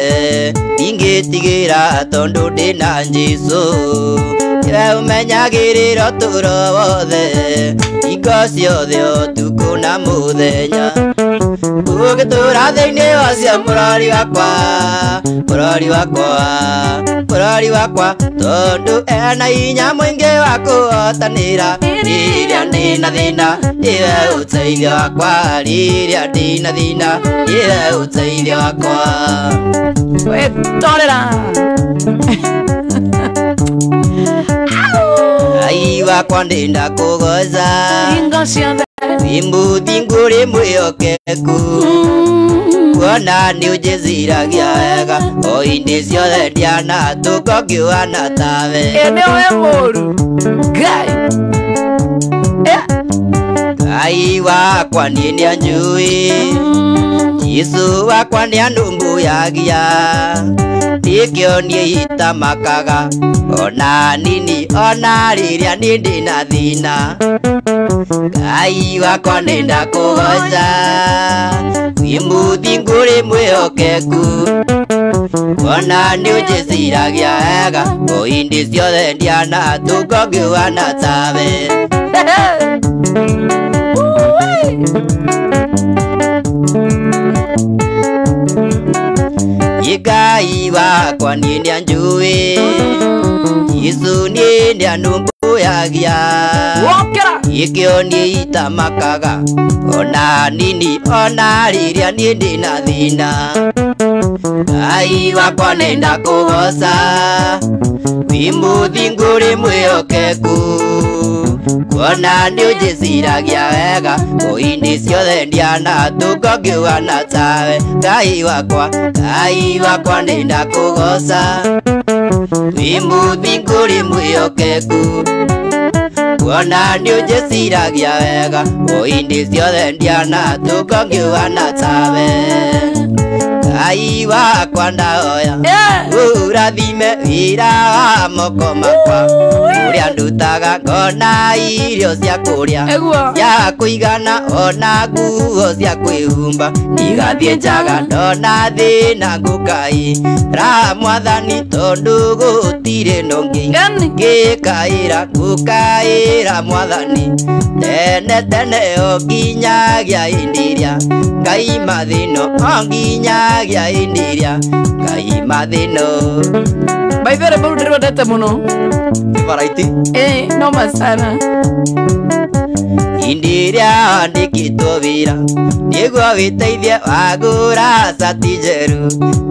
Speaker 4: Ndingĩtigĩra tondũ ndĩna Jesũ Nĩwe ũmenyagĩrĩra ũtũũro wothe Hingo ciothe ũtukũ na mũthenya Ngũgĩtũũra thĩinĩ wacio mũrori wakwa Mũrori wakwa Mũrori wakwa Tondũ ena hinya mũingĩ wa kũhotanĩra Rĩrĩa ndĩna thĩna nĩwe ũteithio wakwa Rĩrĩa ndĩna thĩna nĩwe ũteithio wakwa.
Speaker 3: Wĩtorera
Speaker 4: Ngai wakwa ndĩnda kũgoca
Speaker 3: hingo ciothe
Speaker 4: Wĩ mũthingu ũrĩ mwĩhokeku Kuona nĩ ũnjĩciragia wega O hĩndĩ ciothe ndianatũka ngĩũhana tawe.
Speaker 3: Ĩ nĩwe mũũru Ngai.
Speaker 4: Ngai wakwa niĩ nĩanjũĩ Jesũ wakwa nĩanũmbũyagia Nĩkĩo niĩ itamakaga Ona nini ona rĩrĩa niĩ ndĩna thĩna Ngai wakwa nĩndakũgoca Wĩ mũthingu ũrĩ mwĩhokeku Kuona nĩũnjĩciragia wega O hĩndĩ ciothe ndianatũka ngĩũhana tawe. Ngai wakwa niĩ nĩanjũĩ Jesũ niĩ nĩanũmbũyagia
Speaker 3: Wokĩra
Speaker 4: Ikĩo niĩ itamakaga ona nini ona rĩrĩa niĩ ndĩna thĩna Ngai wakwa nĩndakũgoca wĩ mũthingu ũrĩ mwĩhokeku kuona nĩũnjĩciragia wega hwaĩ-inĩ ciothe ndianatũnga ngĩhuana tawe Ngai wakwa nĩndakũgoca wĩ mũthingu ũrĩ mwĩhokeku kuona nĩũnjĩciragia wega hwaĩ-inĩ ciothe ndianatũnga ngĩhuana tawe Ngai wakwa ndahoya ũrathime wĩra wa moko makwa ũrĩa ndutaga ngona irio cia kũrĩa cia kũigana ona nguo cia kwĩhumba ndigathiĩ njaga ndona thĩna ngũkaĩra mwathani tondũ gũtirĩ nũngĩ ngĩkaĩra ngũkaĩra mwathani tene tene o nginyagia hĩndĩ ĩrĩa Ngai mathĩno o nginyagia hĩndĩ ĩrĩa Ngai mathĩno.
Speaker 3: By the way, rwĩmbo rũu ndĩrwendete mũno.
Speaker 4: Favorite?
Speaker 3: Noma sana.
Speaker 4: Hĩndĩ ĩrĩa wandĩkĩtwo wĩra nĩguo wĩteithie wagũra cati njerũ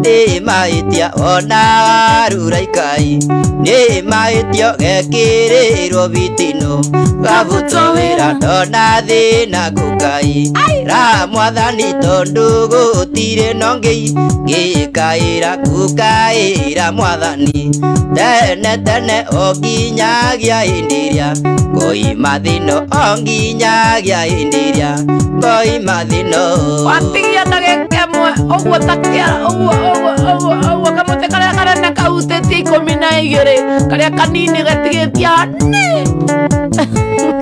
Speaker 4: nĩ mahĩtia ona warura ikai nĩ mahĩtia gekĩrĩrwo bitino gabutwo wĩra ndona thĩna ngũkai ra mwathani tondũ gũtirĩ nongĩ ngĩkaĩra ngũkaĩra mwathani tene tene o nginyagia hĩndĩ ĩrĩa ngoima thĩno o nginyagia hĩndĩ ĩrĩa ngoima thĩno.
Speaker 3: Watigia ndagĩka ĩmwe ũguo ta kĩara ũguo ũguo ũguo ũguo kamũtĩ karĩa kanene kahutĩtie 12 karĩa kanini gatigĩtie hanini.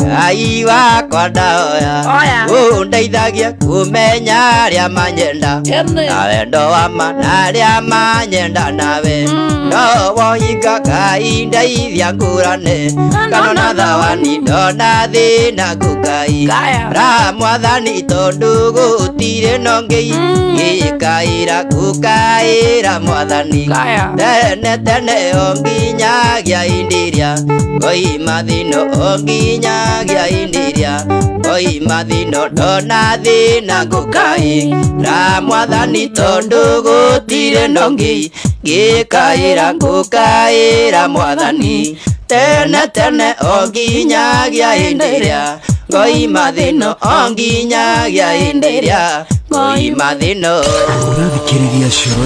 Speaker 4: Ngai wakwa ndahoya ũndeithagie kũmenya arĩa manyenda na wendo wa ma na arĩa manyenda nawe no wohinga Ngai ndeithia ngũrane kana na thawani ndona thĩna ngũkai ra mwathani tondũ gũtirĩ nongĩ ngĩkaĩra ngũkaĩra mwathani tene tene o nginyagia hĩndĩ ĩrĩa ngoima thĩno o nginyagia hĩndĩ ĩrĩa ngoima thĩno ndona thĩna ngũkai ra mwathani tondũ gũtirĩ nongĩ ngĩkaĩra ngũkaĩra mwathani tene tene o nginyagia hĩndĩ ĩrĩa ngoima thĩno o nginyagia hĩndĩ ĩrĩa ngoima thĩno.
Speaker 5: Ũrathikĩrĩria Coro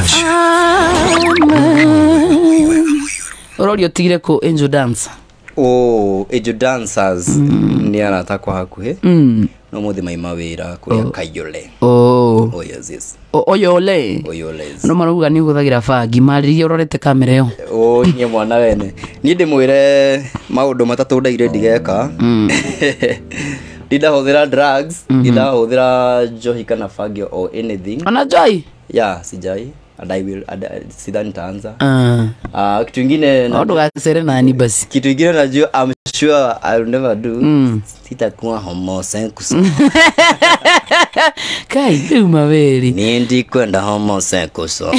Speaker 5: FM.
Speaker 3: Ũroria ũtigire kũ Angel Dance?
Speaker 2: Oh, Angel Dancers nĩ arata kwa hakuhĩ no mũthĩ maima wĩra kũrĩa Kayole. Oh yes yes.
Speaker 3: Oyole.
Speaker 2: Oyoles.
Speaker 3: No marauga nĩ ũhũthagĩra bangi marĩria ũrorete kamera ĩyo.
Speaker 2: Oh, niĩ mwana wene. Niĩ ndĩmwĩre maũndũ matatũ ndaire ndigeka. Ndindahũthĩra drugs, ndindahũthĩra njohi kana bangi or anything.
Speaker 3: Ona njohi?
Speaker 2: Yeah, sijai. And I will sidhani nitaanza. Kitu kingine
Speaker 3: na ndugacere nani basi.
Speaker 2: Kitu kingine najua I'm sure I will never do. Sitakuwa homosexual.
Speaker 3: Kai rĩu maweri.
Speaker 4: Niĩ ndikwenda homosexual.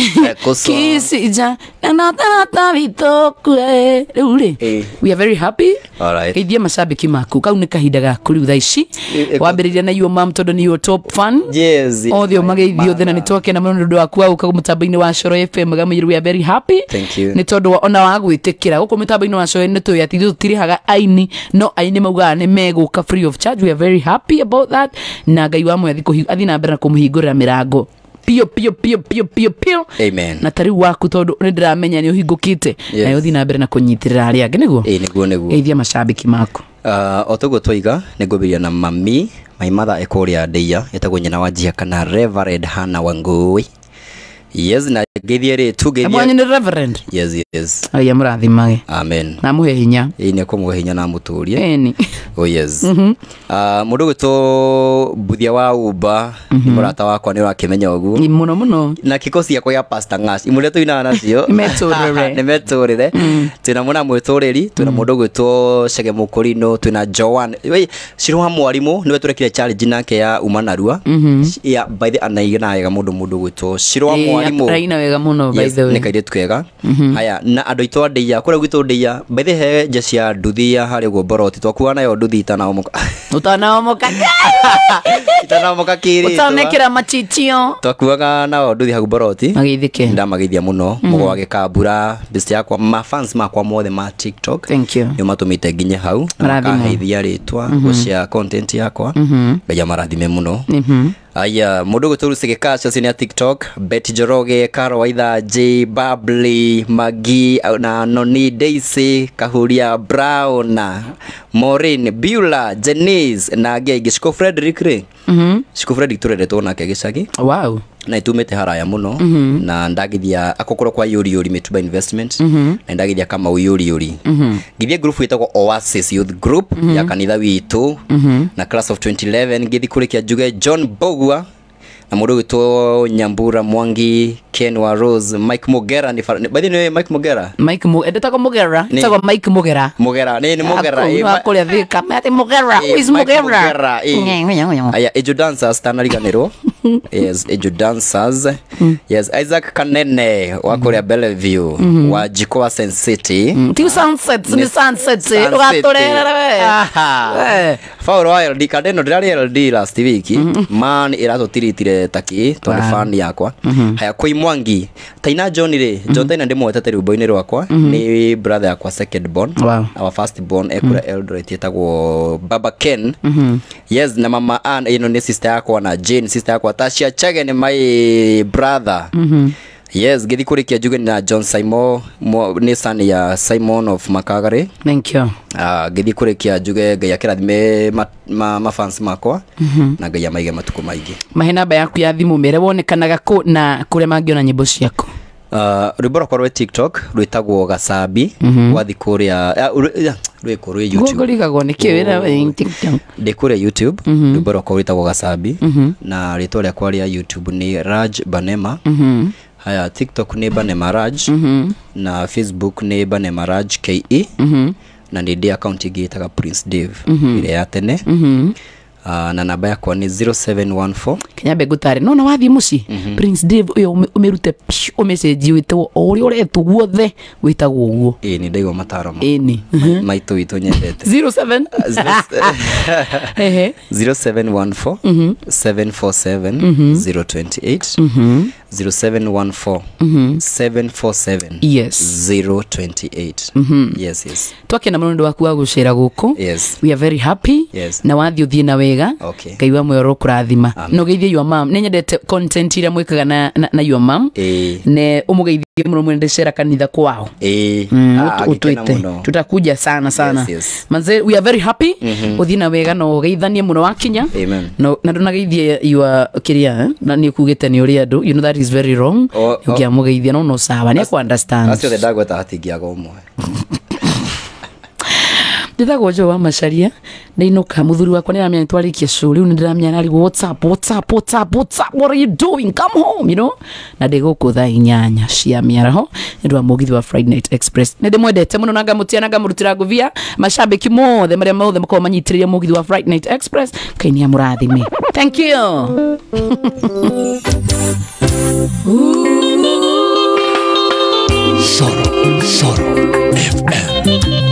Speaker 3: Kisija na na vitokure rĩu rĩ. We are very happy.
Speaker 2: All right.
Speaker 3: Geithia macambĩki maku kau nĩ kahinda gaku rĩu thaa ici. Wambĩrĩria na your mom tondũ nĩ your top fan.
Speaker 2: Yes.
Speaker 3: Othe ũmageithio othe na nĩ twakena mũno nĩ ũndũ waku wa gũka mũtambo-inĩ wa Coro FM gamũiru. We are very happy.
Speaker 2: Thank you.
Speaker 3: Nĩ tondũ ona wa gwĩtĩkĩra gũkũ mũtambo-inĩ wa Coro nĩ tũĩ atĩ ithuĩ tũtirĩhaga aini no aini maugaga nĩ megũka free of charge. We are very happy about that. Na Ngai wa mwathi athiĩ na mbere na kũmũhingũrĩra mĩrango pio pio pio pio pio pio.
Speaker 2: Amen.
Speaker 3: Na tariu waku tondu nĩ ndĩramenya nĩ ũhingũkĩte na ũthiĩ na mbere na kũnyitĩrĩra arĩa angĩ nĩguo.
Speaker 2: Ĩĩ nĩguo nĩguo.
Speaker 3: Geithia macambĩki maku.
Speaker 2: O toguo twaiga nĩ ngwambĩrĩria na mami my mother ĩkũrĩa Ndeia ĩtagwo nyina wa Njia kana Reverend Hannah Wangui. Yes, na geithie rĩ tu geithie.
Speaker 3: Mwanyu nĩ Reverend?
Speaker 2: Yes yes.
Speaker 3: Aya mũrathimage.
Speaker 2: Amen.
Speaker 3: Na mũhe hinya.
Speaker 2: Ĩĩ nĩ akũmũhe hinya na amũtũrie.
Speaker 3: Ĩni.
Speaker 2: Oh yes. Mũndũ gwĩtwo Mbuthia wa Uba nĩ mũrata wakwa nĩ ũrakĩmenya ũguo.
Speaker 3: Mũno mũno.
Speaker 2: Na kikosi yakwa ya Pastor Ngash imũrĩa tũinaga nacio.
Speaker 3: Nĩmetũrĩre.
Speaker 2: Nĩmetũrĩre. Twĩna mwana mwĩtũrĩri, twĩna mũndũ gwĩtwo Chege Mũkũrinũ, twĩna Joan. We Shiro wa mwarimũ nĩwe tũrekire challenge nake ya uma narua. Ya by the anaigana wega mũndũ gwĩtwo Shiro wa
Speaker 3: Raina wega mũno by the way.
Speaker 2: Nĩ kairĩtu kega. Haya na andũ aitũ a ndĩia kũrĩa gwitũ ndĩia by the he nja cia nduthi ya harĩa ũguo Boroti twakuaga nayo nduthi itanaomoka.
Speaker 3: Utanaomoka.
Speaker 2: Itanaomoka kĩrĩtwa.
Speaker 3: Utanekĩra machichio.
Speaker 2: Twakuaga nao nduthi hau Boroti.
Speaker 3: Magĩithĩke.
Speaker 2: Ndamageithia mũno mũgo wa gĩkambura best yakwa ma fans makwa mothe ma TikTok.
Speaker 3: Thank you.
Speaker 2: Nĩ matũmĩte nginye hau na makaheithia rĩtwa gũcia content yakwa. Ngai amarathime mũno. Aya mũndũ gwĩtwo Lucy Gĩkacio cia TikTok, Betty Njoroge, Caro Waitha, J Bably, Magi na Noni Daisy, Kahuria Brown, Maureen, Beulah, Janice na angĩ aingĩ. Shiko Frederick rĩ. Shiko Frederick tũreretwo nake gĩcagi.
Speaker 3: Wow.
Speaker 2: Na itumĩte haraya mũno na ndagithia akũkorwo kwa Yuri Yuri Mituba Investment na ndagithia Kamau Yuri Yuri. Ngithie group ĩtagwo Oasis Youth Group ya kanitha witũ na class of 2011 ngithi kũrĩkia njuge John Bogua na mũndũ witũ Nyambura Mwangi, Ken wa Rose, Mike Mogera ni by the way Mike Mogera.
Speaker 3: Mike ndetagwo Mogera, etagwo Mike Mogera.
Speaker 2: Mogera, ni Mogera.
Speaker 3: Kũrĩa Thika, ati Mogera, who is Mogera?
Speaker 2: Aya Ejo Dancers tanariganĩrwo. Yes, Ejo Dancers. Yes, Isaac Kanene wa kũrĩa Bellevue, wa Jikoa Sen City.
Speaker 3: Ti Sunset, ni Sunset. Ũgatũrehera we.
Speaker 2: Faulu wa LD Kaneno ndĩrarĩ LD last week. Man ĩratũtiritire taki tondũ fan yakwa. Haya kwĩ Mwangi Taina John rĩ, John Taina ndĩmwetete rwĩmbo-inĩ rwakwa, nĩ brother yakwa second born. Our first born ekũrĩa Eldoret etagwo Baba Ken. Yes, na mama Ann ĩno nĩ sister yakwa na Jane sister yakwa Tasha Chege nĩ my brother. Yes, ngithi kũrĩkia njuge na John Simon nĩ son ya Simon of Makagari.
Speaker 3: Thank you.
Speaker 2: Ngithi kũrĩkia njuge Ngai akĩrathime mafans makwa na Ngai amaige matukũ maingĩ.
Speaker 3: Mahe namba yaku ya thimũ mere wonekanaga kũ na kũrĩa mangĩona nyĩmbo ciaku.
Speaker 2: Rwĩmbo rwakwa rwĩ TikTok rwĩtagwo Gacabi wathi kũrĩa rwĩ kũ rwĩ YouTube.
Speaker 3: Ngũrigagwo nĩ kĩ wĩra TikTok.
Speaker 2: Ndĩ kũrĩa YouTube rwĩmbo rwakwa rwĩtagwo Gacabi na rĩtwa rĩakwa rĩa YouTube nĩ Raj Banema. Haya TikTok nĩ Banema Raj na Facebook nĩ Banema Raj KE na nĩ ndĩ account ĩngĩ ĩtaga Prince Dave ĩrĩa ya tene. Na namba yakwa nĩ 0714
Speaker 3: Kenya ngũtare no na wathiĩ mũciĩ Prince Dave ũyũ ũmĩrute ũmessage wĩtwo o ũrĩa ũretwo guothe wĩtagwo ũguo.
Speaker 2: Ĩĩ nĩ ndaigua mataro ma
Speaker 3: ĩni
Speaker 2: maitũ witũ nyendete.
Speaker 3: 07
Speaker 2: 0714 747 028 0714 747
Speaker 3: yes
Speaker 2: 028. Yes, yes.
Speaker 3: Twakena mũno nĩ waku wa gũcera gũkũ.
Speaker 2: Yes.
Speaker 3: We are very happy.
Speaker 2: Yes.
Speaker 3: Na wathiĩ ũthiĩ na wega.
Speaker 2: Okay.
Speaker 3: Ngai wa muoyo ũkũrathima. No geithie your mom. Nĩ nyendete content iria mwĩkaga na your mom. Ne ũmũgeithie mũno mwende cera kanitha kwao. Ũtwĩte. Tutakuja sana sana.
Speaker 2: Yes, yes.
Speaker 3: Manze we are very happy. Ũthiĩ na wega no ũgeithanie mũno wakinya.
Speaker 2: Amen.
Speaker 3: No na ndũnageithie your kĩrĩa na nĩ ũkugĩte nĩ ũrĩa andũ. You know that is very wrong. Ũngĩamũgeithia no sawa nĩ akũ understand.
Speaker 2: Acio othe ndagweta hatingĩaga ũmwe.
Speaker 3: Ndĩthagwo Joe wa Macharia ndinũka mũthuri wakwa nĩ aramenya nĩtwarĩkia show rĩu nĩ ndĩramenya arĩ WhatsApp WhatsApp WhatsApp WhatsApp, what are you doing, come home, you know. Na ndĩ gũkũ thaa 8 cia mĩaraho nĩ ũndũ wa mũgithi wa Friday Night Express. Nĩ ndĩmwendete mũno na ngamũtia na ngamũrutĩra ngũbia macambĩki mothe marĩa mothe makoragwo manyitĩrĩire mũgithi wa Friday Night Express. Ngai nĩ amũrathime. Thank you.
Speaker 5: Soro, Soro FM.